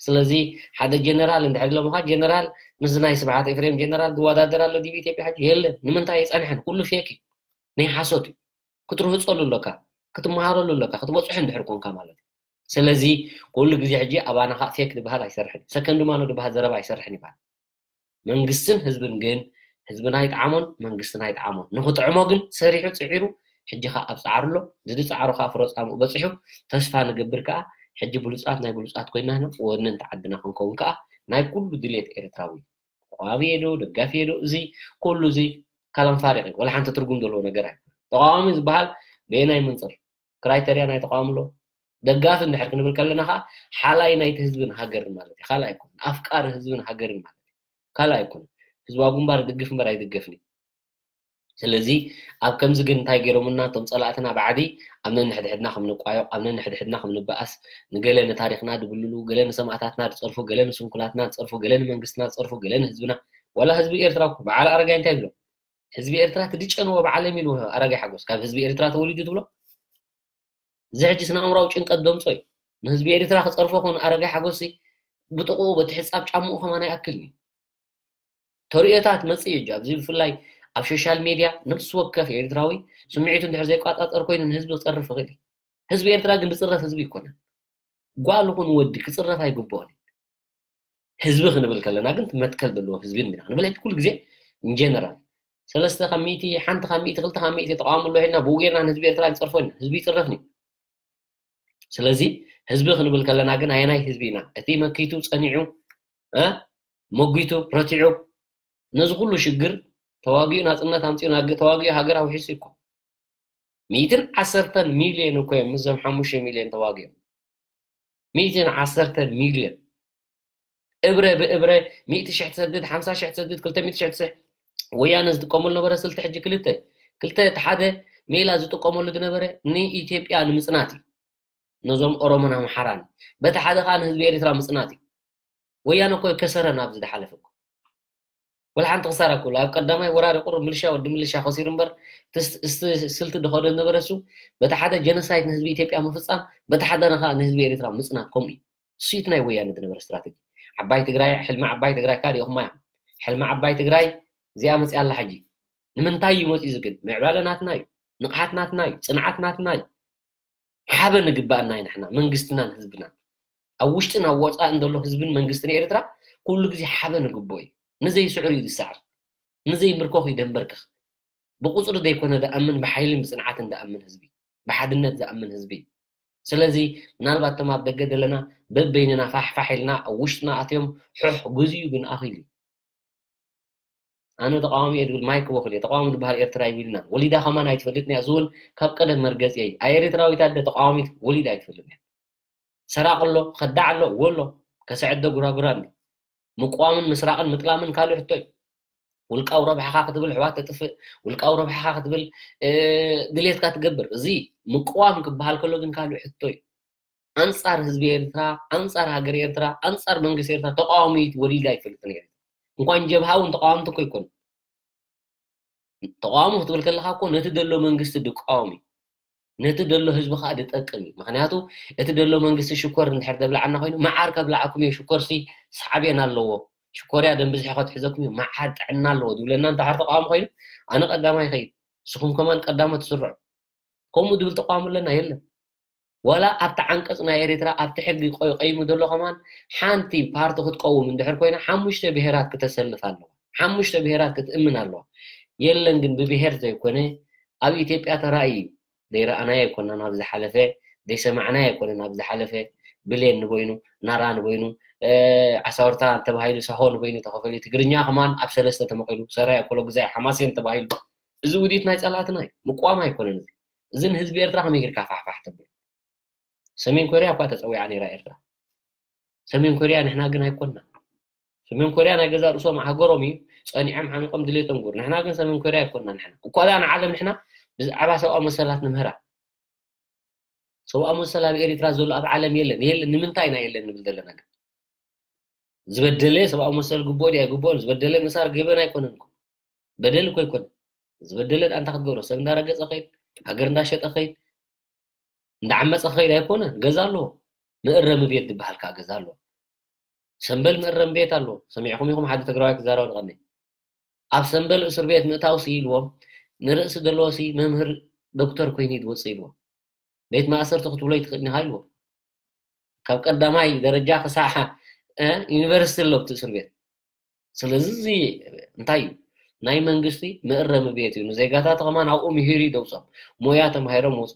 ስለዚ ሓደ ጀነራል እንድሕር ኢሎምኻ ጀነራል ምስ ናይ ስብሓት ኤፍሬም ጀነራል ዝወዳደር ኣሎ ድዩ ኢትዮጵያ ሕጂ? የለን። ንምንታይ? ኣይፀንሐን። ኩሉ ፌክ እዩ። ናይ ሓሶት እዩ። ክትርህፀሉ ኣለካ፣ ክትመሃረሉ ኣለካ፣ ክትበፅሑ እንድሕር ኮንካ ማለት እዩ። ስለዚ ኩሉ ግዜ ሕጂ ኣባና ከዓ ፌክ ዝበሃል ኣይሰርሕን እዩ። ሰከንድ ማኖ ዝበሃል ዘረባ ኣይሰርሕን ይበሃል። መንግስትን ህዝብን ግን ህዝብና ይጥዓሞን መንግስትና ይጥዓሞን። ንክጥዕሞ ግን ሰሪሑ ፅዒሩ ሕጂ ከዓ ኣብ ፃዕሪ ኣሎ። ዝድፃዕሮ ከዓ ፍረፃምኡ በፂሑ። ተስፋ ንገብር ከዓ ሕጂ ብሉፃት ናይ ብሉፃት ኮይና ኢና ወኒ እንተ ዓድና ክንከውን ከዓ ናይ ኩሉ ድሌት ኤርትራዊ። ተቃዋሚ ዶ ደጋፊ ዶ እዚ ኩሉ እዚ ካላም ፋሪቅ እዩ። ወላ ሓንቲ ትርጉም ዘለዎ ነገር ኣይኮነ። ተቃዋሚ ዝበሃል በየናይ መንፅር ክራይተርያ ናይ ተቃዋሚ ኣሎ? ደጋፊ እንድሕር ክንብል ከለና ከዓ ሓላይ ናይቲ ህዝብን ሃገርን ማለት እዩ። ካልእ ኣይኮነን። ኣፍቃሪ ህዝብን ሃገርን ማለት እዩ። ካልእ ኣይኮነን። ህዝባዊ ግንባር ይድግፍ እምበር ኣይድገፍን እዩ። ስለዚ ኣብ ከምዚ ግን እንታይ ገይሮምና እቶም ፀላእትና ብዓዲ ኣብ ነንሕድሕድና ከም ንቋየቕ፣ ኣብ ነንሕድሕድና ከም ንበኣስ፣ ንገለ ንታሪኽና ድብልሉ፣ ገለ ንሰማእታትና ዝፀርፉ፣ ገለ ንስንኩላትና ዝፀርፉ፣ ገለ ንመንግስትና ዝፀርፉ፣ ገለ ንህዝብና፣ ዋላ ህዝቢ ኤርትራ እኮ በዓል ኣረጋይ እንታይ ይብሎ? ህዝቢ ኤርትራ ትድጨንዎ ብዓለም ኢሉ ኣረጋይ ሓጎስ ካብ ህዝቢ ኤርትራ ተወሊዱ ትብሎ? እዚ ሕጂ ስነ ኣእምራዊ ጭንቀት ደምጾ እዩ። ንህዝቢ ኤርትራ ክጸርፎ ኮን ኣረጋይ ሓጎስ ብጥቕኡ በቲ ሕጻብ ጫምኡ ከማን ኣይኣክልን እዩ። ተርእዮታት መጽእ እዩ ኣብዚ ብፍላይ ኣብ ሶሻል ሜድያ ነፍሲ ወከፍ ኤርትራዊ ስምዒቱ እንድሕር ዘይቋጻጸር ኮይኑ ንህዝቢ ክጸርፍ ይኽእል እዩ። ህዝቢ ኤርትራ ግን ዝጽረፍ ህዝቢ ይኮነን። ጓል ይኹን ወዲ ክጽረፍ ኣይግብኦን እዩ። ህዝቢ ክንብል ከለና ግን መትከል ዘለዎ ህዝቢ ኢና ክንብል ኩሉ ግዜ ኢንጀነራል ሰለስተ ካብ ሚእቲ ሓንቲ ካብ ሚእቲ ክልተ ካብ ሚእቲ ተቃውሞ ኣሎ ኢልና ብኡ ጌርና ንህዝቢ ኤርትራ ንፀርፎ ኢና። ህዝቢ ይፅረፍኒ። ስለዚ ህዝቢ ክንብል ከለና ግን ኣየናይ ህዝቢ ኢና? እቲ መኪቱ ፀኒዑ እ መጒቱ ረቲዑ ነዚ ኩሉ ሽግር ተዋጊኡ ናፅነት ኣምፂኡ ተዋጊኡ ሃገር ኣውሒሱ ይኮ ሚእትን ዓሰርተን ሚልዮን እኮ እዮም ምስዞም ሓሙሽተ ሚልዮን ተዋጊኦም። ሚእትን ዓሰርተን ሚልዮን እብረ ብእብረ ሚእቲ ሽሕ ትሰድድ ሓምሳ ሽሕ ትሰድድ ክልተ ሚእቲ ሽሕ ትስሕ ወያነ ዝጥቀመሉ ነበረ ስልቲ ሕጂ ክልተ ክልተ እቲ ሓደ ሜላ ዝጥቀመሉ ዝነበረ ንኢትዮጵያ ንምፅናት እዩ። ነዞም ኦሮሞን ኣምሓራን በቲ ሓደ ከዓ ንህዝቢ ኤርትራ ምፅናት እዩ። ወያነ እኮ ከሰረ ናብዚ ዝሓለፈ እኮ ወላ ሓንቲ ክሳራ ኩሉ ኣብ ቀዳማይ ወራሪ ቁሩብ ምልሻ ወዲ ምልሻ ከሲሩ እምበር እቲ ስልቲ ዝኸዶ ዝነበረ እሱ በቲ ሓደ ጀኖሳይድ ንህዝቢ ኢትዮጵያ ምፍፃም በቲ ሓደ ንካ ንህዝቢ ኤርትራ ምፅናት ከምኡ እዩ። እሱ እቲ ናይ ወያነ ዝነበረ ስትራተጂ። ዓባይ ትግራይ ሕልሚ ዓባይ ትግራይ ካሊኦኹማ እዮም። ሕልሚ ዓባይ ትግራይ እዚኣ መፅያ ኣላ ሕጂ። ንምንታይ እዩ መፅኡ እዚ ግን? ምዕባለ ናትና እዩ። ንቕሓት ናትና እዩ። ፅንዓት ናትና እዩ። ሓበ ንግባኣና እዩ ንሕና መንግስትናን ህዝብናን ኣብ ውሽጥን ኣብ ወፃእን ዘሎ ህዝብን መንግስትን ኤርትራ ኩሉ ግዜ ሓበ ንግቦ እዩ። ንዘይስዕር እዩ ዝሰዕር። ንዘይምርከኽ እዩ ደንበርክኽ። ብቁፅሪ ዘይኮነ ደኣምን ብሓይልን ብፅንዓትን ደኣምን ህዝቢ ብሓድነት ዝኣምን ህዝቢ እዩ። ስለዚ ምናልባት እቶም ኣብ ደገ ዘለና በበይንና ፋሕፋሕ ኢልና ኣብ ውሽጥና ኣትዮም ሑሕ ግዜኡ ግን ኣኺሉ እዩ። ኣነ ተቃዋሚ እየ ዝብል ማይክ ቦክል እየ ተቃዋሚ ዝበሃል ኤርትራ ይብልናን ወሊዳ ከማን ኣይትፈልጥን እያ ዝብል ካብ ቀደም መርገፂ እየ ኣይ ኤርትራዊት ኣደ ተቃዋሚት ወሊዳ ኣይትፈልጥን እያ። ሰራቅ ኣሎ ከዳዕ ኣሎ እዎ ኣሎ ከስዕደ ጉራጉራ ኣሎ። ምቅዋምን ምስራቅን ምጥላምን ካልእ ሕቶ እዩ። ውልቃዊ ረብሓኻ ክትብል ኣሕዋት ተጥፍእ ውልቃዊ ረብሓኻ ክትብል ድሌትካ ትገብር እዚ ምቅዋም ክበሃል ከሎ ግን ካልእ ሕቶ እዩ። ኣንፃር ህዝቢ ኤርትራ ኣንፃር ሃገር ኤርትራ ኣንፃር መንግስቲ ኤርትራ ተቃዋሚት ወሊዳ ኣይፈልጥን እየ። እንኳን ጀብሃ እውን ተቃዋምቲ እኮ ይኮኑ። ተቃዋሚ ክትብል ከለካ እኮ ነቲ ዘሎ መንግስቲ ድቃወም እዩ። ነቲ ደሎ ህዝቢ ከዓ ዝጠቅም እዩ። ምክንያቱ እቲ ደሎ መንግስቲ ሽኮር እንድሕር ተብልዓና ኮይኑ፣ መዓር ከብልዓኩም እየ፣ ሽኮርሲ ሳዕቤን ኣለዎ፣ ሽኮርያ ደም ብዝሒ ከትሕዘኩም እዩ፣ መዓር ጥዕና ኣለዎ ዝብለና እንተሓር ተቃዋሚ ኮይኑ፣ ኣነ ቀዳማይ ይኸይድ፣ ንስኹም ከማን ቀዳሞ ትስርዑ። ከምኡ ዝብል ተቃዋሚ ኣለና የለን። ዋላ ኣብቲ ዓንቀጽ ናይ ኤርትራ ኣብቲ ሕጊ ቆይ ቀይሙ ዘሎ ከማን ሓንቲ ፓርቲ ክትቀውም እንድሕር ኮይና ሓሙሽተ ብሄራት ክተሰልፍ ኣለዋ። ሓሙሽተ ብሄራት ክትእምን ኣለዋ። የለን ግን ብብሄር ዘይኮነ ኣብ ኢትዮጵያ ተራእዩ ዘይረኣናዮ ኣይኮናን ኣብ ዝሓለፈ ዘይሰማዕናዮ ኣይኮነን ኣብ ዝሓለፈ ብሌን ንበይኑ ናራ ንበይኑ ዓሳውርታ ተባሂሉ ሳሆ ንበይኑ ተኸፈሉ ትግርኛ ከማን ኣብ ሰለስተ ተመቂሉ ሰራይ ኣኮሎ ግዛይ ሓማሴን ተባሂሉ እዚ ውዲት ናይ ጸላእትና እዩ ምቋም ኣይኮነን እዚ እዚ ንህዝቢ ኤርትራ ከመይ ጌርካ ፋሕፋሕ ተብሎ ሰሜን ኮርያ እኳ ተጸዊዓ ነይራ ኤርትራ ሰሜን ኮርያ ንሕና ግን ኣይኮና ሰሜን ኮርያ ናይ ገዛ ርእሶም ሃገሮም እዩ ጸኒዖም ሓሚቆም ድሌቶም ጉር ንሕና ግን ሰሜን ኮርያ ኣይኮና ንሕና እኳ ዳ ንዓለም ንሕና ብዛዕባ ሰብኣዊ መሰላት ንምህራ ሰብኣዊ መሰል ኣብ ኤርትራ ዘሎ ኣብ ዓለም የለን የለን ንምንታይ ኢና የለን ንብል ዘለና ግን ዝበደለ ሰብኣዊ መሰል ግቦ ድያ ግቦ ዝበደለ ምሳር ገበን ኣይኮነን በደል እኮ ኣይኮነ ዝበደለ ኣንታ ክትገብሮ ሰብ እንዳረገጸ ኸይድ ሃገር እንዳሸጠ ኸይድ እንዳዓመጸ ኸይድ ኣይኮነ ገዛ ኣለዎ መእረሚ ቤት ዝበሃል ከዓ ገዛ ኣለዎ ሰንበል መእረሚ ቤት ኣለዎ ሰሚዕኹም ኢኹም ሓደ ትግራዋይ ክዛረብ ንቐኒ ኣብ ሰንበል እስር ቤት ምእታው ሲ ኢልዎም ንርእሲ ዘለዎ ሲ መምህር ዶክተር ኮይኑ ይወፅእ ኢልዎም ቤት ማእሰርቲ ክትብሎ ይትኽእል ኢኻ ኢልዎ ካብ ቀዳማይ ደረጃ ክሳዕ ዩኒቨርሲቲ ኣሎ እቲ እስር ቤት ስለዚ እዚ እንታይ እዩ ናይ መንግስቲ መእረሚ ቤት እዩ ንዜጋታት ከማን ኣብኡ ምሂሩ ይደውፆም ሞያ ተማሂሮም ወፁ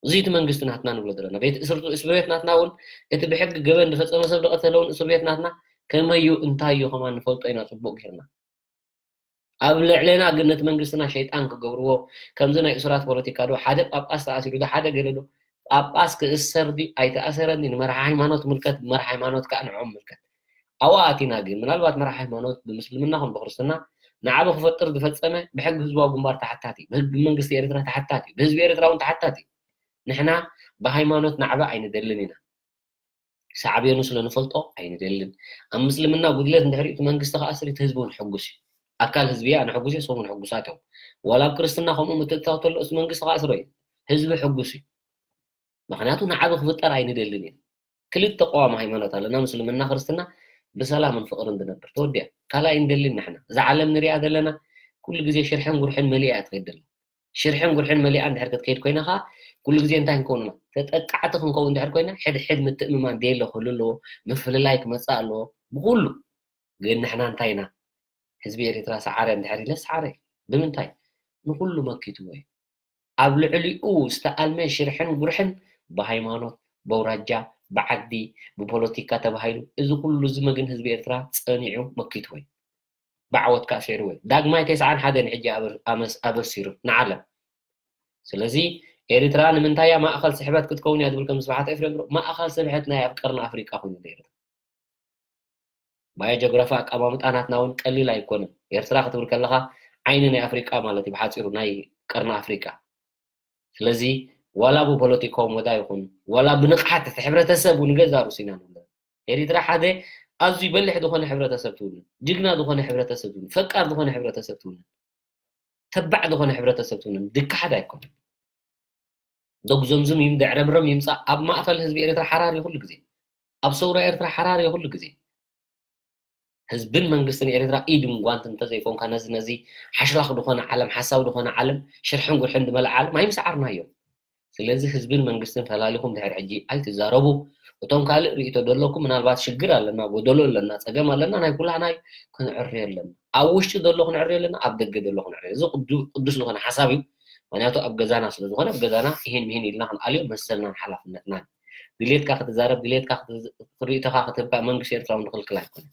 እዚ እቲ መንግስቲ ናትና ንብሎ ዘለና ቤት እስር ቤት ናትና እውን እቲ ብሕጊ ገበን ዝፈፀመ ሰብ ዝቀተለውን እስር ቤት ናትና ከመዩ እንታይ እዩ ከማን ንፈልጦ ኢና ፅቡቅ ጌርና ኣብ ልዕሌና ግን ነቲ መንግስትና ሸይጣን ክገብርዎ ከምዚ ናይ እሱራት ፖለቲካ ዶ ሓደ ጳጳስ ተኣሲሩ ዶ ሓደ ገለ ዶ ጳጳስ ክእሰር ድዩ ኣይተኣሰረን ድዩ ንመርሓ ሃይማኖት ምልከት ብመርሓ ሃይማኖት ከዓ ንዕኦም ምልከት ኣብኡ ኣቲና ግን ምናልባት መርሓ ሃይማኖት ብምስልምና ከም ብክርስትና ንዓቢ ክፈጥር ዝፈፀመ ብሕጊ ህዝባዊ ግንባር ተሓታቲ ብህጊ መንግስቲ ኤርትራ ተሓታቲ ብህዝቢ ኤርትራ እውን ተሓታቲ ንሕና ብሃይማኖት ናዕቢ ኣይንደልን ኢና ሳዕቤኑ ስለ ንፈልጦ ኣይንደልን። ኣብ ምስልምና ጉድለት እንድሕር እቲ መንግስቲ ከኣስር እቲ ህዝቢ እውን ሕጉስ እዩ። ኣካል ህዝቢ እያ ንሕጉስ እየ ሰሙ ንሕጉሳት እዮም። ዋላ ኣብ ክርስትና ከምኡ ምትእትታው ተሎ እቲ መንግስቲ ከኣስሮ እዩ። ህዝቢ ሕጉስ እዩ። ምክንያቱ ንዓቢ ክፍጠር ኣይንደልን እዩ። ክልተ ቀዋሚ ሃይማኖት ኣለና ምስልምና ክርስትና ብሰላምን ፍቅርን ዝነብር ተወዲያ ካልእ ኣይንደልን ንሕና እዛ ዓለም ንሪኣ ዘለና ኩሉ ግዜ ሽርሕን ጉርሕን መሊኣ እያ ትኸይድ ዘላ ሽርሕን ጉርሕን መሊኣ እንድሕር ክትከይድ ኮይና ከዓ ኩሉ ግዜ እንታይ ክንከውን ኢና ተጠቃዕቲ ክንከውን እንድሕር ኮይና ሕድሕድ ምትእምማን ደየለ ክህሉ ኣለዎ ምፍልላይ ክመፅእ ኣለዎ ብኩሉ ግን ንሕና እንታይ ኢና ህዝቢ ኤርትራ ሰዓረ እንድሕር ኢለ ሰዓረ ብምንታይ ንኩሉ መኪትዎ እዩ ኣብ ልዕሊኡ ዝተኣልመ ሽርሕን ጉርሕን ብሃይማኖት በውራጃ ብዓዲ ብፖለቲካ ተባሂሉ እዚ ኩሉ ዝመግን ህዝቢ ኤርትራ ፀኒዑ መኪትዎ እዩ ብዓወት ከዓ ስዒርዎ እዩ። ዳግማይ ተስዓን ሓደን ሕጂ ኣበሲሩ ንዓለም። ስለዚ ኤርትራ ንምንታይ እያ ማእኸል ስሕበት ክትከውን እያ ዝብል ከም ስብሓት ኤፍሬም ማእኸል ስብሐት ናይ ኣብ ቀርኒ ኣፍሪቃ ኮይኑ ኤርትራ ባዮጀግራፊ ኣቀማምጣ ናትና እውን ቀሊል ኣይኮነን። ኤርትራ ክትብል ከለኻ ዓይኒ ናይ ኣፍሪቃ ማለት እዩ ብሓፂሩ ናይ ቀርኒ ኣፍሪቃ። ስለዚ ዋላ ብፖለቲካዊ ሞዳ ይኹን ዋላ ብንቕሓት እቲ ሕብረተሰብ እውን ገዛ ርእሱ ኢና ንብሎ። ኤሪትራ ሓደ ኣዝዩ በሊሕ ዝኾነ ሕብረተሰብ ትውንን፣ ጅግና ዝኾነ ሕብረተሰብ ትውንን፣ ፈቃር ዝኾነ ሕብረተሰብ ትውንን፣ ተባዕ ዝኾነ ሕብረተሰብ ትውንን፣ ድካ ሓደ ኣይኮነን። ዶግ ዘምዝም ይምደዕረምረም ይምፃእ ኣብ ማእኸል ህዝቢ ኤሪትራ ሓራር እዩ ኩሉ ግዜ። ኣብ ሰውራ ኤርትራ ሓራር እዩ ኩሉ ግዜ። ህዝብን መንግስትን ኤርትራ ኢድን ጓንት እንተዘይኮንካ ነዚ ነዚ ሓሽላኽ ዝኾነ ዓለም ሓሳዊ ዝኾነ ዓለም ሽርሕን ጉርሕን ዝመልኣ ዓለም ኣይምሰዓርናዮም። ስለዚ ህዝብን መንግስትን ፈላሊኹም ድሕር ሕጂ ኣይትዛረቡ። እቶም ካልእ ርእይቶ ዘለኩም ምናልባት ሽግር ኣለና፣ ጎደሎ ኣለና፣ ጸገም ኣለና፣ ናይ ኩላህና እዩ፣ ክንዕሪ ኣለና። ኣብ ውሽጢ ዘሎ ክንዕሪ ኣለና፣ ኣብ ደገ ዘሎ ክንዕሪ ኣለና። እዚ ቅዱ- ቅዱስ ዝኾነ ሓሳብ እዩ። ምክንያቱ ኣብ ገዛና ስለ ዝኾነ ኣብ ገዛና ይሄን ምሄን ኢልና ክንኣልዮ መሰልናን ሓላፍነትናን። ድሌትካ ክትዛረብ፣ ድሌትካ ክት- ርእይቶኻ ክትህብካ መንግስቲ ኤርትራ እውን ዝኽልክል ኣይኮነን።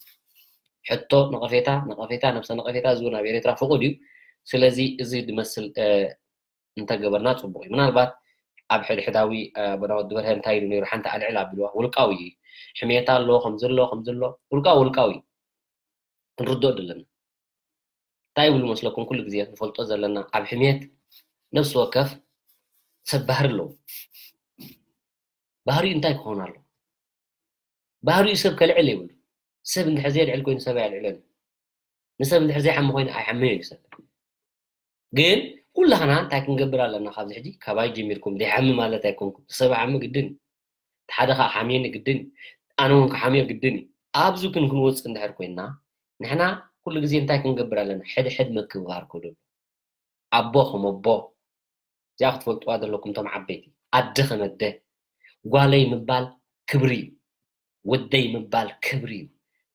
ሕቶ፣ ነቐፌታ፣ ነቐፌታ፣ ነብሰ ነቐፌታ እዚ እውን ኣብ ኤርትራ ፍቑድ እዩ። ስለዚ እዚ ዝመስል እንተገበርና ጽቡቕ እዩ። ምናልባት ኣብ ሕድሕዳዊ ኣቦና ወዲ በርሀ እንታይ ኢሉ ነይሩ ሓንቲ ኣልዕል ኣቢልዋ ውልቃዊ እዩ። ሕሜታ ኣሎ ከምዚ ኣሎ ከምዚ ኣሎ ውልቃዊ ውልቃዊ እዩ። ክንርድኦ ዘለና እንታይ ይብሉ መስለኩም? ኩሉ ግዜ ንፈልጦ ዘለና ኣብ ሕሜት ነፍሲ ወከፍ ሰብ ባህሪ ኣለዎ። ባህሪኡ እንታይ ክኸውን ኣለዎ? ባህሪኡ ሰብ ከልዕል የብሉ። ሰብ እንድሕር ዘየልዕል ኮይኑ ሰብ ኣየልዕለን። ንሰብ እንድሕር ዘይሓሚ ኮይኑ ኣይሓምን እዩ ሰብ። ግን ኩላህና እንታይ ክንገብር ኣለና? ካብዚ ሕጂ ካባይ ጀሚርኩም፣ ዘይሓሚ ማለት ኣይኮንኩም። ሰብ ሓሚ ግድን እዩ። እቲ ሓደ ከዓ ሓምየኒ ግድን እዩ። ኣነ እውን ክሓምዮ ግድን እዩ። ኣብዚ ግን ክንወፅእ እንድሕር ኮይና፣ ንሕና ኩሉ ግዜ እንታይ ክንገብር ኣለና? ሕድሕድ ምክብባር ክብሉ ኣሎ። ኣቦ ከም ኣቦ፣ እዚኣ ክትፈልጥዋ ዘለኩም እቶም ዓበይቲ። ኣደ ከም ኣደ፣ ጓለይ ምባል ክብሪ እዩ። ወደይ ምባል ክብሪ እዩ።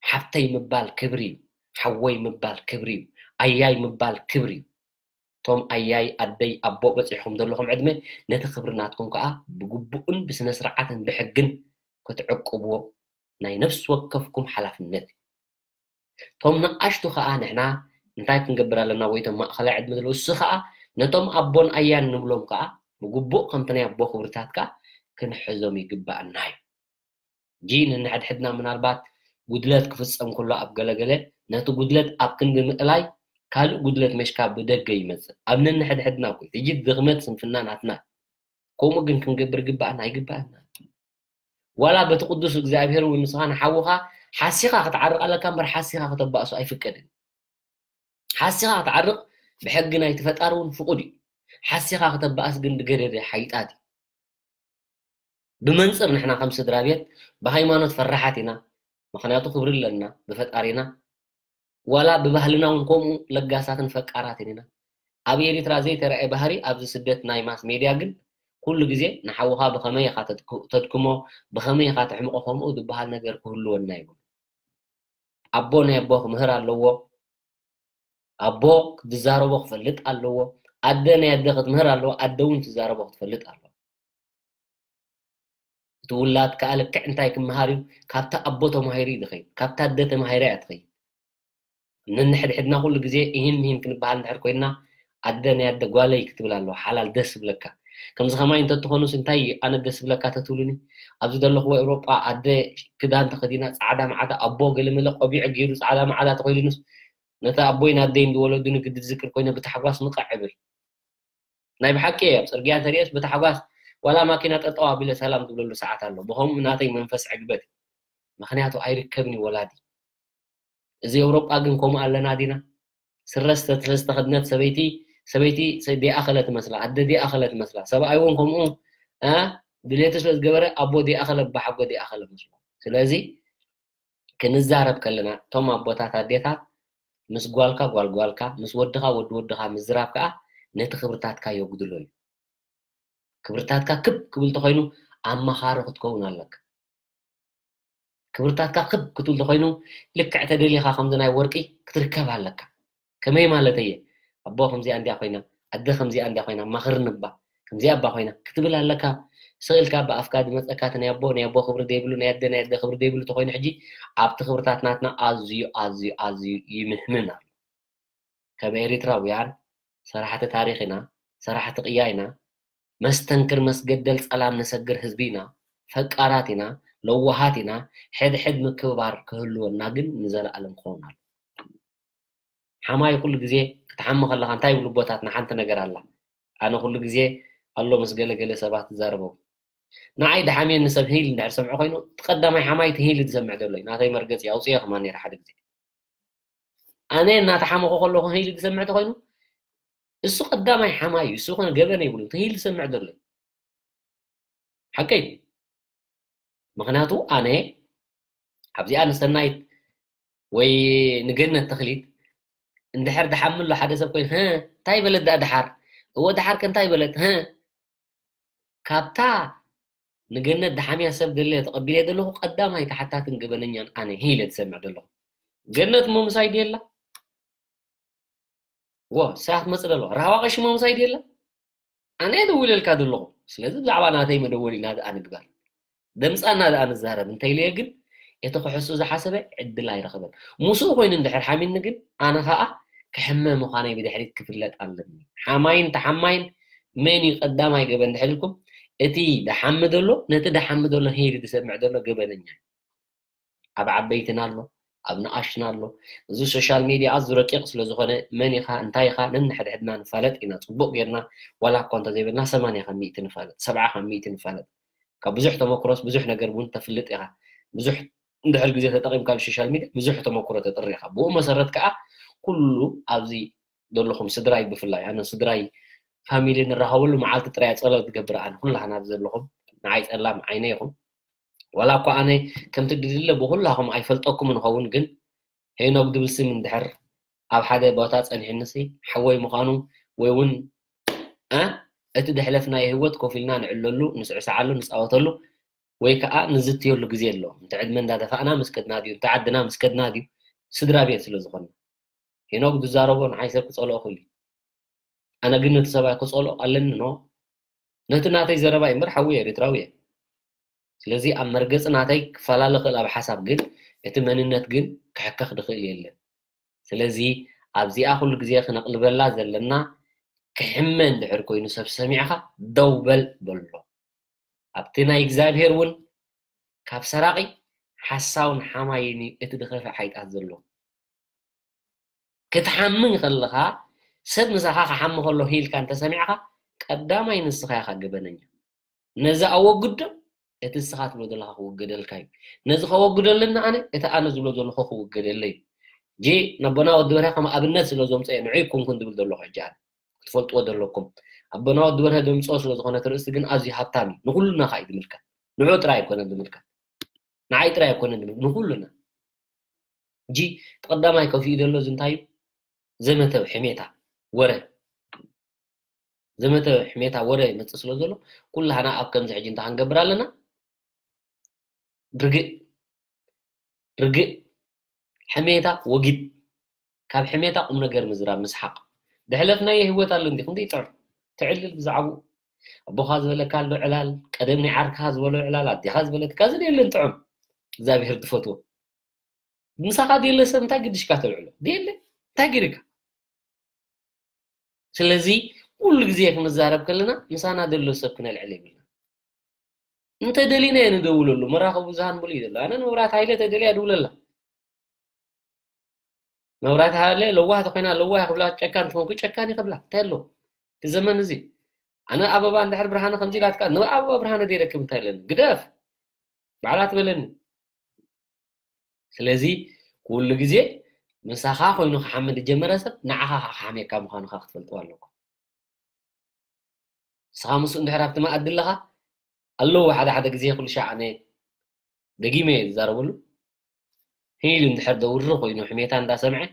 ሓፍተይ ምባል ክብሪ እዩ። ሓወይ ምባል ክብሪ እዩ። ኣያይ ምባል ክብሪ እዩ። እቶም ኣያይ፣ ኣደይ፣ ኣቦ በፂሕኩም ዘለኹም ዕድመ፣ ነቲ ክብሪ ናትኩም ከዓ ብግቡእን ብስነ ስርዓትን ብሕግን ክትዕቅብዎ ናይ ነፍሲ ወከፍኩም ሓላፍነት እዩ። እቶም ንኣሽቱ ከዓ ንሕና እንታይ ክንገብር ኣለና? ወይ እቶም ማእኸላይ ዕድመ ዘለዉ፣ እሱ ከዓ ነቶም ኣቦን ኣያን ንብሎም ከዓ ብግቡእ ከምቲ ናይ ኣቦ ክብርታት ከዓ ክንሕዞም ይግባኣና እዩ። ጂ ነንሕድሕድና ምናልባት ጉድለት ክፍፀም ከሎ ኣብ ገለገለ፣ ነቲ ጉድለት ኣብ ክንዲ ምእላይ ካልእ ጉድለት መሽካ ብደገ ይመፅእ። ኣብ ነንሕድሕድና እኮ እዩ። ሕጂ ድኽመት ስንፍና ናትና። ከምኡ ግን ክንገብር ግባኣና ኣይግባኣና። ዋላ በቲ ቅዱስ እግዚኣብሔር እውን ንስኻ ንሓውኻ ሓሲኻ ክትዓርቕ ኣለካ እምበር ሓሲኻ ከተባእሶ ኣይፍቀድን። ሓሲኻ ክትዓርቕ ብሕጊ ናይቲ ፈጣሪ እውን ፍቑድ እዩ። ሓሲኻ ከተባእስ ግን ብገደደ ሓይጣት እዩ። ብመንፅር ንሕና ከም ስድራ ቤት ብሃይማኖት ፈራሓት ኢና። ምኽንያቱ ክብሪ ኣለና ብፈጣሪና። ዋላ ብባህልና እውን ከምኡ ለጋሳትን ፈቃራትን ኢና። ኣብ ኤሪትራ ዘይተረኣየ ባህሪ ኣብዚ ስደት ናይ ማስ ሜድያ ግን ኩሉ ግዜ ንሓውኻ ብኸመይ ኢኻ ተድክ-፣ ተድክሞ፣ ብኸመይ ኢኻ ተሕምቆ ከምኡ ዝበሃል ነገር ክህልወና ይብሉ። ኣቦ ናይ ኣቦ ክምህር ኣለዎ። ኣቦ ክትዛረቦ ክፈልጥ ኣለዎ። ኣደ ናይ ኣደ ክትምህር ኣለዎ። ኣደ እውን ትዛረቦ ክትፈልጥ ኣለዎ። እቲ ውላድ ከዓ ልክዕ እንታይ ክመሃር እዩ? ካብታ ኣቦ ተማሂሩ እዩ ዝኸይድ። ካብታ ኣደ ተማሂራ እያ ትኸይድ። ነንሕድሕድና ኩሉ ግዜ እሂን ምሂን ክንበሃል እንድሕር ኮይንና፣ ኣደ ናይ ኣደ ጓለይ ክትብል ኣለዋ። ሓላል ደስ ዝብለካ። ከምዚ ከማይ እንተትኾኑስ እንታይ እዩ ኣነ ደስ ዝብለካ ተትብሉኒ? ኣብዚ ዘለኽዎ ኤውሮጳ ኣደ ክዳን ተኸዲና ጻዕዳ ማዕዳ፣ ኣቦ ገለመለ ቆቢዕ ገይሩ ጻዕዳ ማዕዳ ተኸይዱንስ፣ ነቲ ኣቦይን ኣደይን ዝወለዱኒ ግዲ ዝዝክር ኮይነ ብታሕጓስ ምቕዕ እብል። ናይ ብሓቂ እየ። ኣብ ጽርግያ እንተሪኤስ ብታሕጓስ ዋላ ማኪና ጠጠው ኣቢለ ሰላም ዝብለሉ ሰዓት ኣሎ። ብኸምኡ ናተይ መንፈስ ዕግበት። ምኽንያቱ ኣይርከብን እዩ ወላዲ። እዚ ኤውሮጳ ግን ከምኡ ኣለና ዲና? ስረ ስተ-፣ ዝተኸድነት ሰበይቲ፣ ሰበይቲ ሰ-፣ ዲኣኸለ ትመስላ፣ ኣደ ዲኣኸለ ትመስላ። ሰብኣይ እውን ከምኡ፣ እ፣ ድሌቱ ስለ ዝገበረ ኣቦ ዲኣኸለ፣ ኣቦሓጎ ዲኣኸለ መስሎ። ስለዚ ክንዛረብ ከለና እቶም ኣቦታት ኣዴታት ምስ ጓልካ ጓል ጓልካ፣ ምስ ወድኻ ወዲ ወድኻ ምዝራብ ከኣ ነቲ ክብርታትካ የጉድሎ እዩ። ክብርታትካ ክብ ክብል ተኾይኑ ኣማኻሪ ክትከውን ኣለካ። ክብርታትካ ክብ ክትብል ተኾይኑ ልክዕ ተደሊኻ ከምዚ ናይ ወርቂ ክትርከብ ኣለካ። ከመይ ማለት እየ? ኣቦ ከምዚኣ እንድያ ኮይና፣ ኣደ ከምዚኣ እንድያ ኮይና፣ ማኽርኒ እባ፣ ከምዚኣ እባ ኮይና ክትብል ኣለካ። ስቕ ኢልካ ብኣፍካ ዝመፀካ እቲ ናይ ኣቦ፣ ናይ ኣቦ ክብሪ ዘይብሉ፣ ናይ ኣደ፣ ናይ ኣደ ክብሪ ዘይብሉ ተኾይኑ ሕጂ ኣብቲ ክብርታት ናትና ኣዝዩ፣ ኣዝዩ፣ ኣዝዩ ይምህምን ኣሎ። ከም ኤሪትራውያን ሰራሕቲ ታሪኽ ኢና፣ ሰራሕቲ ቅያ ኢና፣ መስተንክር መስገደል ጸላም ነሰግር ህዝቢ ኢና፣ ፈቃራት ኢና፣ ለዋሃት ኢና፣ ሕድሕድ ምክብባር ክህልወና ግን ንዘለኣለም ክኸውን ኣሎ። ሓማይ ኩሉ ግዜ ክትሓሚ ከለኻ እንታይ ይብሉ ኣቦታትና ሓንቲ ነገር ኣላ። ኣነ ኩሉ ግዜ ኣሎ ምስ ገለ ገለ ሰባት ዝዛረቦም። ንዓይ ድሓምየኒ ሰብ ሂል እንድሕር ሰምዖ ኮይኑ፣ እቲ ቀዳማይ ሓማይ እቲ ሂል ዝሰምዕ ዘሎ እዩ። ናተይ መርገጺ ኣውጽኤ ከማን ነይረ ሓደ ግዜ። ኣነ እናተሓመኹ ከለኹ ሂል ዝሰምዕ ተኾይኑ፣ እሱ ቀዳማይ ሓማይ እዩ። እሱ ኮነ ገበነ ይብሉ። እቲ ሂል ዝሰምዕ ዘሎ እዩ። ሓቀይ። ምኽንያቱ ኣነ ኣብዚኣ ንሰናይት ወይ ንገነት ተኽሊት እንድሕር ድሓምሎ ሓደ ሰብ ኮይኑ፣ "ህ፣ እንታይ በለት ደኣ ደሓር? እወ፣ ደሓር ከ እንታይ በለት? ህ?" ካብታ ንገነት ድሓምያ ሰብ ደለ ተቐቢለ ዘለኹ ቀዳማይ ተሓታትን ገበነኛን ኣነ ኢለ ዝሰምዕ ዘለኹ። ገነት ሞምሳይ ድየላ? ዎ፣ ሳያት መጽእ ደሎ። ራህዋ ቀሺ ሞምሳይ ድየላ? ኣነ እየ ደዊለልካ ዘለኹ። ስለዚ ብዛዕባ ናተይ መደወሊ ናትኣ ንግበር። ደምጻና ደኣ ንዛረብ እንተኢለዮ ግን፣ እቲ ክሕሱ ዝሓሰበ ዕድል ኣይረኸበን። ምስኡ ኮይኑ እንድሕር ሓሚኒ ግን፣ ኣነ ኸኣ ክሕመ ምዃነይ ብድሕሪት ክፍለጥ ኣለኒ። ሓማይን ተሓማይን መን እዩ ቀዳማይ ገበን እንድሕር ኢልኩም፣ እቲ ደሓሚ ዘሎ፣ ነቲ ደሓሚ ዘሎ ሄድ ዝሰምዕ ዘሎ ገበነኛ እዩ። ኣብ ዓበይትና ኣሎ፣ ኣብ ንኣሽቱና ኣሎ። እዚ ሶሻል ሜድያ ኣዝዩ ረቂቕ ስለ ዝኾነ፣ መን ኢኻ፣ እንታይ ኢኻ፣ ነንሕድሕድና ንፋለጥ ኢና። ጽቡቕ ጌርና፣ ዋላ እኳ እንተዘይበልና፣ ሰማንያ ካብ ሚእቲ ንፋለጥ፣ ሰብዓ ካብ ሚእቲ ንፋለጥ። ካብ ብዙሕ ተመክሮስ ብዙሕ ነገር እውን ተፍልጥ ኢኻ። ብዙሕ እንድሕር ግዜ ተጠቒምካሉ ሶሻል ሚድያ፣ ብዙሕ ተመክሮ ተጥሪ ኢኻ። ብኡ መሰረት ከኣ፣ ኩሉ ኣብዚ ዘለኹም ስድራይ ብፍላይ፣ ኣነ ስድራይ ፋሚሊ ንራኸበሉ መዓልቲ ጥራይ ጸሎት ትገብር። ኣነ ኩላህና ዘለኹም ንዓይ ጸላም ዓይነ ይኹም። ዋላ እኳ ኣነ ከምቲ ድድለ ብኩላኹም ኣይፈልጠኩም ንኸውን፣ ግን ሄኖግ ድብል ስም እንድሕር ኣብ ሓደ ቦታ ጸኒሕንሲ ሓወይ ምዃኑ ወይ እውን እቲ ድሕለፍናዮ ህይወት ኮፍ ኢልና ንዕለሉ፣ ንስዕስዓሉ፣ ንጻወተሉ ወይ ከዓ ንዝትየሉ ግዜ ኣሎ። እንተ ዕድመ እንዳደፋእና ምስ ከድና ድዩ፣ እንተ ዓድና ምስ ከድና ድዩ፣ ስድራ ቤት ስለ ዝኾንና። ሄኖግ ዝዛረቦ ንዓይ ሰብ ክጸልኦ ክእል እዩ። ኣነ ግን ነቲ ሰብኣይ ክጸልኦ ኣለኒ ኖ። ነቲ ናተይ ዘረባ እዩ እምበር ሓዊ ኤርትራዊ እየ። ስለዚ ኣብ መርገጺ ናተይ ክፈላለ ክእል ኣብ ሓሳብ፣ ግን እቲ መንነት ግን ክሕከኽ ድኽእል የለን። ስለዚ ኣብዚኣ ኩሉ ግዜ ክነቕልበላ ዘለና ክሕመ እንድሕር ኮይኑ ሰብ ሰሚዕኻ ደው በል በሎ። ኣብቲ ናይ እግዚኣብሔር እውን ካብ ሰራቒ ሓሳውን ሓማይን እዩ እቲ ድኸፍእ ሓይጣት ዘሎ። ክትሓምን ከለኻ ሰብ ምሳኻ ክሓሚ ከሎ ሂልካ እንተሰሚዕኻ ቀዳማይ ንስኻ ኢኻ ገበነኛ። ነዚ ኣወግዶ እቲ ንስኻ ትብሎ ዘለኻ ክውገደልካ እዩ። ነዚ ከወግደልና ኣነ እቲ ኣነ ዝብሎ ዘለኹ ክውገደለይ እዩ። ጂ ነቦና ወዲ በርሀ ከም ኣብነት ስለ ዘምፅኦ ንዑ ይኮንኩን ዝብል ዘለኹ ሕጂ ኣነ ክትፈልጥዎ ዘለኩም ኣቦና ወዲ በርሀ ዘምፅኦ ስለ ዝኾነ እቲ ርእስቲ ግን ኣዝዩ ሃብታም እዩ። ንኩሉና ካ እዩ ዝምልከት። ንዑ ጥራይ ኣይኮነን ዝምልከት። ንዓይ ጥራይ ኣይኮነን ዝምልከት። ንኩሉና ጂ ቀዳማይ ከፊኡ ዘሎ እዚ እንታይ እዩ? ዘመተ ሕሜታ ወረ ዘመተ ሕሜታ ወረ ይመፅእ ስለ ዘሎ ኩላህና ኣብ ከምዚ ሕጂ እንታይ ክንገብር ኣለና? ርግእ ርግእ ሕሜታ ወጊድ ካብ ሕሜታ ቁም ነገር ምዝራብ ምስሓቅ ድሕለፍናዮ ህይወት ኣሎ እንዲ ክንደይ ጥዑም ትዕልል ብዛዕባኡ ኣቦኻ ዝበለካ ኣሎ ዕላል ቀደም ናይ ዓርክኻ ዝበሎ ዕላል ኣዴኻ ዝበለትካ እዚ ደየለን ጥዑም እግዚኣብሔር ዝፈትዎ ምሳኻ ደየለ ሰብ እንታይ ግድሽካ ተልዕሎ ደየለ እንታይ ገይርካ ስለዚ ኩሉ ግዜ ክንዛረብ ከለና ምሳና ዘሎ ሰብ ክነልዕል የብልና እንተ ደሊና እየ ንደውለሉ መራኸቢ ብዙሃን ሙሉ እዩ ዘሎ ኣነ ንመብራት ሃይለ ተደልያ ድውለላ መብራት ሃይለ ለዋህ ተኮይና ለዋህ ክብላ ጨካን ትኾንኩ ጨካን ይኸብላ እንታይ ኣሎ እቲ ዘመን እዚ ኣነ ኣበባ እንድሕር ብርሃነ ከምዚ ኢላትካ ንኣበባ ብርሃነ ዘይረክብ እንታይ ኣለኒ ግደፍ ባዕላ ትበለኒ ስለዚ ኩሉ ግዜ ምሳኻ ኮይኑ ክሓምድ ዝጀመረ ሰብ ንዓኻ ክሓምየካ ምዃኑኻ ክትፈልጥዎ ኣለኩም ንስኻ ምስኡ እንድሕር ኣብቲ መኣዲ ኣለኻ ኣለዉ ሓደ ሓደ ግዜ ኩሉ ሻዕ ኣነ ደጊመ እየ ዝዛረበሉ ሂሉ እንድሕር ደውሪ ኮይኑ ሕሜታ እንዳሰምዐ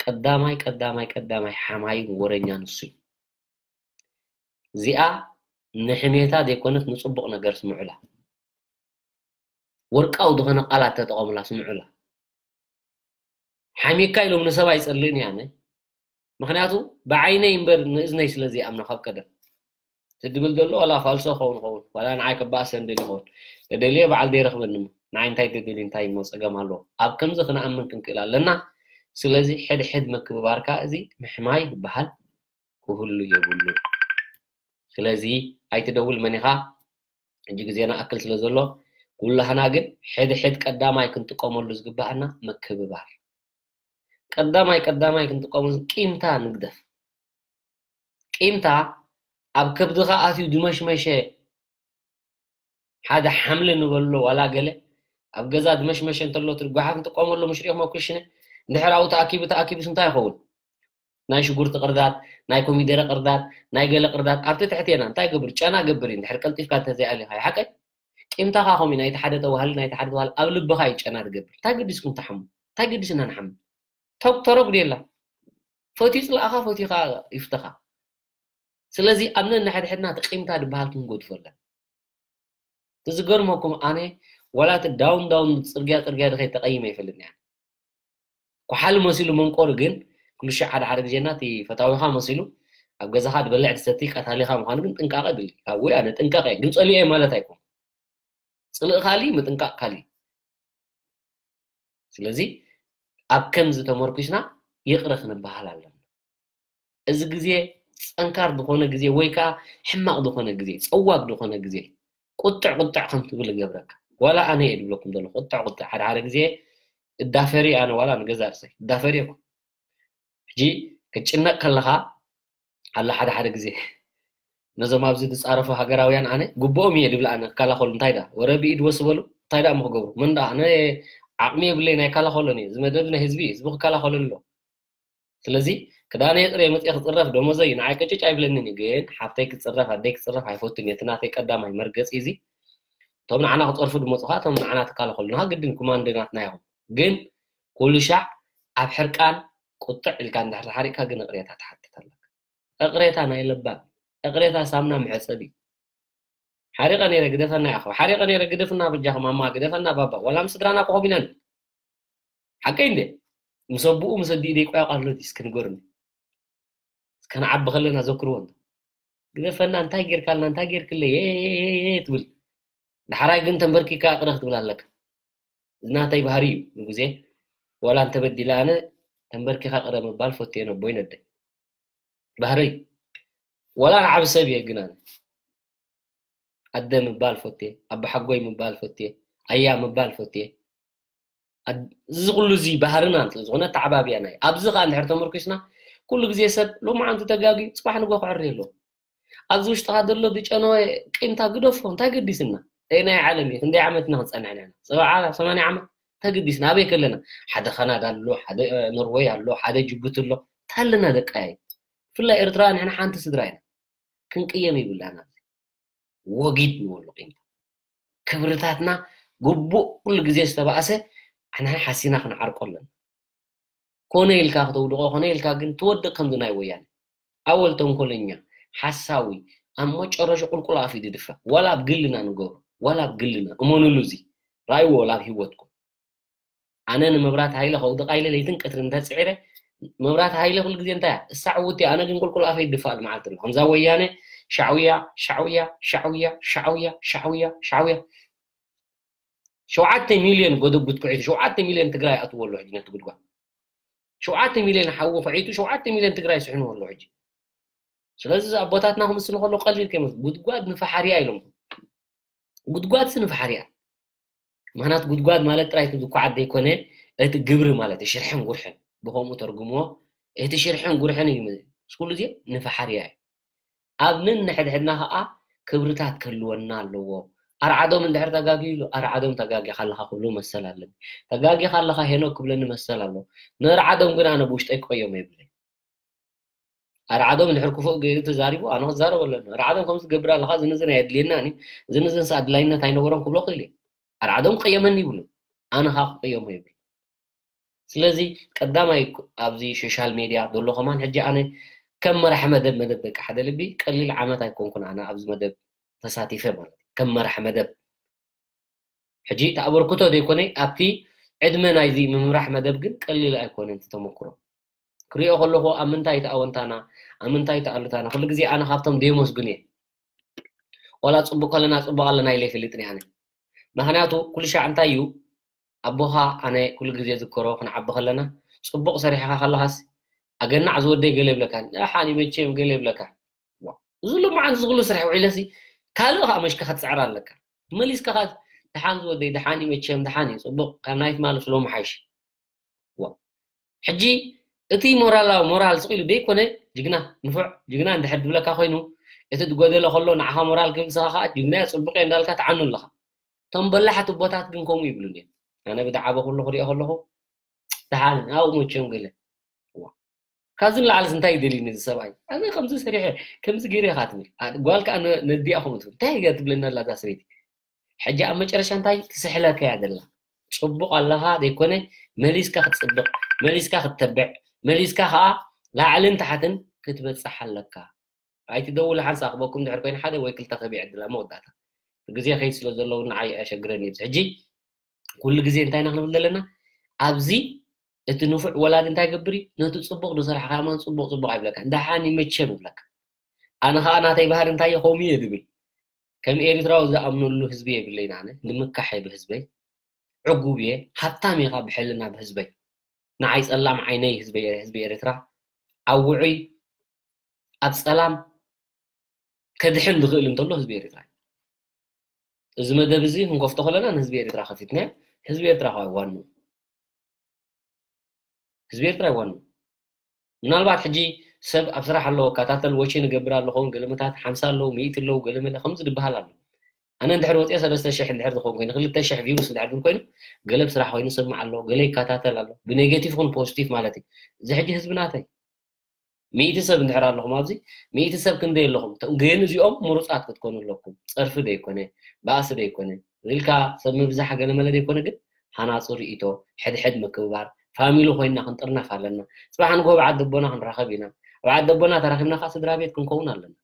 ቀዳማይ ቀዳማይ ቀዳማይ ሓማዩ ወረኛ ንሱ እዩ እዚኣ ንሕሜታ ዘይኮነት ንፅቡቕ ነገር ስምዑላ ወርቃዊ ዝኾነ ቃላት ተጠቐሙላ ስምዑላ ሓሚካ ኢሎም ንሰብ ኣይጸልእን እየ ኣነ ምኽንያቱ ብዓይነይ እምበር ንእዝነይ ስለ ዘይኣምኖ ካብ ቀደም ትድብል ዘሎ ዋላ ፋልሶ ኸውን ኸውን ዋላ ንዓይ ከባእሰ እንደሊ ኸውን ተደልየ በዓል ደይረኽበኒ እሞ ንዓይ እንታይ ተደልዩ እንታይ እሞ ጸገም ኣለዎ ኣብ ከምዚ ክንኣምን ክንክእል ኣለና ስለዚ ሕድሕድ ምክብባርካ እዚ ምሕማይ ዝበሃል ክህሉ የብሉ ስለዚ ኣይትደውል መኒኻ ሕጂ ግዜና ኣክል ስለ ዘሎ ኩላህና ግን ሕድሕድ ቀዳማይ ክንጥቀመሉ ዝግባኣና ምክብባር ቀዳማይ ቀዳማይ ክንጥቀመሉ ቂምታ ንግደፍ ቂምታ ኣብ ከብድኻ ኣትዩ ድመሽመሸ ሓደ ሓምሊ ንበሎ ዋላ ገለ ኣብ ገዛ ድመሽመሸ እንተሎ ትጓሓፍ ንጥቀመሉ ምሽ ሪኦም ኩሽነ እንድሕር ኣብኡ ተኣኪቡ ተኣኪቡስ እንታይ ይኸውን ናይ ሽጉርቲ ቅርዳድ ናይ ኮሚደረ ቅርዳድ ናይ ገለ ቅርዳድ ኣብቲ ትሕቴና እንታይ ገብር ጨና ገብር እዩ እንድሕር ቀልጢፍካ እንተዘይኣሊኻ ሓቀይ ቂምታኻ ከምኡ ናይቲ ሓደ ተባህሊ ናይቲ ሓደ ተባህሊ ኣብ ልብኻ እዩ ጨና ትገብር እንታይ ገዲስኩም ትሓሙ እንታይ ገዲስና ንሓሙ ተረጉድ የላ ፈትዩ ፅላእኻ ፈትዩኻ ይፍተኻ ስለዚ ኣብ ነንሕድሕድና እቲ ቂምታ ዝበሃል ክንጎድፎ ኣለና እቲ ዝገርመኩም ኣነ ዋላ እቲ ዳውን ዳውን ፅርግያ ፅርግያ ድኸይ ተቐይመ ይፈልጥ እያ ኳሓሊ መሲሉ መንቆሪ ግን ኩሉ ሻዕ ሓደ ሓደ ግዜና እቲ ፈታዊኻ መሲሉ ኣብ ገዛኻ ዝበልዕ ትሰቲ ቀታሊኻ ምዃኑ ግን ጥንቃቐ ድል ካብ ወይ ኣነ ጥንቃቐ ግን ፀሊኦ ማለት ኣይኮን ፅልእ ካሊ ምጥንቃቕ ካሊ ስለዚ ኣብ ከምዚ ተመርኩስና ይቕረ ክንበሃል ኣለና እዚ ግዜ ፀንካር ዝኾነ ግዜ ወይ ከዓ ሕማቕ ዝኾነ ግዜ ፀዋግ ዝኾነ ግዜ ቁጥዕ ቁጥዕ ከም ትብል ይገብረካ ዋላ ኣነ እየ ድብለኩም ዘሎ ቁጥዕ ቁጥዕ ሓደ ሓደ ግዜ እዳፈሪ ኣነ ዋላ ንገዛ ርእሰይ እዳፈሪ እኮ ሕጂ ክትጭነቅ ከለኻ ኣሎ ሓደ ሓደ ግዜ ነዞም ኣብዚ ዝፃረፉ ሃገራውያን ኣነ ግብኦም እየ ድብል ኣነ ክከላኸሉ እንታይ ዳ ወረ ብኢድ ወስ በሉ እንታይ ዳ ምክገብሩ መን ዳ ኣነ ዓቕሚ የብለይ ናይ ከላኸሎን እየ ዝመደብ ናይ ህዝቢ ህዝቢ ክከላኸሉ ኣሎ ስለዚ ክዳነይ ጥረ መፅእ ክፅረፍ ደሞዘይ ንዓይ ቅጭጭ ኣይብለንን እዩ። ግን ሓፍተይ ክፅረፍ ኣደይ ክፅረፍ ኣይፈቱን እዩ። እቲ ናተይ ቀዳማይ መርገፂ እዚ። እቶም ንዓና ክፀርፉ ድመፁ ከዓ እቶም ንዓና ትካለ ከሉ ንካ ግድን ኩማንድ ናትና ይኹን። ግን ኩሉ ሻዕ ኣብ ሕርቃን ቁጥዕ ኢልካ እንድሕር ተሓሪቅካ ግን እቕሬታ ትሓትት ኣለካ። እቕሬታ ናይ ለባም እቕሬታ ሳምና መሕፀቢ። ሓሪቐ ነይረ ግደፈና ያኸ ሓሪቐ ነይረ ግደፍና በጃኹም ኣማ ግደፈና ባባ ዋላ ምስ ስድራና ኮኸብ ኢለን ሓቀይ እንደ ምስ ኣቦኡ ምስ ኣዲኡ ደይቆያቋ ኣሎ ድስ ክንገርኒ ከነዓቢ ከለና ዘክርዎ እንተ ግደፈና እንታይ ጌርካልና እንታይ ጌርክለይ ትብል። ዳሕራይ ግን ተንበርኪካ ቅረ ክትብል ኣለካ። ናተይ ባህሪ እዩ ንግዜ ዋላ እንተበዲለ ኣነ ተንበርኪካ ቅረ ምባል ፈትየ ነቦይ ነደይ ባህረይ ዋላ ንዓብ ሰብ እየ ግን ኣነ ኣደ ምባል ፈትየ ኣባሓጎይ ምባል ፈትየ ኣያ ምባል ፈትየ እዚ ኩሉ እዚ ባህርና እንተ ዝኾነ ተዓባቢያና እዩ ኣብዚ ከዓ እንድሕር ተመርኪስና ኩሉ ግዜ ሰብ ሎማዓንቲ ተጋጊ ፅባሕ ንጎ ክዕሪ ኣለዎ ኣብዚ ውሽጥኻ ዘሎ ዝጨነወ ቂምታ ግደፎ እንታይ ገዲስና ናይ ዓለም እዩ ክንደይ ዓመትና ክንፀንዕና ኢና ሰብዓ ሰማንያ ዓመት እንታይ ገዲስና ኣበይ ከለና ሓደ ካናዳ ኣሎ ሓደ ኖርወይ ኣሎ ሓደ ጅቡቲ ኣሎ እንታይ ኣለና ደቃ እዩ ብፍላይ ኤርትራ ንሕና ሓንቲ ስድራ ኢና ክንቅየም ይብላና ወጊድ ንበሉ ቂምታ ክብርታትና ግቡእ ኩሉ ግዜ ዝተባእሰ ኣና ሓሲና ክንዓርቆ ኣለና ኮነ ኢልካ ክተውድቆ ኮነ ኢልካ ግን ትወድቅ ከምዚ ናይ ወያነ ኣወል ተንኮለኛ ሓሳዊ ኣብ መጨረሹ ቁልቁል ኣፍ ድድፋ ዋላ ኣብ ግልና ንገሩ ዋላ ኣብ ግልና እመኑሉ እዚ ራይዎ ዋላ ኣብ ህይወትኩም ኣነ ንመብራት ሃይለ ከውድቃ ኢለ ለይትን ቀትርን እንተፅዒረ መብራት ሃይለ ኩሉ ግዜ እንታይ እሳ ዕውት ኣነ ግን ቁልቁል ኣፈይ ድፋእ መዓልቲ ኣሎ ከምዛ ወያነ ሻዕውያ ሻዕውያ ሻዕውያ ሻዕውያ ሻዕውያ ሻዕውያ ሸውዓተ ሚልዮን ጎደጉት ኩዒቱ ሸውዓተ ሚልዮን ትግራይ ኣትዎ ኣሎ ሕጂ ነቲ ጉድጓድ ሸውዓተ ሚልዮን ሓዊ ኩዒቱ ሸውዓተ ሚልዮን ትግራይ ስሕንዎ ኣሎ ሕጂ ስለዚ ኣቦታትና ክምስሉ ከሎ ቀሊል ከይመስ ጉድጓድ ንፈሓርያ ኢሎም ጉድጓድ ሲ ንፈሓርያ ምክንያቱ ጉድጓድ ማለት ጥራይ እቲ ዝኳዓት ዘይኮነ እቲ ግብሪ ማለት ሽርሕን ጉርሕን ብከምኡ ተርጉምዎ እቲ ሽርሕን ጉርሕን እዩ ምስ ኩሉ ዜ ንፈሓርያ እዩ ኣብ ነንሕድሕድና ከዓ ክብርታት ክህልወና ኣለዎ ኣርዓዶም እንድሕር ተጋጊ ኢሉ ኣርዓዶም ተጋጊኻ ኣለካ ክብሉ መሰል ኣለኒ ተጋጊኻ ኣለካ ሄኖ ክብለኒ መሰል ኣለዎ ንርዓዶም ግን ኣነ ብውሽጠይ ክቀዮም የብለይ ኣርዓዶም እንድሕር ክፉእ ገይሩ ተዛሪቡ ኣነ ክዛረብ ኣለኒ ኣርዓዶም ከምዚ ትገብር ኣለካ ዝንዝን ኣየድልየና ዝንዝንስ ኣድላይነት ኣይነበሮም ክብሎ ክእል ኣርዓዶም ክቀየመኒ ይብሉ ኣነ ከዓ ክቀየሞ ይብል ስለዚ ቀዳማይ ኣብዚ ሶሻል ሜድያ ዘሎ ከማን ሕጂ ኣነ ከም መራሕ መደብ መደብ ደቂ ሓደ ልቢ ቀሊል ዓመት ኣይኮንኩን ኣነ ኣብዚ መደብ ተሳቲፈ ማለት ከም መራሕ መደብ ሕጂ ተኣበርክቶ ዘይኮነ ኣብቲ ዕድመ ናይዚ ምምራሕ መደብ ግን ቀሊል ኣይኮነን ተመክሮ ክሪኦ ከለኹ ኣብ ምንታይ ተኣወንታና ኣብ ምንታይ ተኣሉታና ኩሉ ግዜ ኣነ ካብቶም ደየመስግን እየ ዋላ ፅቡቅ ከለና ፅቡቅ ኣለና ኢለ ይፈልጥን ኣነ ምክንያቱ ኩሉ ሻዕ እንታይ እዩ ኣቦኻ ኣነ ኩሉ ግዜ ዝከሮ ክንዓቢ ከለና ፅቡቅ ሰሪሕኻ ከለኻስ ኣገናዕ ዝወደይ ገለ ይብለካ ደሓን ይመቸዮም ገለ ይብለካ እዚ ሎማዓንቲ ዝኩሉ ስራሕ ውዒለሲ ካልእ ከዓ መሽካ ክትፅዕር ኣለካ መሊስካ ከዓ ደሓን ዝወደይ ደሓን ይመቸዮም ደሓን እዩ ፅቡቅ ካብ ናይት ማለት ሎሚ ሓይሽ ሕጂ እቲ ሞራላዊ ሞራል ስቕ ኢሉ ደይኮነ ጅግና ንፉዕ ጅግና እንድሕር ድብለካ ኮይኑ እቲ ዝጎደለ ከሎ ንዓኻ ሞራል ክህብ ንስኻ ከዓ ጅግና እየ ፅቡቅ እየ እንዳልካ ትዓኑ ኣለኻ እቶም በላሕቲ ኣቦታት ግን ከምኡ ይብሉን እዮም ኣነ ብድዓበ ኩሉ ክሪኦ ከለኹ ደሓን ኣብኡ መቸም ገለ ካብዚ ንላዕሊ እንታይ ይደልዩ ነዚ ሰብኣይ ኣነ ከምዚ ሰሪሐ ከምዚ ገይረ ኢኻ ትብል ጓል ከዓ ነዲኣ ከምኡ ትብል እንታይ እያ ትብለና ኣላ እዛ ሰበይቲ ሕጂ ኣብ መጨረሻ እንታይ ትስሕለካ እያ ዘላ ጽቡቕ ኣለኻ ዘይኮነ መሊስካ ክትጽብቕ መሊስካ ክትተብዕ መሊስካ ከዓ ላዕልን ታሕትን ክትበጽሕ ኣለካ ኣይትደውል ሓንሳ ክበኩም ድሕር ኮይነ ሓደ ወይ ክልተ ክህብ ዕድላ መወዳእታ ግዜ ከይድ ስለ ዘለዉ ንዓይ ኣሸግረን እዩ ሕጂ ኩሉ ግዜ እንታይ ኢና ክንብል ዘለና ኣብዚ እቲ ንፉዕ ወላዲ እንታይ ገብር እዩ ነቲ ጽቡቕ ዝሰርሕካ ማን ጽቡቕ ጽቡቕ ኣይብለካ ደሓን ይመቸም ይብለካ ኣነ ከዓ ናተይ ባህሪ እንታይ እየ ከምኡ እየ ዝብል ከም ኤርትራዊ ዝኣምነሉ ህዝቢ የብለይን ኣነ ንምካሕ እየ ብህዝበይ ዕጉብ እየ ሃብታም እየ ካብ ብሕልና ብህዝበይ ንዓይ ጸላም ዓይነይ ህዝቢ ህዝቢ ኤርትራ ኣብ ውዑይ ኣብ ጸላም ከድሕን ዝኽእል እንተሎ ህዝቢ ኤርትራ እዩ እዚ መደብ እዚ ክንከፍቶ ከለና ንህዝቢ ኤርትራ ከፊትና ህዝቢ ኤርትራ ከዋኑ ህዝቢ ኤርትራ ይዋኑ ምናልባት ሕጂ ሰብ ኣብ ስራሕ ኣለዎ ካታተል ወጪ ንገብር ኣለኹም ገለመታት ሓምሳ ኣለዉ ሚእቲ ኣለዉ ገለመለ ከምዚ ዝበሃል ኣሎ ኣነ እንድሕር ወፅአ ሰለስተ ሽሕ እንድሕር ዝኸውን ኮይኑ ክልተ ሽሕ ቪውስ እንድሕር ግን ኮይኑ ገለ ብስራሕ ኮይኑ ሰማዕ ኣሎ ገለ ይከታተል ኣሎ ብኔጌቲቭ ኹን ፖዚቲቭ ማለት እዩ እዚ ሕጂ ህዝቢ ናተይ ሚእቲ ሰብ እንድሕር ኣለኹም ኣብዚ፣ ሚእቲ ሰብ ክንደይ ኣለኹም? እቶም ግን እዚኦም ምሩጻት ክትኮኑ ኣለኩም። ጸርፊ ደይኮነ፣ ባእሲ ደይኮነ፣ ኢልካ ሰብ ምብዛሕ ገለ መለ ደይኮነ፣ ግን ሃናጹ ርእይቶ፣ ሕድሕድ ምክብባር፣ ፋሚሊ ኮይንና ክንጥርነፍ ኣለና። ጽባሕ ንግሆ ኣብ ዓዲ ኣቦና ክንራኸብ ኢና። ኣብ ዓዲ ኣቦና ተራኺብና ከኣ ስድራ ቤት ክንከውን ኣለና።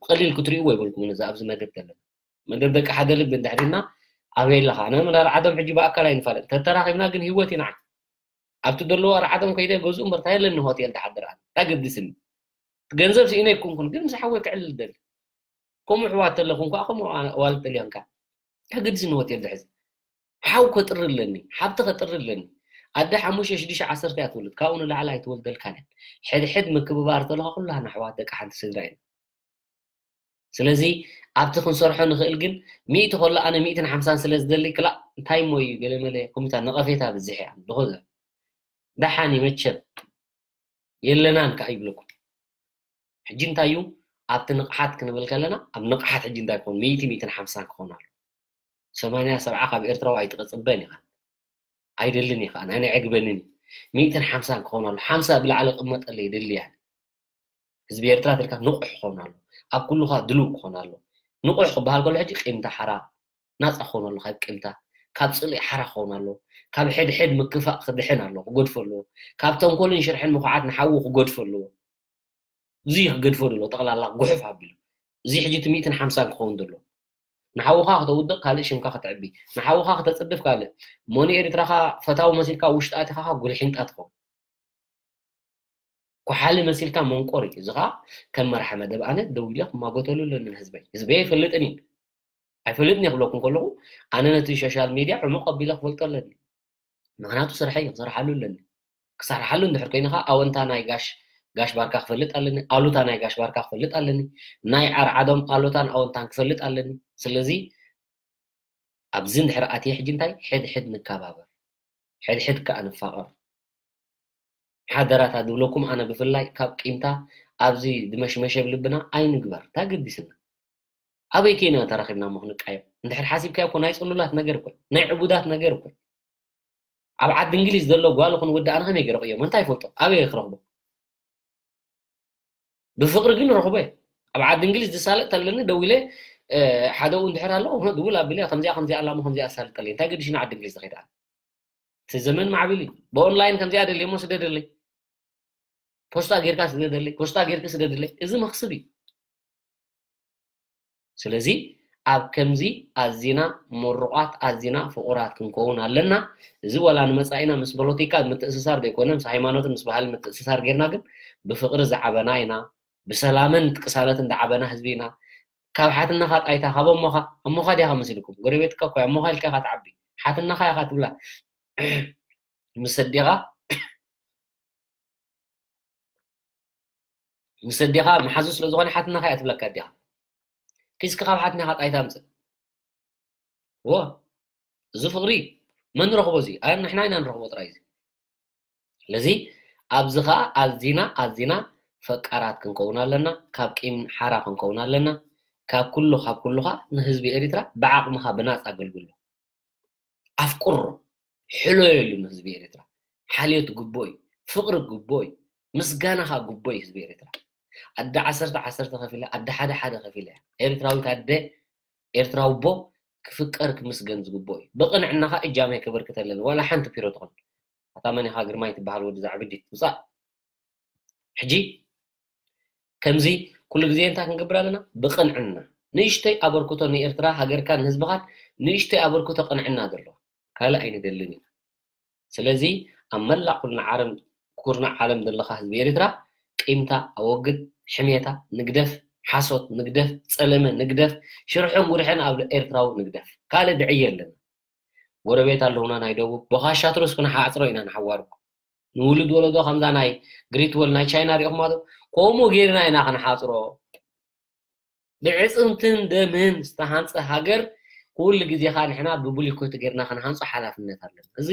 ብቐሊል ክትርእይዎ ኣይበልኩምን እዚ ኣብዚ መደብ ዘለና። መደብ ደቂ ሓደ ልቢ እንድሕር ኢልና ኣበይ ኣለኻ? ኣነ ምን ኣርዓዶም ሕጂ ብኣካል ኣይንፋለጥ። ተተራኺብና ግን ህይወት ኢና። ኣብቲ ዘለዎ ኣርዓዶም ከይደ ገዝኡ እምበር እንታይ ኣለኒ ሆቴል ድሓድር ኣነ? እንታይ ገድስኒ? ገንዘብ ስኢነ ኣይኮንኩን፣ ግን ምስ ሓወይ ክዕልል ደሊ። ከምኡ ኣሕዋት ተለኹን ከኣ ከምኡ ኣዋልድ ተልዮን ከኣ። እንታይ ገድስኒ ሆቴል ድሕዝ? ሓው ከጥሪ ኣለኒ፣ ሓብቲ ከጥሪ ኣለኒ። ኣደ ሓሙሽተ፣ ሽዱሽተ፣ ዓሰርተ እያ ትወልድ፣ ካብኡ ንላዕሊ ኣይትወልደልካን እያ። ሕድሕድ ምክብባር ተለኻ ኩላህና ኣሕዋት ደቂ ሓንቲ ስድራ ኢና። ስለዚ ኣብቲ ክንሰርሖ ንኽእል ግን ሚእቲ ከሎ ኣነ ሚእትን ሓምሳን ስለ ዝደሊ ክላእ እንታይ እሞ እዩ ገለ መለ ከምኡታ ነቐፌታ ብዝሕ እያ። ደኾ ዘ-፣ ደሓን እዩ መቸም። የለናን ከኣ ይብለኩም። ሕጂ እንታይ እዩ ኣብቲ ንቕሓት ክንብል ከለና ኣብ ንቕሓት ሕጂ እንታይ ክኾን ሚእቲ፣ ሚእትን ሓምሳን ክኾን ኣሎ። ሰማንያ፣ ሰብዓ ካብ ኤርትራዊ ኣይትቕጽበን ኢኻ። ኣይደልን ኢኻ፣ ኣነ ኣይዕግበንን እዩ። ሚእትን ሓምሳን ክኾን ኣሎ። ሓምሳ ብላዕሊ ቅመጠለይ ይደሊ እየ። ህዝቢ ኤርትራ ተልካ ንቑሕ ክኾን ኣሎ። ኣብ ኩሉ ከኣ ድሉው ክኾን ኣሎ። ንቑሕ ክበሃል ከሎ ሕጂ ቂምታ ሓራ ናጻ ክኾን ኣሎ ካብ ቂምታ፣ ካብ ጽልኢ ሓራ ክኾን ኣሎ። ካብ ሕድሕድ ምክፋእ ክድሕን ኣሎ፣ ክገድፎ ኣለዎ። ካብ ተንኮልን ሽርሕን ምኹዓት ንሓዉ ክገድፎ ኣለዎ። እዚ ክገድፎ ደሎ ጠቕላላ ጉሕፍ ኣቢሉ። እዚ ሕጂ እቲ ሚእትን ሓምሳን ክኸውን ደሎ። ንሓውኻ ክተውድቕ ካልእ ሽምካ ከተዕቢ። ንሓውኻ ክተጽድፍ ካልእ። ሞኒ ኤርትራኻ ፈታዊ መሲልካ ውሽጢ ኣቲኻኻ ጉልሒንጣ ትኸውን። ኩሓሊ መሲልካ መንቆር እዩ። እዚ ኸኣ ከም መራሒ መደብ ኣነ ደው ኢለ ክማጎተሉ ኣለኒ ንህዝበይ። ህዝበይ ኣይፈልጥን እዩ። ኣይፈልጥን እየ ክብለኩም ከለኹ ኣነ ነቲ ሶሻል ሚድያ ዕሙቕ ኣቢለ ክፈልጦ ኣለኒ። ምኽንያቱ ስርሐይ እዩ፣ ክሰርሓሉ ኣለኒ። ክሰርሓሉ እንድሕር ኮይኑ ኸዓ ኣወንታ ናይ ጋሽ፣ ጋሽ ባርካ ክፈልጥ ኣለኒ፣ ኣሉታ ናይ ጋሽ ባርካ ክፈልጥ ኣለኒ፣ ናይ ዓርዓዶም ኣሉታን ኣወንታን ክፈልጥ ኣለኒ። ስለዚ ኣብዚ እንድሕር ኣትየ ሕጂ እንታይ ሕድሕድ ንከባበር፣ ሕድሕድ ከኣ ንፋቐር። ሓደራታ ዝብለኩም ኣነ ብፍላይ ካብ ቂምታ ኣብዚ ድመሽመሸ ኣብ ልብና ኣይንግበር። እንታይ ገዲስና? ኣበይ ከይና ተራኺብና እሞ ክንቃየም? እንድሕር ሓሲብካዮ እኮ ናይ ጽሉላት ነገር እኮ፣ ናይ ዕቡዳት ነገር እኮ። ኣብ ዓዲ እንግሊዝ ዘሎ ጓል ኹን ወዲ ኣነ ከመይ ገይረ ክርእዮም? እንታይ ይፈልጦ? ኣበይ ክረኽቦ? ብፍቕሪ ግን ረኽቦ እየ። ኣብ ዓዲ እንግሊዝ ዝሳለጥ ተለኒ ደው ኢለ፣ እ፣ ሓደኡ እንድሕር ኣሎ፣ እህ፣ ድውል ኣቢለ፣ ከምዚኣ፣ ከምዚኣ ኣላ እሞ ከምዚኣ ኣሳልጠለይ። እንታይ ገዲሽና ዓዲ እንግሊዝ ዝኸይድ ኣነ? እቲ ዘመን ማዕቢል እዩ። ብኦንላይን ከምዚኣ ደልየ እሞ ስደደለይ። ፖስታ ጌርካ ስደደለይ፣ ፖስታ ጌርኪ ስደድለይ። እዚ መኽስብ እዩ። ስለዚ ኣብ ከምዚ ኣዚና ምሩቓት፣ ኣዚና ፍቑራት ክንከውን ኣለና። እዚ ዋላ ንመጻኢና ምስ ፖለቲካ ምትእስሳር ዘይኮነ፣ ምስ ሃይማኖትን ምስ ባህልን ምትእስሳር ጌርና ግን ብፍቕሪ ዝዓበና ኢና፣ ብሰላምን ቅሳነትን ዝዓበና ህዝቢ ኢና። ካብ ሓትነኻ ጣይታ፣ ካብ ኣሞኻ፣ ኣሞኻ ዲኻ መሲልኩም? ጎረቤትካ እኮ እዩ፣ ኣሞኻ ኢልካ ኢኻ ትዓቢ። ሓትነኻ ኢኻ ትብላ። ምስ ኣዴኻ፣ ምስ ኣዴኻ መሓዙ ስለ ዝኾነ ሓትነኻ እያ ትብለካ ኣዴኻ። ኪስኪ ካብ ሓትነኻ ጣይታ ኣምጽእ። ዎ፣ እዚ ፍቕሪ መን ንረኽቦ እዚ? ኣነ ንሕና ኢና ንረኽቦ ጥራይ እዚ። ስለዚ ኣብዚ ኸኣ ኣዚና፣ ኣዚና ፈቃራት ክንከውን ኣለና፣ ካብ ቂም ሓራ ክንከውን ኣለና። ካብ ኩሉ፣ ካብ ኩሉ ኸኣ ንህዝቢ ኤሪትራ ብዓቕምኻ ብናጻ ኣገልግሎ። ኣፍቅሮ፣ ሕሎየሉ ንህዝቢ ኤሪትራ። ሓልዮት ግቡእ እዩ፣ ፍቕሪ ግቡእ እዩ፣ ምስጋና ኸኣ ግቡእ እዩ ህዝቢ ኤሪትራ። ኣደ ዓሰርተ ዓሰርተ ከፊላ፣ ኣደ ሓደ ሓደ ከፊላ እያ። ኤሪትራዊት ኣደ፣ ኤርትራዊ ኣቦ ክፍቀር ክምስገን ዝግብኦ እዩ። ብቕንዕና ኸኣ እጃመይ ከበርክተለኒ፣ ዋላ ሓንቲ ፒሮ ትኹን። ኣታ መን ኢኻ ግርማይ ትበሃል ወዲ ዛዕብዲት? ውጻእ። ሕጂ ከምዚ ኩሉ ግዜ እንታይ ክንገብር ኣለና? ብቕንዕና። ንእሽተይ ኣበርክቶ ንኤርትራ ሃገርካን ንህዝብኻን ንእሽተይ ኣበርክቶ ቅንዕና ዘለዎ። ካልእ ኣይንደልን ኢና። ስለዚ ኣብ መላእ ኩልና ዓለም፣ ኩርናዕ ዓለም ዘለኻ ህዝቢ ኤርትራ ቂምታ ኣወግድ፣ ሕሜታ ንግደፍ፣ ሓሶት ንግደፍ፣ ጸለመ ንግደፍ፣ ሽርሕን ጉርሕን ኣብ ኤርትራዊ ንግደፍ። ካልእ ድዕየ ኣለና። ጎረቤት ኣለውና ናይ ደቡብ፣ ብኻሻትሮስ ክንሓጽሮ ኢና ንሓዋሩ። ንውሉድ ወለዶ ከምዛ ናይ ግሪት ወል ናይ ቻይና ሪኦኹማ ዶ? ከምኡ ጌርና ኢና ክንሓጽሮ። ብዕጽምትን ደምህን ዝተሃንጸ ሃገር ኩሉ ግዜ ኸኣ ንሕና ብብሊኮት ጌርና ክንሃንጾ ሓላፍነት ኣለና። እዚ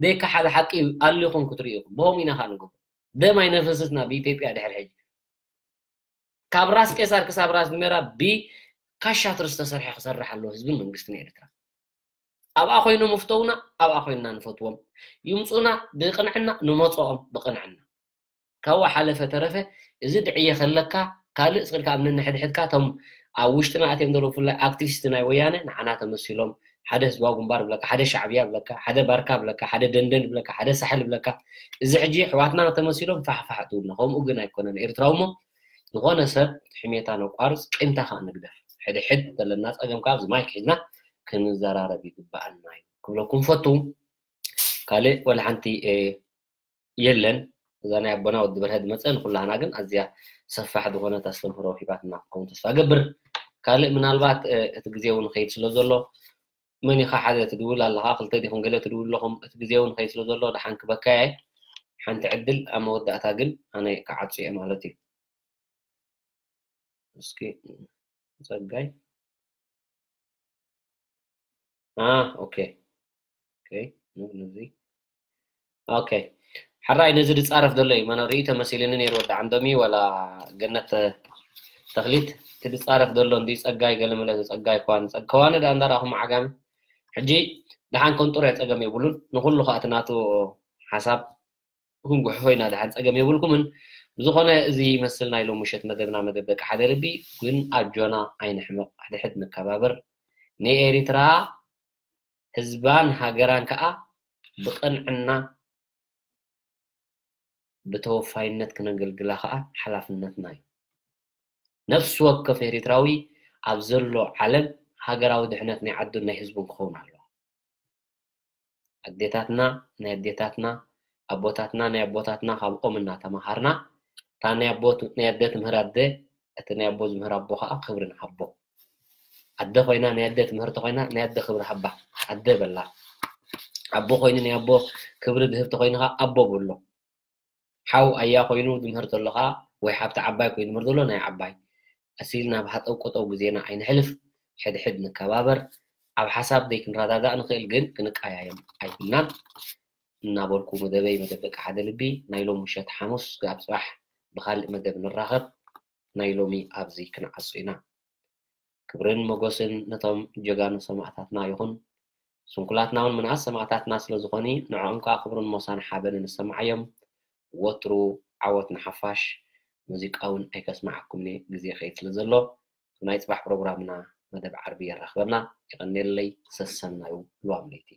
ደይከሓድ ሓቂ ኣሊኹም ክትርእዩ ኢኹም። ብኸምኡ ኢና ኸኣ ንገብሮ። ደም ኣይነፈስስና ብኢትዮጵያ ድሕሪ ሕጂ። ካብ ራስ ቄሳር ክሳብ ራስ ኑሜራ ብካሻትር ዝተሰርሐ ክሰርሕ ኣለዎ ህዝብን መንግስትን ኤርትራ። ኣብኣ ኮይኖም ይፍተውና፣ ኣብኣ ኮይንና ንፈትዎም። ይምጹና ብቕንዕና፣ ንመጽኦም ብቕንዕና። ካብኡ ሓለፈ ተረፈ እዚ ድዕየ ከለካ ካልእ ስቕልካ ኣብ ነንሕድሕድካ እቶም ኣብ ውሽጥና ኣትዮም ዘለዉ ብፍላይ ኣክቲቪስት ናይ ወያነ ንዓና ተመሲሎም ሓደ ህዝባዊ ግንባር ብለካ ሓደ ሻዕብያ ብለካ ሓደ ባርካ ብለካ ሓደ ደንደን ብለካ ሓደ ሳሕል ብለካ እዚ ሕጂ ኣሕዋትና ተመሲሎም ፋሕፋሕ ትብልና ከምኡ ግን ኣይኮነን ኤርትራዊ እሞ ዝኾነ ሰብ ሕሜታ ነቋርፅ ቂምታ ከዓ ንግደፍ ሕድሕድ ዘለና ፀገም ካብ እዚ ማይክ ሒዝና ክንዘራረብ ይግበኣና እዩ ክብለኩም ፈቱ ካልእ ወላ ሓንቲ የለን እዛ ናይ ኣቦና ወዲ በርሀ ዝመፀ ንኩላህና ግን ኣዝያ ሰፋሕ ዝኾነት ኣስተምህሮ ሂባትና ክኸውን ተስፋ ገብር ካልእ ምናልባት እቲ ግዜ እውን ከይድ ስለ ዘሎ መን ኢኻ ሓደ ትድውል ኣለኻ ክልተ ዲኹም ገለ ትድውል ኣለኹም እቲ ግዜ እውን ከይድ ስለ ዘሎ ደሓን ክበካየ ሓንቲ ዕድል ኣብ መወዳእታ ግን ኣነ ክዓፁ እየ ማለት እዩ እስኪ ጸጋይ ኦኬ ኦኬ ኦኬ ሓራይ ነዚ ዝፃረፍ ዘሎ እዩ መኖሪ ተመሲልኒ ነይሩ ወዲ ዓንዶሚ ወላ ገነት ተኽሊት እቲ ዝፃረፍ ዘሎ እንዲ ፀጋይ ገለመለ ፀጋይ ከዋኒ ከዋኒ ዳ እንዳረኣኹም ዓጋሚ ሕጂ ደሓን ከንጡር እያ ፀገም የብሉን ንኩሉ ከዓ እቲ ናቱ ሓሳብ ክንጉሕፎ ኢና ደሓን ፀገም የብልኩምን ብዝኾነ እዚ ይመስል ናይ ሎም ምሸት መደብና መደብ ደቂ ሓደ ልቢ ግን ኣጆና ኣይንሕመቕ ሕድሕድ ንከባበር ንኤሪትራ ህዝባን ሃገራን ከዓ ብቕንዕና ብተወፋይነት ክነገልግላ ከዓ ሓላፍነትና እዩ ነፍሲ ወከፍ ኤሪትራዊ ኣብ ዘሎ ዓለም ሃገራዊ ድሕነት ናይ ዓዱን ናይ ህዝቡን ክኸውን ኣለዎ ኣዴታትና ናይ ኣዴታትና ኣቦታትና ናይ ኣቦታትና ካብ ኦም እናተማሃርና እታ ናይ ኣቦ ናይ ኣደ ትምህር ኣደ እቲ ናይ ኣቦ ዝምህር ኣቦ ከዓ ክብሪ ንሃቦ ኣደ ኮይና ናይ ኣደ ትምህርቲ ኮይና ናይ ኣደ ክብሪ ሃባ ኣደ በላ ኣቦ ኮይኑ ናይ ኣቦ ክብሪ ዝህብ ተኮይኑ ከዓ ኣቦ በሎ ሓው ኣያ ኮይኑ ዝምህር ዘሎ ከዓ ወይ ሓብቲ ዓባይ ኮይኑ ዝምህር ዘሎ ናይ ዓባይ ቀስ ኢልና ብሃጠው ቆጠው ግዜና ኣይንሕልፍ ሕድሕድ ንከባበር ኣብ ሓሳብ ዘይክንረዳዳእ ንኽእል ግን ክንቀያየም ኣይብልናን እናበልኩ መደበይ መደብ ደቂ ሓደ ልቢ ናይ ሎም ምሸት ሓሙስ ክሳብ ፅባሕ ብካልእ መደብ ንራኸብ ናይ ሎሚ ኣብዚ ክንዓጹ ኢና ክብርን ሞጎስን ነቶም ጀጋኑ ሰማእታትና ይኹን ስንኩላትና እውን ምንኣስ ሰማእታትና ስለ ዝኾኒ ንዕኦም ከዓ ክብርን ሞሳን ሓበንን ንሰማዓዮም ወትሩ ዓወት ንሓፋሽ ሙዚቃ እውን ኣይከስማዓኩምኒ ግዜ ከይድ ስለ ዘሎ ናይ ፅባሕ ፕሮግራምና መደብ ዓርቢ የራኽበና የቐንየለይ ሰሰናዩ ልዋም ለይቲ